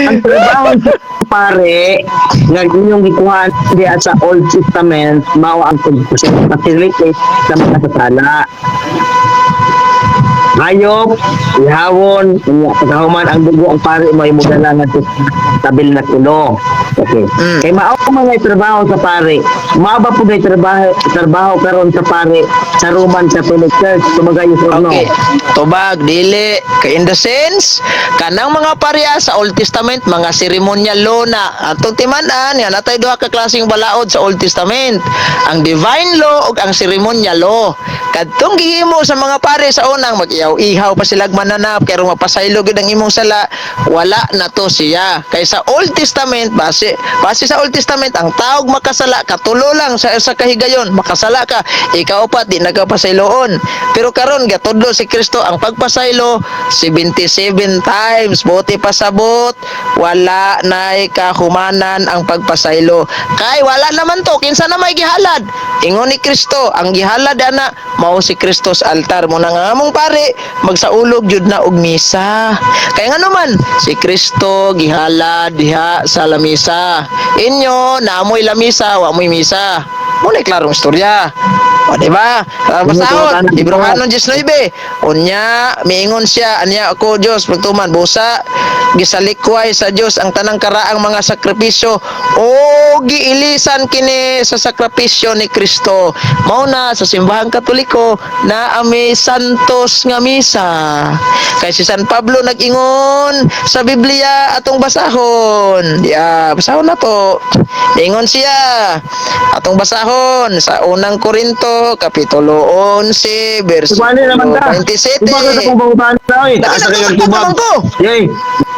Ang trabaho sa pare nga inyong gikuhaan diha sa Old Testament mao ang pag-facilitate sa mga sasala. Hayop, ihawon, unya pagkahuman ang dugo ang pare mo imong dala ngadto sa tabernakulo. Okay. Kay mao man ngay trabaho sa pare. Mao ba pud trabaho trabaho karon sa pare sa Roman Catholic Church, kumbaga, yes or no? Okay. Tubag, dili. Kay in the sense, kanang mga pareha sa Old Testament, mga seremonyal law na. Atong timan-an, nga natay duha ka klaseng balaod sa Old Testament. Ang divine law ug ang seremonyal law. Kadtong gihimo sa mga pare sa unang mag-ihaw-ihaw pa sila mananap kay aron mapasaylo gyud ang imong sala, wala na to siya. Kay sa Old Testament, base base sa Old Testament, ang taog makasala katulo lang sa kahigayon, makasala ka, ikaw pa di nagapasayloon. Pero karon gatudlo si Kristo ang pagpasaylo 77 times. Buti pasabot, wala nay kahumanan ang pagpasaylo. Kay wala naman to, kinsa na may gihalad? Ingon ni Kristo, ang gihalad ana mao si Kristo sa altar. Mo na nga among pare magsaulog jud na og misa. Kay ngano man si Kristo gihalad diha sa lamisa. Inyo naamoy lamisa, wa moy misa. Mo na klarong istorya. O, di ba? Basahon, Hebreohanon 19. Unya, miingon siya, anya ako Dios, pagtuman, busa, gisalikway sa Dios ang tanang karaang mga sakripisyo o giilisan kini sa sakripisyo ni Kristo. Mao na sa simbahang Katoliko na ami santos nga misa. Kay si San Pablo nag-ingon sa Biblia, atong basahon. Ya, basahon na to. Ingon siya. Atong basahon sa Unang Korinto kapitulo 11 Subali naman versikulo ta. 27. Tubag ka sa kong pangutana oy. Lagi Taas ka nagtubag kang tubag. naman ko. Yay.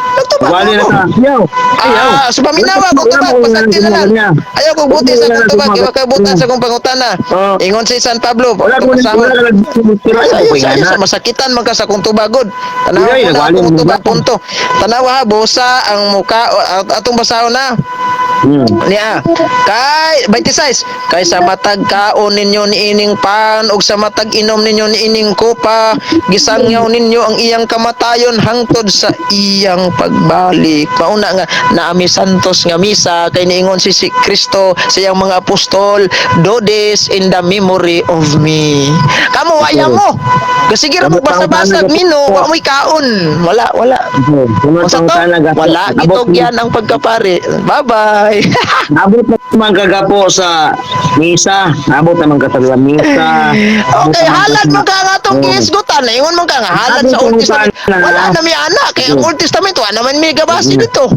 Nagtubag Subali na ako. ta. Yaw. Ayaw. Ah, so paminawa kung tubag, pasagdi na lang. Ayaw kong buti sa kong tubag, iwa kay butan sa kong pangutana. Oh. Ingon si San Pablo, Wala ko basahon. wala ka nag Ay, ay, ay, sa masakitan man ka sa kong tubagod. Tanawa Ay, mo na nagwali akong mo tubag ba? punto. Tanawa ha, busa ang muka atong basahon na. Niya. Kay 26, kay sa matag kaon ninyo niining pan ug sa matag inom ninyo niining kopa, gisangyaw ninyo ang iyang kamatayon hangtod sa iyang pagbalik. Mauna nga naami santos nga misa kay niingon si Kristo sa iyang mga apostol, "Do this in the memory of me." Kamo waya mo. Sige ra mo basa-basa mino, wa mo'y kaon. Wala, wala. Sunod Unsa to? pangutana, Gapo. Wala Abot gitugyan ang pagkapari. Bye-bye. Abot naman kagapo sa misa. Abot naman ka sa misa. Abot Okay, naman ka halad sa- man ka nga atong Oo. gihisgutan. Ingon man ka nga halad Abot sa Old ang Testament. utana. Wala na mi ana kay ang Old Testament wala naman mi gabase dito.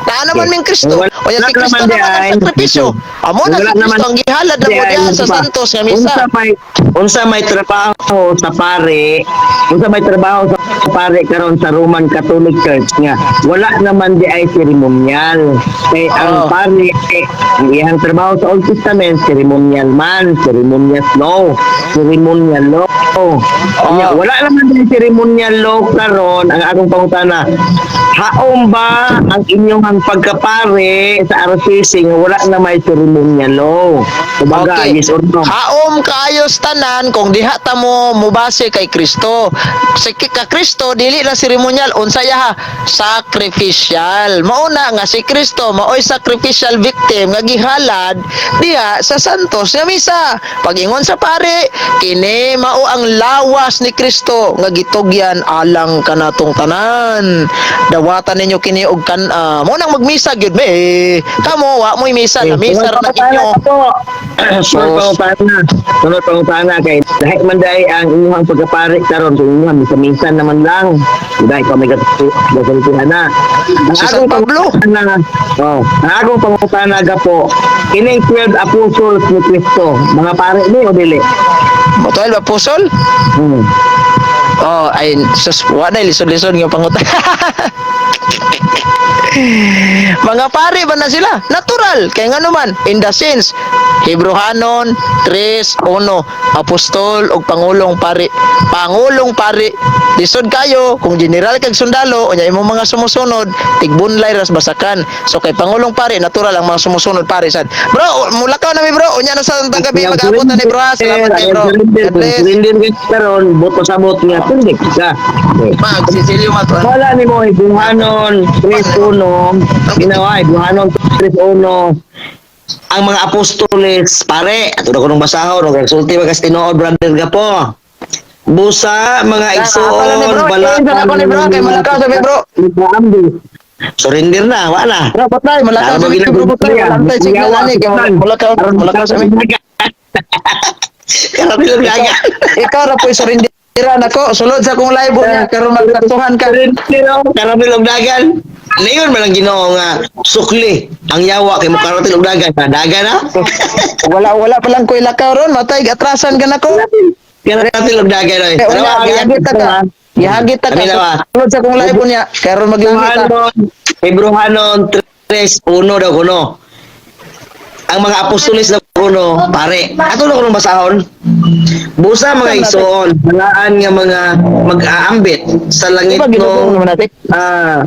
Naa naman ming Kristo. Wala O yan si Kristo naman naman ang di ay. sakripisyo. Amo na si Wala Kristo naman ang gihalad na mo di ay, diha sa diba? santos nga misa. Unsa may trabaho sa pare? Unsa may trabaho sa pare karon sa Roman Catholic Church nga wala naman di ay seremonyal? Kay ang pare eh, ang iyang trabaho sa Old Testament ceremonial man, ceremonial law, ceremonial law. Nya, wala naman di ceremonial law karon. Ang akong pangutana, haom ba ang inyong ang pagkapare sa RCC nga wala na may ceremonial law? Kumbaga, yes or no? Haom kaayos tanan kung diha ta mo mubase kay Kristo. Sa ka Kristo dili lang seremonyal, unsa ya ha? Sacrificial. Mauna nga si Kristo maoy sacrificial victim nga gihalad diha sa santos nga misa. Pag-ingon sa pare, kini mao ang lawas ni Kristo nga gitugyan alang kanatong tanan. Dawatan ninyo kini og kan-a. Mo nang magmisa gyud me. Eh. Kamo wa mo'y misa, na misa ra na inyo. Sunod pangutana. Sunod pangutana kay dahil man dahil ang inyong pagkapare karon kung inyong minsan-minsan naman lang. Dahil pa may gasultihan na. Ang Si San akong Pablo. pangutana, oh, ang akong pangutana, Gapo, kining 12 apostles ni Kristo, mga pare ni o dili? 12 apostol? Hmm. Oh, ay sus, wa na lisod-lisod nga pangutan. Mga pare ba na sila? Natural. Kaya nga naman, in the sense, Hebrohanon 3:1, apostol og pangulong pare. Pangulong pare. Lisod kayo kung general kag sundalo unya imong mga sumusunod tigbunlay ras basakan. So kay pangulong pare, natural ang mga sumusunod pare sad. Bro, mulakaw na mi, bro. Unya na sa tang gabi mag-abot na ni bro, ha. Salamat kay bro. God bless. Surrender ka karon, boto sa bot nga tundi ka. Okay. Mag Cecilio Mato. Wala ni mo Hebrehanon 3:1, ginawa Hebrehanon 3:1, ang mga apostoles pare. Ato na ko nung basahon og sulti ba kas tinuod, brother Gapo. Busa mga igsoon, ni bro. Bala ko ni bro kay malakaw sa mi, bro. Surrender na, wala. Bro, patay, malakaw sa mi, bro, patay. Wala tay signal ani kay malakaw, malakaw sa mi. Karon bilog daga. Ikaw ra po'y surrenderan ako. Sulod sa akong live niya karon magkatuhan ka. Karon bilog dagan. Nayon man ang Ginoo nga sukli ang yawa kay mo karating og dagan. Dagan na. Wala wala pa lang ko'y lakaw ron, matay atrasan ka nako. Karating og dagan oy. Eh, unya, gihagit ta ka. Gihagit ta ka. Kami na ba? Sulod sa akong live niya karon maglangit ta. Hebrehanon 3:1 daw kuno. Ang mga apostoles daw kuno, pare. Ato na kuno basahon. Busa mga igsoon, balaan nga mga mag-aambit sa Di langit ba ginugong no. naman natin? Ah,